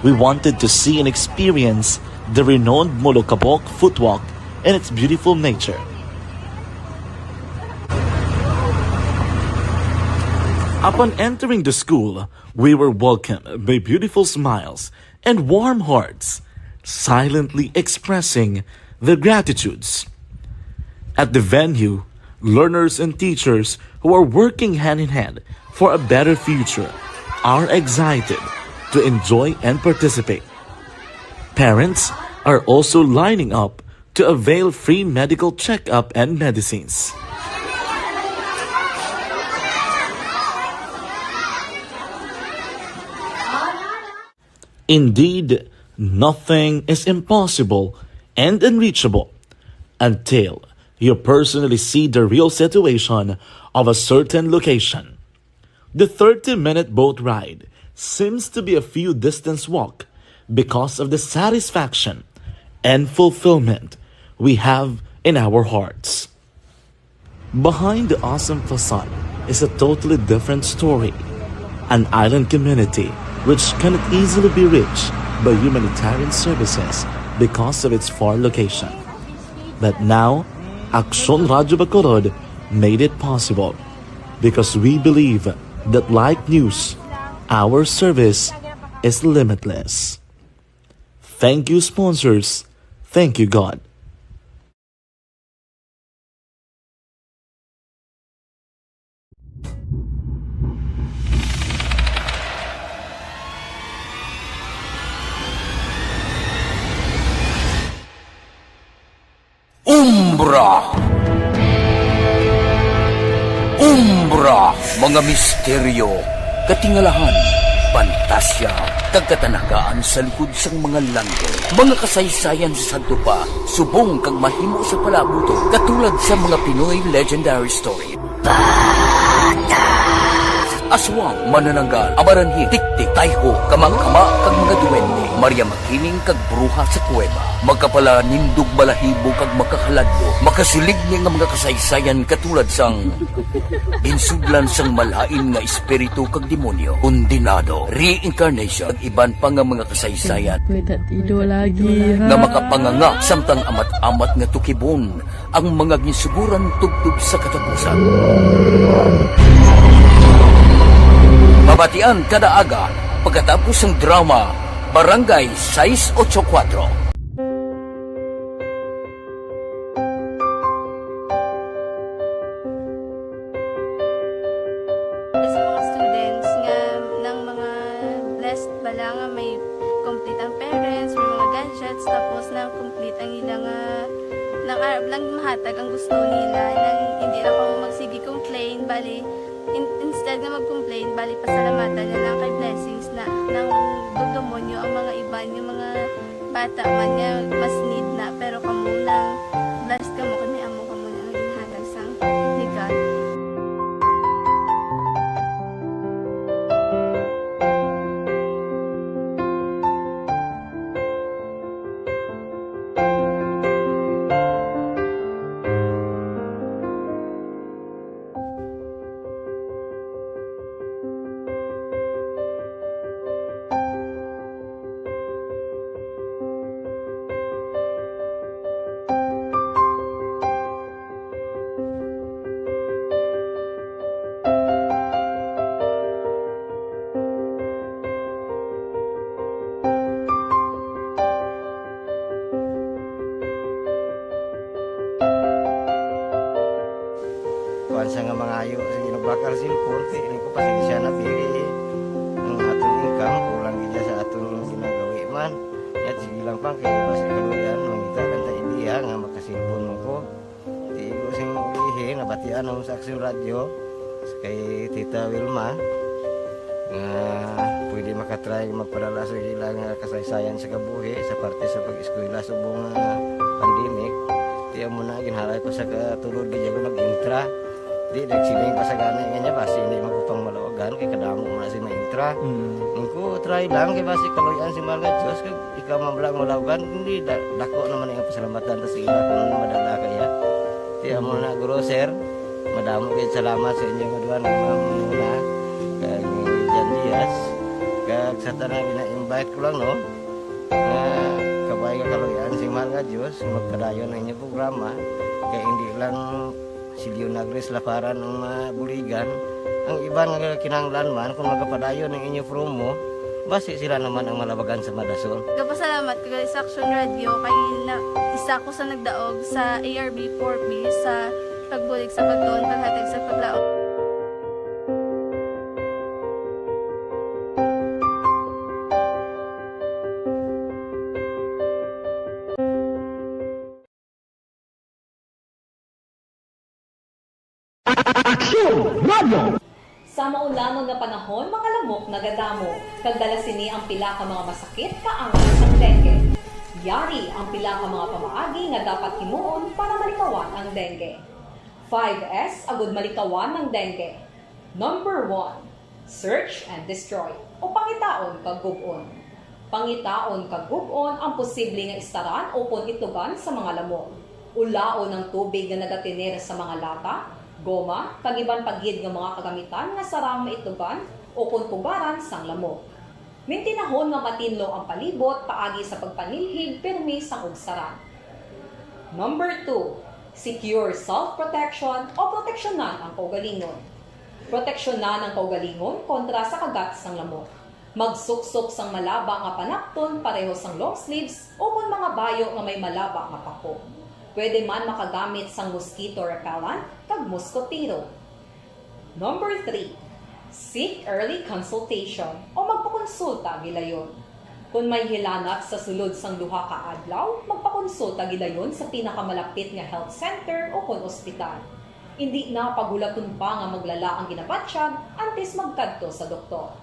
we wanted to see and experience the renowned Molokabok footwalk and its beautiful nature. Upon entering the school, we were welcomed by beautiful smiles and warm hearts, silently expressing their gratitudes. At the venue, learners and teachers who are working hand in hand for a better future are excited to enjoy and participate. Parents are also lining up to avail free medical checkup and medicines. Indeed, nothing is impossible and unreachable until you personally see the real situation of a certain location. The thirty-minute boat ride seems to be a few distance walk because of the satisfaction and fulfillment we have in our hearts. Behind the awesome facade is a totally different story. An island community which cannot easily be reached by humanitarian services because of its far location. But now, Aksyon Radyo Bacolod made it possible because we believe that like news, our service is limitless. Thank you, sponsors. Thank you, God. Umbra. Umbra, mga misteryo, katingalahan, pantasya, kag katanagaan sa likod sang mga langit. Mga kasaysayan sa sadto pa, subong kag mahimo sa palaabuton, katulad sa mga Pinoy legendary story. Batas. Aswang, manananggal, amaranhit, tiktik, tayho, kamakama, kag mga duwende, Maria Makiling, kag bruha sa kuweba. Makapalanindog balahibo kag makahaladlo, makasuligni nga mga kasaysayan katulad sang ginsudlan sang malain nga espiritu kag demonyo, kondenado, reincarnation, kag iban pa nga mga kasaysayan May tatido lagi, ha? Nga makapanganga samtang amat-amat nga tukibon ang mga ginsuguran tubtob sa katapusan. Mabatian kada aga pagkatapos sang drama Barangay sais ocho kuwatro. Sa mga students nga, nang mga blessed bala nga may complete ang parents, may mga gadgets, tapos nang complete ang ila nga, nang arab lang mahatag ang gusto nila, nang hindi lang kamo magsige complain, bali, in-, instead nga mag-complain, bali, pasalamatan na lang kay blessings na, nang dugdumon nyo ang mga iban, yung mga bata man nga mas need na, pero kamo nang blessed kamo kay may amo kamo na nga ginhatag sang ni God. Kuan sa nga mangayo, sige, nagbakal cellphone, kay ini ko pasensya na, pili ang aton income, kulang gid sa aton ginagawi man. Yat, sige lang pa, kay basi kaluyan, mangita lang ta idea nga makasilpon mo ko. Di ko sing ulihi, nabatian ako sa Aksyon Radyo, kay Tita Wilma, nga pwede makatry magpadala sa ila nga kasaysayan sa kabuhi sa parte sa pag-eskwela subong nga pandemic. Di amo na, ginhalay ko sa katulod, di ako nag-intra. Di, nagsiling pa sa gani nga niya, basi hindi man ko pang malawagan, kay kadamo mo na si ma-intra. Mm. Ang ko, try lang, kay basi kaluyan si Mahal nga Diyos, kag ikaw man lang malawagan, hindi, da-, dako naman ang pasalamatan ta sa ila kung ano madala kaya. Di amo na, guro, sir, madamo kayo salamat sa inyo nga duha, ni Ma'am Muna, kag ni Jan Diaz, kag sa tanan, gina-invite ko lang, no, nga kabay nga kaluyan si Mahal nga Diyos, magpadayon ang inyong programa, kay hindi lang si Leonagres Laparan ang mabuligan, ang iban nga kinahanglan man, kung magapadayon ang inyo promo, basi sila naman ang malabagan sa madason. Gapasalamat ko gali sa Aksyon Radyo kay na, isa ko sa nagdaog sa A R B four B sa pagbulig sa pagtuon, paghatag sa paglaom. Aksyon Radio! Sa maulanon nga panahon, mga lamok nagadamo, kag dala sini ang pila ka mga masakit nga angas sang dengue. Yari ang pila ka mga pamaagi nga dapat himuon para malikawan ang dengue. Five S agud malikawan ang dengue. Number one, search and destroy, o pangitaon kag gub-on. Pangitaon kag gub-on ang posible nga istaran ukon itlogan sa mga lamok. Ulaon ang tubig nga nagatener sa mga lata, goma, kag iban pa gid nga mga kagamitan nga sarang maitlogan ukon pugaran sang lamok. Mintinahon nga matinlo ang palibot paagi sa pagpanilhig pirmi sang ugsaran. Number two, secure self-protection o proteksyonan ang kaugalingon. Proteksyonan ang kaugalingon kontra sa kagat sang lamok. Magsuksok sang malaba nga panapton pareho sang long sleeves ukon mga bayo nga may malaba nga pako. Pwede man makagamit sang mosquito repellent kag moskotero. Number three, seek early consultation o magpakonsulta gilayon. Kon may hilanat sa sulod sang duha ka adlaw, magpakonsulta gilayon sa pinakamalapit nga health center ukon ospital. Indi na paghulaton pa nga maglala ang ginabatyag antes magkadto sa doktor.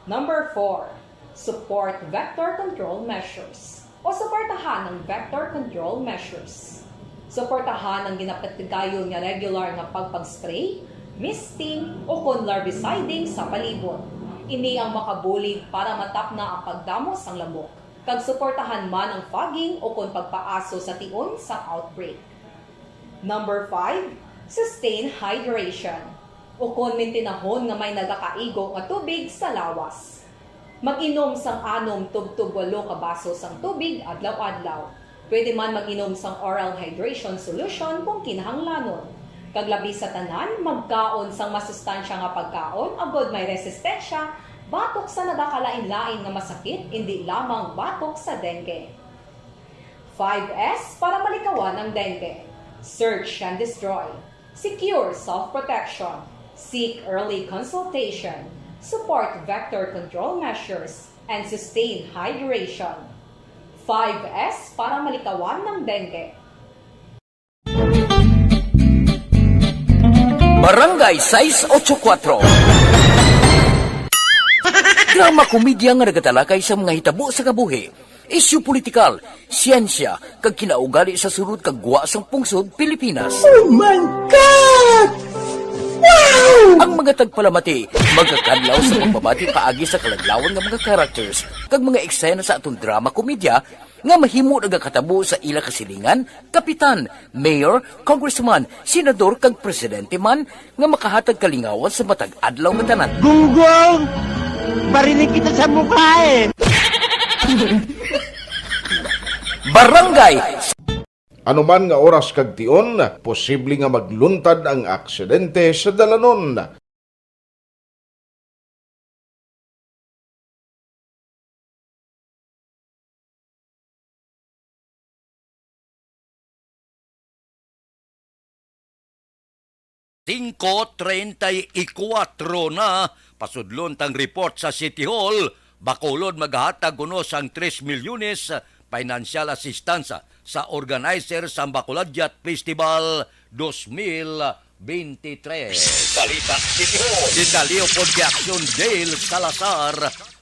Number four, support vector control measures o suportahan ang vector control measures. Suportahan ang ginapatigayon nga regular nga pagpag-spray, misting, o kon larviciding sa palibot. Ini ang makabulig para matapna ang pagdamo sang lamok, kag suportahan man ang fogging o kon pagpaaso sa tion sang outbreak. Number five, sustain hydration, o kon mintinahon nga may nagakaigo nga tubig sa lawas. Mag-inom sang anom tubtob walo ka baso sang tubig adlaw-adlaw. Pwede man mag-inom sang oral hydration solution kung kinahanglanon. Kag labi sa tanan, magkaon sang masustansya nga pagkaon agod may resistensya batok sa nagakalain-lain nga masakit, indi lamang batok sa dengue. Five S para malikawan ang dengue. Search and destroy. Secure self-protection. Seek early consultation. Support vector control measures and sustain hydration. Five S para malikawan ng dengue. Barangay sais ocho kuatro. Drama komedya nga nagatalakay sa mga hitabo sa kabuhi, isyu politikal, siyensya, kag kinaugali sa sulod kag gwa sang pungsod Pilipinas. Oh my God! Wow! Ang mga tagpalamati magakadlaw sa pagbabati paagi sa kalaglawan nga mga characters kag mga eksena sa aton drama komedya nga mahimo nagakatabo sa ila kasilingan, kapitan, mayor, congressman, senador, kag presidente man nga makahatag kalingawan sa matag adlaw nga tanan. Gunggong! Barinig kita sa mukha eh! Barangay Anuman nga oras kag tion, posible nga magluntad ang aksidente sa dalanon. Singko treinta y kuatro na, pasudlon tang report sa City Hall, Bacolod magahatag kuno sang tres milyones financial assistance sa organizer sang Bacolodiat Festival dos mil veintitrés. Balita City Hall. Detalye pod kay Action Dale Salazar.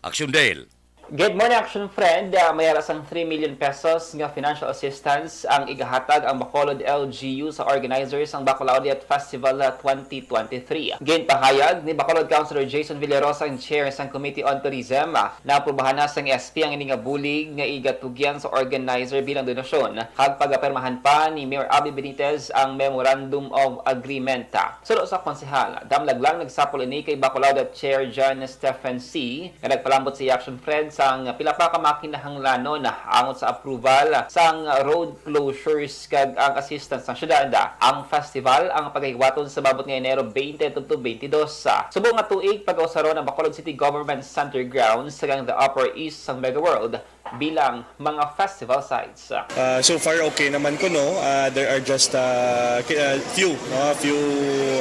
Action Dale. Good morning, Action Friend. Ah, may ara sang three million pesos nga financial assistance ang igahatag ang Bacolod L G U sa organizers sang Bacolodiat Festival, ah, twenty twenty-three. Ginpahayag ni Bacolod Councilor Jason Villarosa, ang chair sang Committee on Tourism, ah, naaprubahan na sang S P ang ini nga bulig nga igatugyan sa organizer bilang donasyon kag pagapirmahan pa ni Mayor Abby Benitez ang Memorandum of Agreement. Suno sa konsehal, damlag lang nagsapol ini kay Bacolod Chair John Stephen C. nga nagpalambot sa Action Friend sang pila pa ka mga kinahanglanon angot sa approval sang road closures kag ang assistance sang syudad. Ang festival ang pagahiwaton sa maabot nga Enero twenty twenty-two. Subong nga tuig, pag-ausaron ang Bacolod City Government Center Grounds kag ang The Upper East sang Mega World bilang mga festival sites. Ah, so far, okay naman kuno. Ah, there are just, ah, ki- ah, few, no? Few,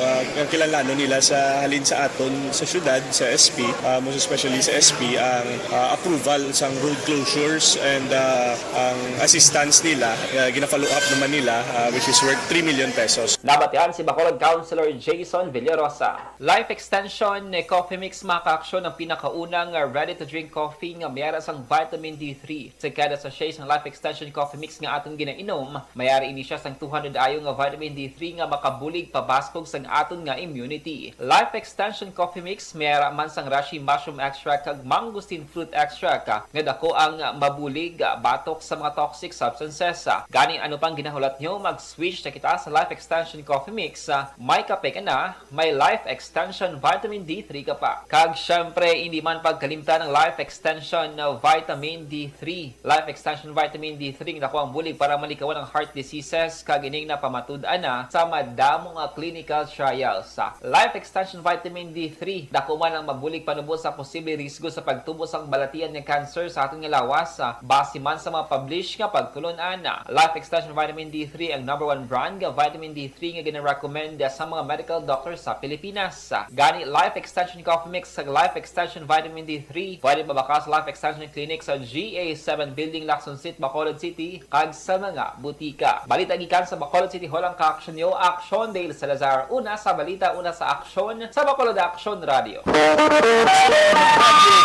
ah, ang kinahanglanon nila sa halin sa aton sa syudad, sa S P, ah, most especially sa S P, ang, ah, approval sang road closures and, ah, ang assistance nila, ah, gina-follow up naman nila, ah, which is worth three million pesos. Nabatian si Bacolod Councilor Jason Villarosa. Life Extension Coffee Mix makaaksyon ang pinakaunang ready-to-drink coffee nga may ara sang vitamin D three. Sa kada sachet sang Life Extension Coffee Mix nga aton ginainom, may ara ini sia sang two hundred I U nga vitamin D three nga makabulig pabaskog sang aton nga immunity. Life Extension Coffee Mix may ara man sang reishi mushroom extract kag mangosteen fruit extract nga dako ang mabulig batok sa mga toxic substances. Gani, ano pang ginahulat nyo? Mag-switch na kita sa Life Extension Coffee Mix. May kape ka na, may Life Extension Vitamin D three ka pa. Kag syempre, hindi man pagkalimtan ang Life Extension Vitamin D three. Life Extension Vitamin D three, nakuha ang bulig para malikawan ang heart diseases, kag ining napamatud-an na sa madamo nga clinical trials. Life Extension Vitamin D three, dako man ang mabulig panubo sa posible risgo sa pagtubo sang balatian nga cancer sa aton nga lawas, base man sa mga publish nga pagtulon-an. Life Extension Vitamin D three ang number one brand nga vitamin D three nga gina-recommend sa mga medical doctor sa Pilipinas. Gani, Life Extension Coffee Mix kag Life Extension Vitamin D three pwede mabakal sa Life Extension Clinic sa G A seven Building, Lacson Street, Bacolod City, kag sa mga butika. Balita gikan sa Bacolod City Hall ang kaaksyon nyo, Aksyon Dale Salazar. Una sa balita, una sa aksyon, sa Bacolod Aksyon Radio.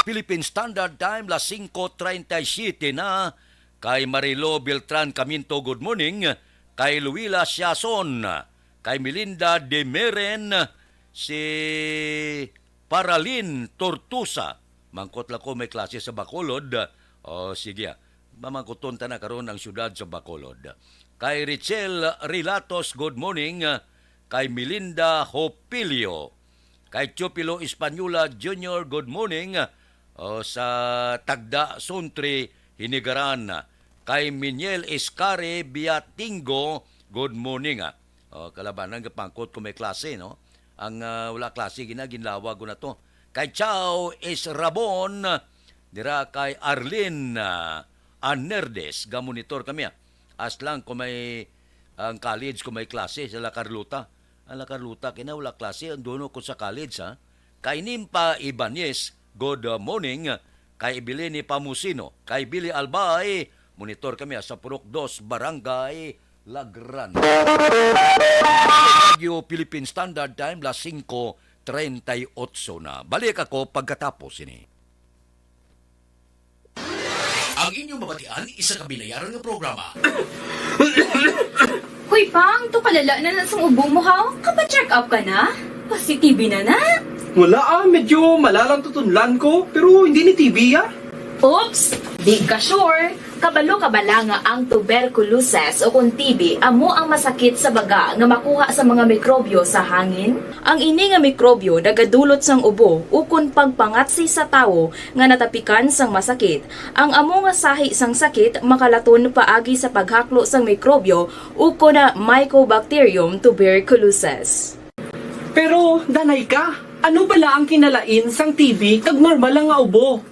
Philippine Standard Time, las singko treinta y siete na. Kay Marilo Beltran Caminto, good morning. Kay Luila Siason, kay Melinda Demeren, si Paralin Tortusa. Mangkot lang ko may klase sa Bacolod. O, sige, ah. Mamangkuton ta na karon ang siyudad sa Bacolod. Kay Richel Rilatos, good morning. Kay Melinda Hopilio. Kay Teofilo Española Junior, good morning. O, sa Tagda Suntri, Hinigaran. Kay Miniel Escare Biatingo, good morning, ah. O, kalabanan, gapangkot ko may klase, no? Ang, ah, wala klase, gina-, ginlawa ko na to. Kay Chao is Rabon, dira kay Arlene, ah, Anerdes, gamonitor kami, ah. As lang kung may, ang college, kung may klase, sila Carlota. Ala, Carlota, kina wala klase, ang duno ko sa college, ha? Kay Nimpa Ibanez, good morning. Kay Evelyn Pamusino, kay Billy Albay, monitor kami, ah, sa Purok Dos, Barangay La Grande. Radio Philippine Standard Time, las singko treinta y ocho na. Balik ako pagkatapos ini. Ang inyong mabatian, isa ka binayaran nga programa. Hoy, Pang, to kalala na na sang ubo mo, haw? Kapa-check up ka na? Positive na na. Wala, ah, medyo malalang tutunlan ko, pero hindi ni T B, ah. Oops! Di ka sure? Kabalo ka bala nga ang tuberculosis o kon T B amo ang masakit sa baga nga makuha sa mga mikrobyo sa hangin? Ang ini nga mikrobyo nagadulot sang ubo ukon pagpangatsi sa tawo nga natapikan sang masakit. Ang amo nga sahi sang sakit makalaton paagi sa paghaklo sang mikrobyo ukon na Mycobacterium tuberculosis. Pero, danay ka, ano bala ang kinalain sang T B kag normal lang nga ubo?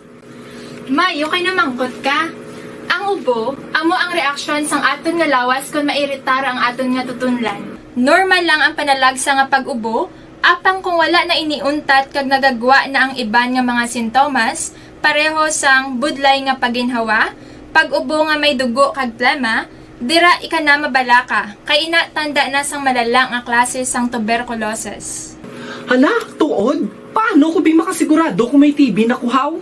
May, okay na mangkot ka. Ang ubo, amo ang reaksyon sang aton nga lawas kon mairitar ang aton nga tutunlan. Normal lang ang panalagsa nga pag-ubo, apang kung wala na ini untat kag nagagwa na ang iban nga mga sintomas, pareho sang budlay nga paginhawa, pag-ubo nga may dugo kag plema, dira ika na mabalaka, kay ina tanda na sang malala nga klase sang tuberculosis. Hala, tuod? Paano ko bi makasigurado kung may T B na ko, haw?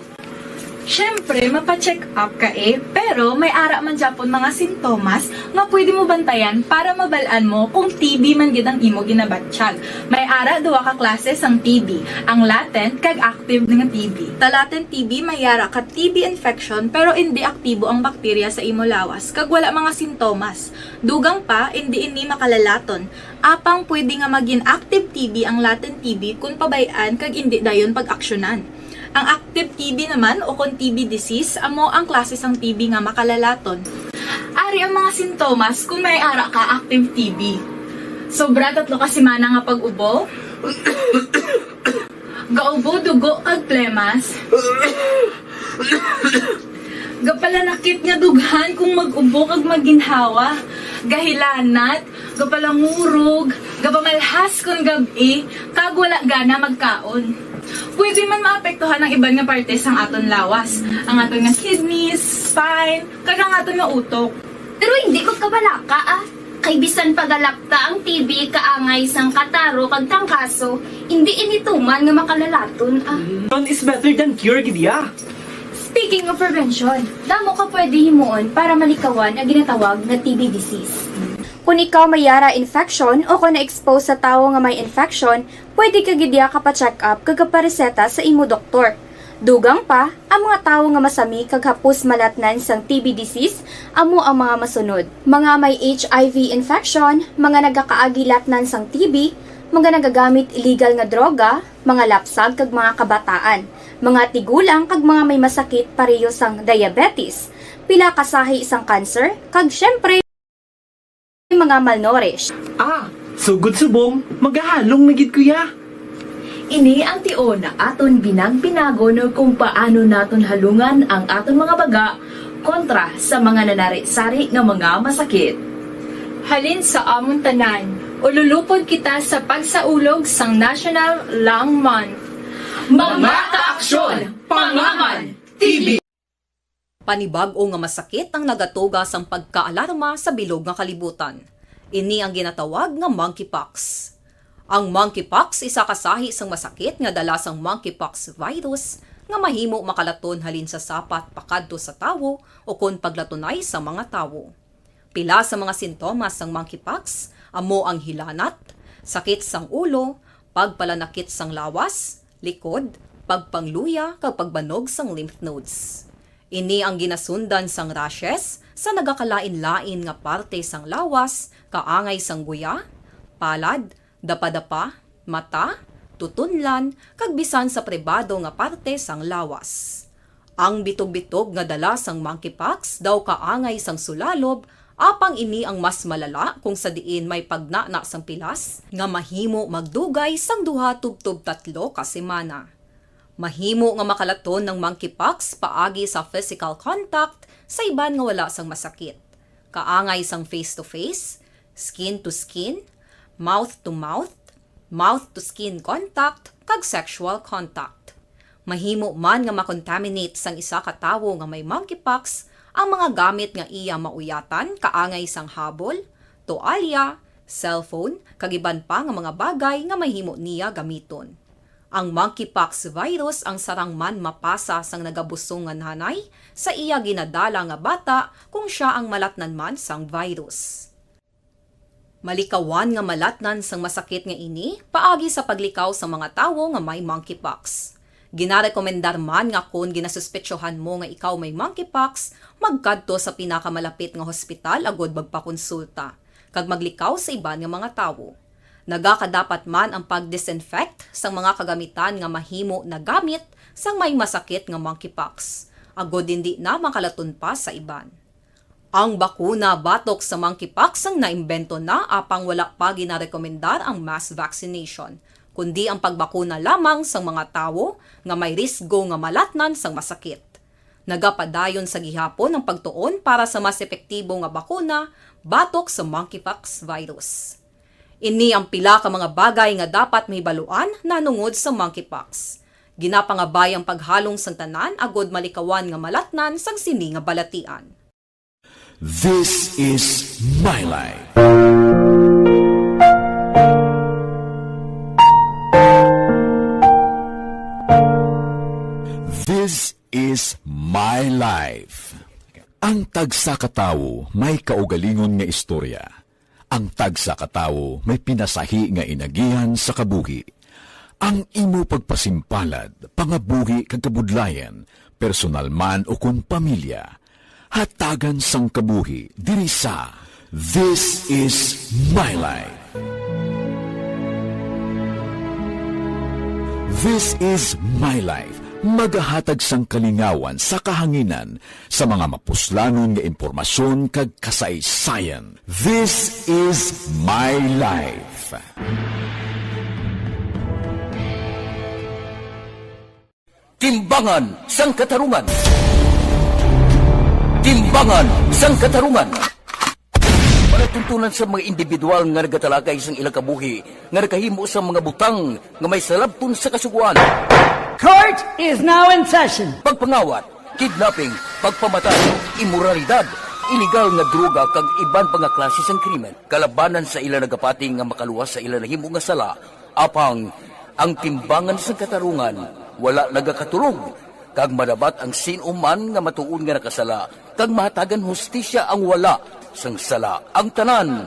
Siyempre, mapa-check up ka, eh, pero may ara man gyapon mga sintomas nga pwede mo bantayan para mabal-an mo kung T B man gid ang imo ginabatyag. May ara duha ka klase sang T B, ang latent kag active nga T B. Sa latent T B, may ara ka T B infection pero indi aktibo ang bakterya sa imo lawas kag wala mga sintomas. Dugang pa, indi ini makalalaton. Apang pwede nga magin active T B ang latent T B kon pabay-an kag indi dayon pag-aksyonan. Ang active T B naman, o kon T B disease, amo ang klase sang T B nga makalalaton. Ari ang mga sintomas kon may ara ka active T B. Sobra tatlo ka semana nga pag-ubo. Gaubo dugo kag plemas. Gapalanakit nga dughan kung mag-ubo kag maginhawa. Gahilanat, gapalangurog, gapamalhas kon gab-i, kag wala gana magkaon. Pwede man maapektuhan ang iban nga parte sang aton lawas, ang aton nga kidneys, spine, kag ang aton nga utok. Pero hindi ko kabalaka, ah. Kay bisan pagalakta ang T B kaangay sang kataro kag tangkaso, hindi ini tuman nga makalalaton, ah. Prevention is better than cure, gid ya. Speaking of prevention, damo ka pwede himuon para malikawan ang ginatawag nga T B disease. Kung ikaw may yara infection o kung na-expose sa tawo nga may infection, pwede ka gid ya kapa-check up kag kapareseta sa imo doktor. Dugang pa, ang mga tawo nga masami kag hapos malatnan sang T B disease amo ang mga masunod: mga may H I V infection, mga nagakaagi latnan sang T B, mga nagagamit illegal nga droga, mga lapsag kag mga kabataan, mga tigulang kag mga may masakit pareho sang diabetes, pila ka sahi sang cancer, kag syempre, mga malnourished. Ah, sugod subong, magahalong na gid ko ya. Ini ang tion nga aton binang-binagon kung paano naton halungan ang aton mga baga kontra sa mga nanari-sari nga mga masakit. Halin sa amon tanan, ululupod kita sa pagsaulog sang National Lung Month. Mga kaaksyon, pangaman, T B. Panibag-o nga masakit ang nagatuga sang pagkaalarma sa bilog nga kalibutan. Ini ang ginatawag nga monkeypox. Ang monkeypox isa ka sahi sang masakit nga dala sang monkeypox virus nga mahimo makalaton halin sa sapat pakadto sa tawo o kon paglatunay sa mga tawo. Pila sa mga sintomas sang monkeypox amo ang hilanat, sakit sang ulo, Pagpalanakit sang lawas, likod, pagpangluya, kag pagbanog sang lymph nodes. Ini ang ginasundan sang rashes sa nagakalain-lain nga parte sang lawas, kaangay sang guya, palad, dapadapa, mata, tutunlan, kag bisan sa pribado nga parte sang lawas. Ang bitog-bitog nga dala sang monkeypox daw kaangay sang sulalob, apang ini ang mas malala kung sa diin may pagnana sang pilas nga mahimo magdugay sang duha tubtob tatlo ka semana. Mahimo nga makalaton ang monkeypox paagi sa physical contact sa iban nga wala sang masakit, kaangay sang face-to-face, skin-to-skin, mouth-to-mouth, mouth-to-skin contact, kag sexual contact. Mahimo man nga makontaminate sang isa ka tawo nga may monkeypox ang mga gamit nga iya mauyatan, kaangay sang habol, toalya, cellphone, kag iban pa nga mga bagay nga mahimo niya gamiton. Ang monkeypox virus ang sarang man mapasa sang nagabusong nga nanay sa iya ginadala nga bata kung sia ang malatnan man sang virus. Malikawan nga malatnan sang masakit nga ini paagi sa paglikaw sa mga tawo nga may monkeypox. Ginarekomendar man nga kon ginasuspetsohan mo nga ikaw may monkeypox, magkadto sa pinakamalapit nga hospital agud magpakonsulta kag maglikaw sa iban nga mga tawo. Nagakadapat man ang pag-disinfect sang mga kagamitan nga mahimo nagamit sang may masakit nga monkeypox, agud indi na makalaton pa sa iban. Ang bakuna batok sa monkeypox ang naimbento na, apang wala pa ginarekomendar ang mass vaccination, kundi ang pagbakuna lamang sang mga tawo nga may risgo nga malatnan sang masakit. Nagapadayon sa gihapon ang pagtuon para sa mas epektibo nga bakuna batok sa monkeypox virus. Ini ang pila ka mga bagay nga dapat mahibaluan nanungod sa monkeypox. Ginapangabay ang paghalong sang tanan agud malikawan nga malatnan sang sini nga balatian. This is my life. This is my life. Ang tagsa ka tawo may kaugalingon nga istorya. Ang tagsa ka tawo may pinasahi nga inagihan sa kabuhi. Ang imo pagpasimpalad, pangabuhi kag kabudlayan, personal man o kon pamilya, hatagan sang kabuhi diri sa This Is My Life. This Is My Life, magahatag sang kalingawan sa kahanginan sa mga mapuslanon nga impormasyon kag kasaysayan. This Is My Life. Timbangan sang Katarungan. Timbangan sang Katarungan. Palatuntunan sa mga individual nga nagatalakay sang ilang kabuhi nga nakahimo sa mga butang nga may salabton sa Kasugoan. Court is now in session. Pagpangawat, kidnapping, pagpamatay, imoralidad, iligal nga droga kag iban pa nga klase sang krimen kalabanan sa ila nagapati nga makaluwas sa ila nahimo nga sala. Apang ang timbangan sang katarungan wala nagakatulog, kag madabat ang sin-o man nga matuod nga nakasala, kag mahatagan hustisya ang wala sang sala. Ang tanan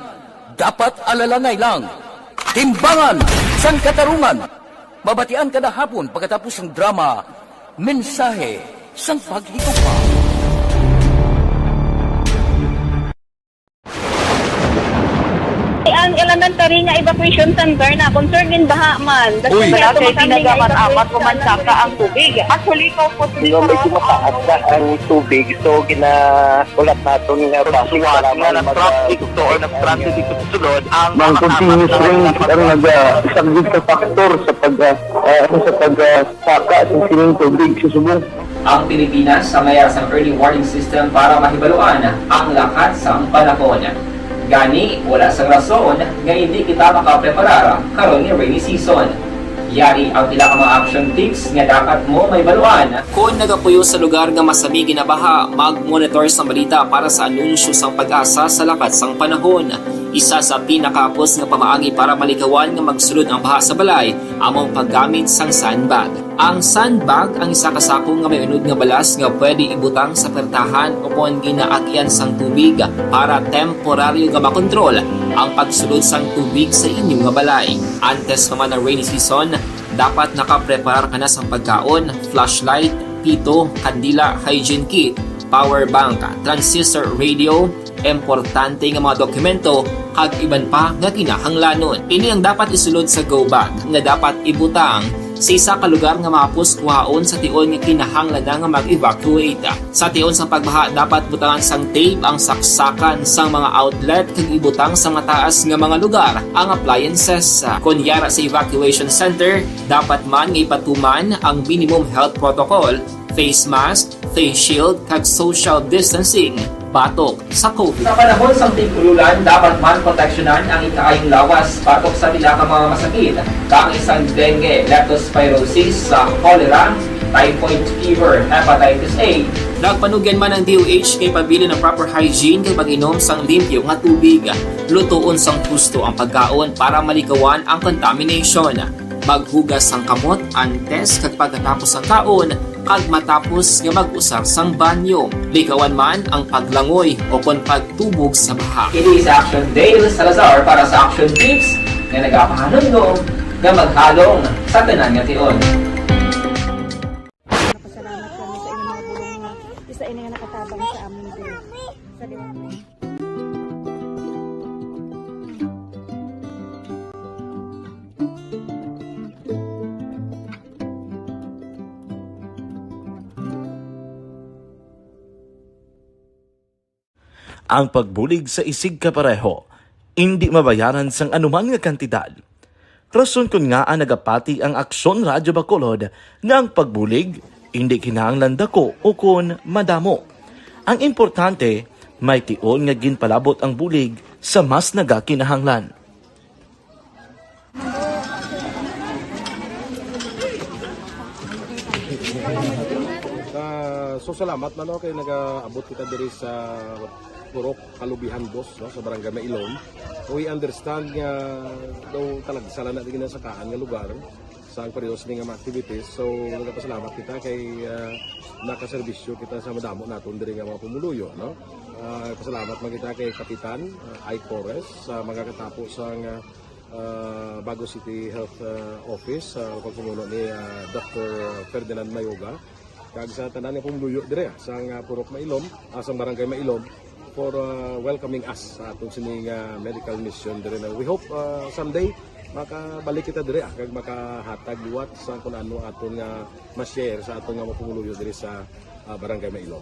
dapat alalangay lang. Timbangan sang Katarungan. Mabatian kada hapon pagkatapos sang drama, Mensahe sang Paghigugma. Ang elementary nga evacuation center na concerned in baha man. Uy, wala kay tinaga man amat ko man saka ang tubig. Actually, ko po Medyo mataas na ang tubig, so ginaulat naton nga basi nga lamang nag-traffic to or nag-traffic dito sa sulod ang mga continuous rain ang nag-, ah, isang big factor sa pag, ah, ah, sa pag, ah, saka sa sining tubig sa subong. Ang Pilipinas sa mayara sang early warning system para mahibaluan ang lakat sang panahon. Gani, wala sang rason nga indi kita makapreparar karon nga rainy season. Yari ang pila ka mga action tips nga dapat mo mahibaluan. Kon nagapuyo sa lugar nga masami ginabaha, mag-monitor sang balita para sa anunsyo sang PAGASA sa lakat sang panahon. Isa sa pinakahapos nga pamaagi para malikawan nga magsulod ang baha sa balay amo ang paggamit sang sandbag. Ang sandbag ang isa ka sako nga may unod nga balas nga pwede ibutang sa pertahan ukon ginaagian sang tubig para temporaryo nga makontrol ang pagsulod sang tubig sa inyo nga balay. Antes pa man ang rainy season, dapat nakapreparar ka na sang pagkaon, flashlight, pito, kandila, hygiene kit, power bank, transistor radio, importante nga mga dokumento, kag iban pa nga kinahanglanon. Ini ang dapat isulod sa go bag nga dapat ibutang sa isa ka lugar nga mahapos kuhaon sa tion nga kinahanglan na nga mag-evacuate. Sa tion sang pagbaha, dapat butangan sang tape ang saksakan sang mga outlet kag ibutang sa mataas nga mga lugar ang appliances. Kon yara sa evacuation center, dapat man nga ipatuman ang minimum health protocol, face mask, face shield, kag social distancing batok sa COVID. Sa panahon sang tig-ululan, dapat man proteksyonan ang ikaayong lawas batok sa pila ka mga masakit, kaangay sang dengue, leptospirosis, sa cholera, typhoid fever, hepatitis A. Nagpanugyan man ang D O H kay pabilin ang proper hygiene kag pag-inom sang limpyo nga tubig. Lutoon sang husto ang pagkaon para malikawan ang contamination. Maghugas sang kamot antes kag pagkatapos sang kaon, kag matapos nga mag-usar sang banyo. Likawan man ang paglangoy o kon pagtubog sa baha. Ini si Action Dale Salazar para sa Action Tips nga nagapahanumdom nga maghalong sa tanan nga tion. Nagpasalamat kami sa inyong mga bulong nga isa ini nga nakatabang sa amin din. Sa liwanag. Ang pagbulig sa isigkapareho indi mabayaran sang anuman nga kantidad. Rason kon ngaa nagapati ang Aksyon Radyo Bacolod nga ang pagbulig indi kinahanglan dako ukon madamo. Ang importante, may tion nga ginpalabot ang bulig sa mas nagakinahanglan. Ah, so salamat man, no, kay nagaabot kita diri sa Purok Kalubihan Dos, no, sa Barangay Mailom. We understand nga daw talagsa lang na din sa kaan nga lugar sa ang periodo sini nga mga activities. So, nagapasalamat kita kay, ah, nakaserbisyo kita sa madamo naton diri nga mga pumuluyo, no? Ah, pasalamat man kita kay Kapitan, ah, Ike Torres sa mga katapo sa nga, ah, Bago City Health, ah, Office, sa pagpamuno ni, ah, Doctor Ferdinand Mayoga, kag sa tanan nga pumuluyo dire, ah, sa nga Purok Mailom, ah, sa Barangay Mailom, for, ah, welcoming us sa aton sini nga medical mission dire na we hope, ah, someday makabalik kita dire, ah, kag makahatag liwat sa kun ano aton nga ma-share sa aton nga mga pumuluyo dire sa, ah, Barangay Mailom.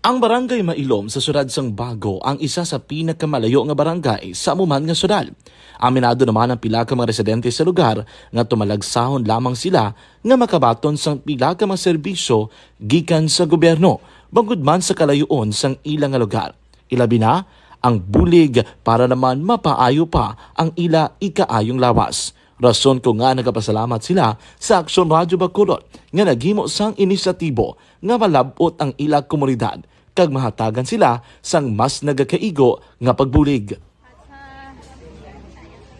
Ang Barangay Mailom sa siyudad sang Bago ang isa sa pinakamalayo nga barangay sa amo man nga siyudad. Aminado naman ang pila ka mga residente sa lugar nga tumalagsahon lamang sila nga makabaton sang pila ka mga serbisyo gikan sa gobyerno, bangod man sa kalayoon sang ila nga lugar. Ilabi na ang bulig para naman mapaayo pa ang ila ikaayong lawas. Rason ko nga nagapasalamat sila sa Aksyon Radyo Bacolod nga naghimo sang inisyatibo nga malab-ot ang ila komunidad kag mahatagan sila sang mas nagakaigo nga pagbulig. Sa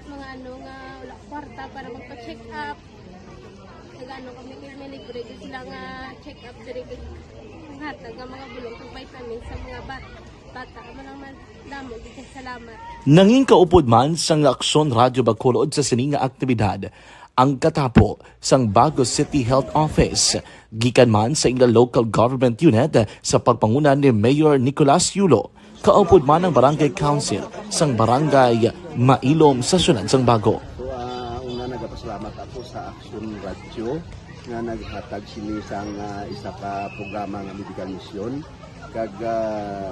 mga ano nga wala kwarta para magpa-check up, nag-ano kami, may libre gyud sila nga check up diri, kag hatag nga mga bulong kag vitamin sa mga bat-, bata. Amo lang man, damo gyud kay salamat. Nangin kaupod man sang Aksyon Radyo Bacolod sa sini nga aktibidad ang katapo sang Bago City Health Office, gikan man sa ila local government unit sa pagpanguna ni Mayor Nicolas Yulo, kaupod man ang Barangay Council sang Barangay Mailom sa siyudad sang Bago. So, ah, una, nagapasalamat ako sa Action Radio nga naghatag sini sang, ah, isa ka programa nga medical mission. Kag, ah,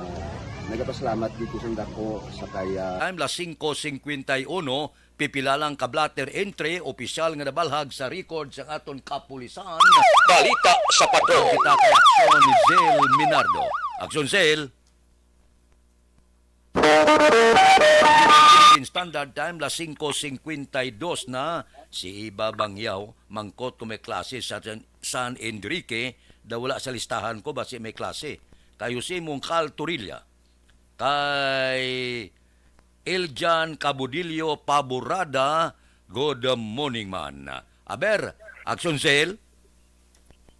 nagapasalamat dito sa dako sa kay, ah, Time, las singko singkwenta y uno, pipila lang ka blotter entry, opisyal nga nabalhag sa record sang aton kapulisan. Balita sa Patrol. Kita kay Aksyon Zel Minardo. Aksyon Zel. Philippine Standard Time, las singko singkwenta y dos na. Si Iba Bangyaw, mangkot ko may klase sa San, San Enrique, daw wala sa listahan ko, basi may klase. Kay Jose Mungkal Torilla, kay Eljan Cabudillo Paborada, good morning man. Aber, Aksyon Zel.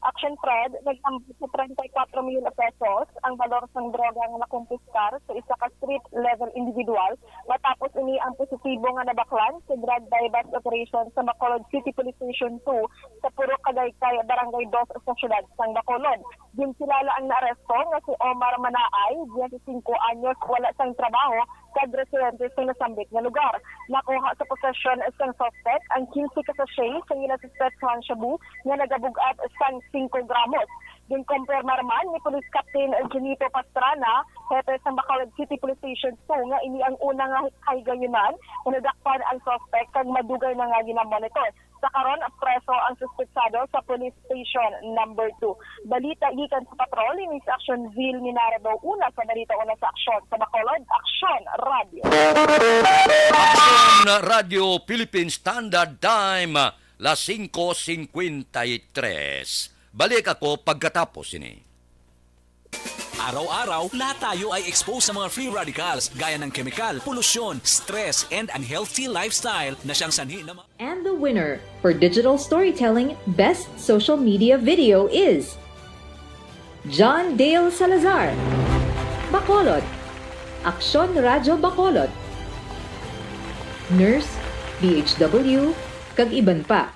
Action fraud, nagtambok sa treinta y cuatro milyon pesos ang balor sang droga nga nakumpiskar sa isa ka street level individual. Matapos ini, ang positibo nga nabaklan sa drug buy-bust operation sa Bacolod City Police Station two sa Purok Kagaycay, Barangay Dos sa siyudad sang Bacolod. Ginkilala ang naaresto nga si Omar Manaay, diecinueve anyos, wala sang trabaho, kag residente sa nasambit nga lugar. Nakuha sa posesyon sang suspect ang quince ka sachet sa ila suspetsahan shabu nga nagabug-at sang singko gramos. Ginkumpirmar man ni Police Captain Junito Pastrana, hepe sa Bacolod City Police Station two, nga ini ang una nga kahigayunan nga nadakpan ang suspect kag madugay na nga ginamonitor. Sa karon, preso ang suspetsado sa Police Station Number Two. Balita gikan sa patrol, ini si Action Vil Minardo, una sa balita, una sa aksyon. Sa Bacolod, Aksyon Radio. Aksyon Radio Philippine Standard Time, las singko singkwenta y tres. Balik ako pagkatapos ini. Araw-araw, lahat tayo ay exposed sa mga free radicals gaya ng kemikal, polusyon, stress, and unhealthy lifestyle na siyang sanhi ng mga And the winner for digital storytelling best social media video is John Dale Salazar, Bacolod, Aksyon Radyo Bacolod, Nurse, B H W, kag iban pa.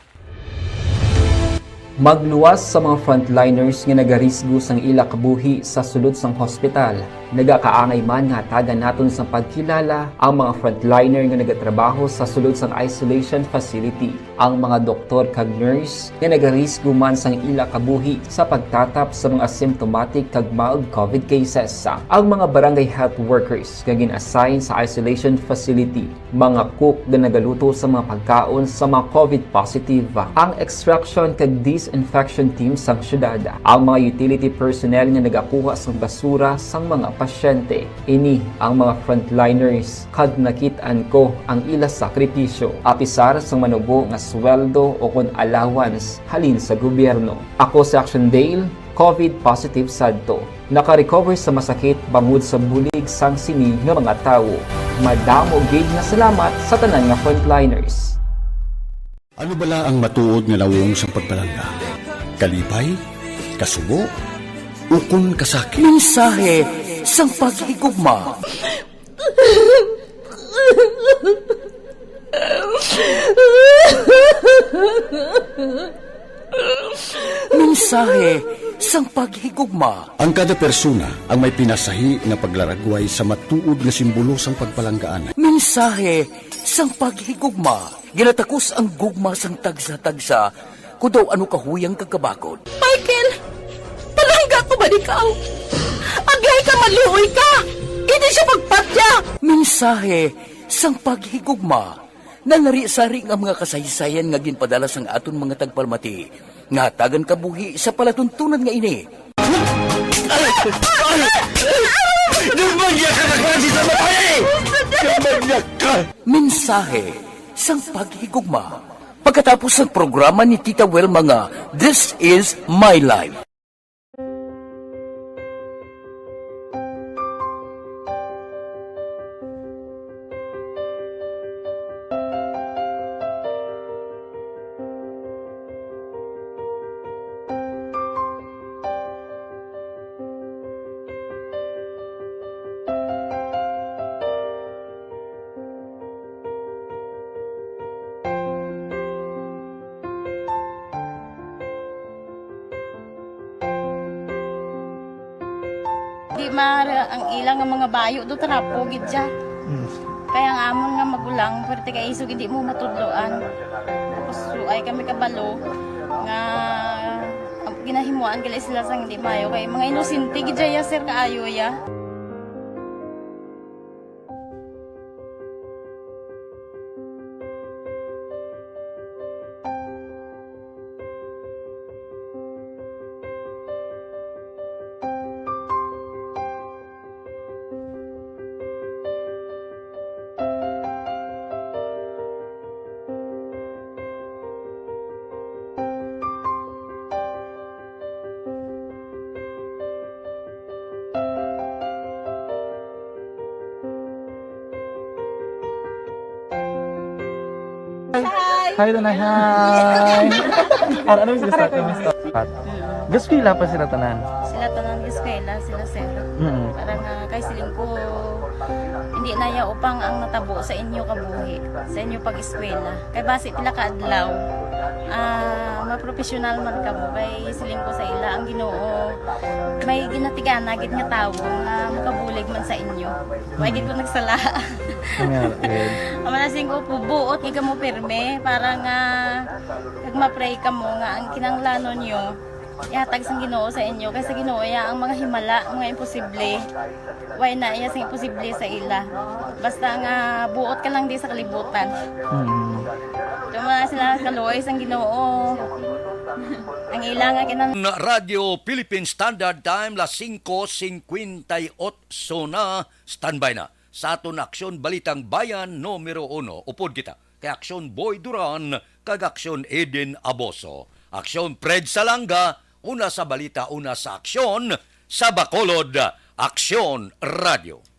Magluwas sa mga frontliners nga nagarisgo sang ila kabuhi sa sulod sang hospital. Nagakaangay man nga hatagan naton sang pagkilala ang mga frontliner nga nagatrabaho sa sulod sang isolation facility, ang mga doktor kag nurse nga nagarisgo man sang ila kabuhi sa pagtatap sa mga asymptomatic kag mild covid cases, ang mga barangay health workers nga gin-assign sa isolation facility, mga cook nga nagaluto sa mga pagkaon sa mga covid positive, ang extraction kag disinfection team sang syudad, ang mga utility personnel nga nagakuha sang basura sang mga pasyente. Ini ang mga frontliners, kag nakit-an ko ang ila sakripisyo, apisar sang manubo nga sweldo o kon allowance halin sa gobyerno. Ako si Action Dale, covid positive sadto. Naka-recover sa masakit bangod sa bulig sang sini nga mga tawo. Madamo gid nga salamat sa tanan nga frontliners. Ano bala ang matuod nga nawong sang pagpalangga? Kalipay? Kasubo? Ukon kasakit? Mensahe sang paghigugma. Mensahe sang paghigugma. Ang kada persona ang may pinasahi nga paglaragway sa matuod nga simbolo sang pagpalanggaan. Mensahe sang paghigugma. Ginatakos ang gugma sang tagsa-tagsa, kon daw ano kahuyang kag kabakod. Michael, palangga ko ba ikaw? Aglay ka, maluoy ka! Hindi siya pagpatya! Mensahe sang paghigugma. Nanari-sari nga mga kasaysayan nga ginpadala sang aton mga tagpalamati nga hatagan kabuhi sa palatuntunan nga ini. Dumbag niya ka na klase sa babae! Dumbag niya ka! Mensahe sang paghigugma. Pagkatapos sang programa ni Tita Wilma nga This Is My Life. Di maara ang ila nga mga bayo do, trapo gid siya. Mm. Kaya ang amon nga magulang, pwerte kay isog hindi mo matudloan. Tapos suay kami kabalo nga ginahimuan gali sila sang hindi maayo. Kay mga inosente gid siya, sir, kaayo ya. Hi! Hi, Tanay! Hi! Ano, ano yung start? Ano yung start? Gaskwela pa sila tanan. Sila tanan eskwela, sila sir. Mm. Para nga kay siling ko, hindi na ya upang ang natabo sa inyo kabuhi, sa inyo pag-eskwela. Kay basi pila ka adlaw, ah, mapropesyonal man kamo. Kay siling ko sa ila, ang Ginoo may ginatigana gid nga tawo nga makabulig man sa inyo. Wa gid ko nagsala. Nga, good. Ang manasing ko po, buot nga kamo pirme para nga kag ma-pray kamo nga ang kinahanglanon nyo ihatag sang Ginoo sa inyo, kay sa Ginoo iya ang mga himala, mga imposible. Way na iya sing imposible sa ila. Basta nga buot ka lang di sa kalibutan. Mm. Kamo na sila kaluoy sang Ginoo. Ang ila nga kinang Radyo Philippine Standard Time, las singko singkwenta y otso na. Standby na sa aton Aksyon Balitang Bayan numero uno. Upod kita kay Aksyon Boy Duran kag Aksyon Eden Aboso. Aksyon Fred Salanga, una sa balita, una sa aksyon, sa Bacolod, Aksyon Radio.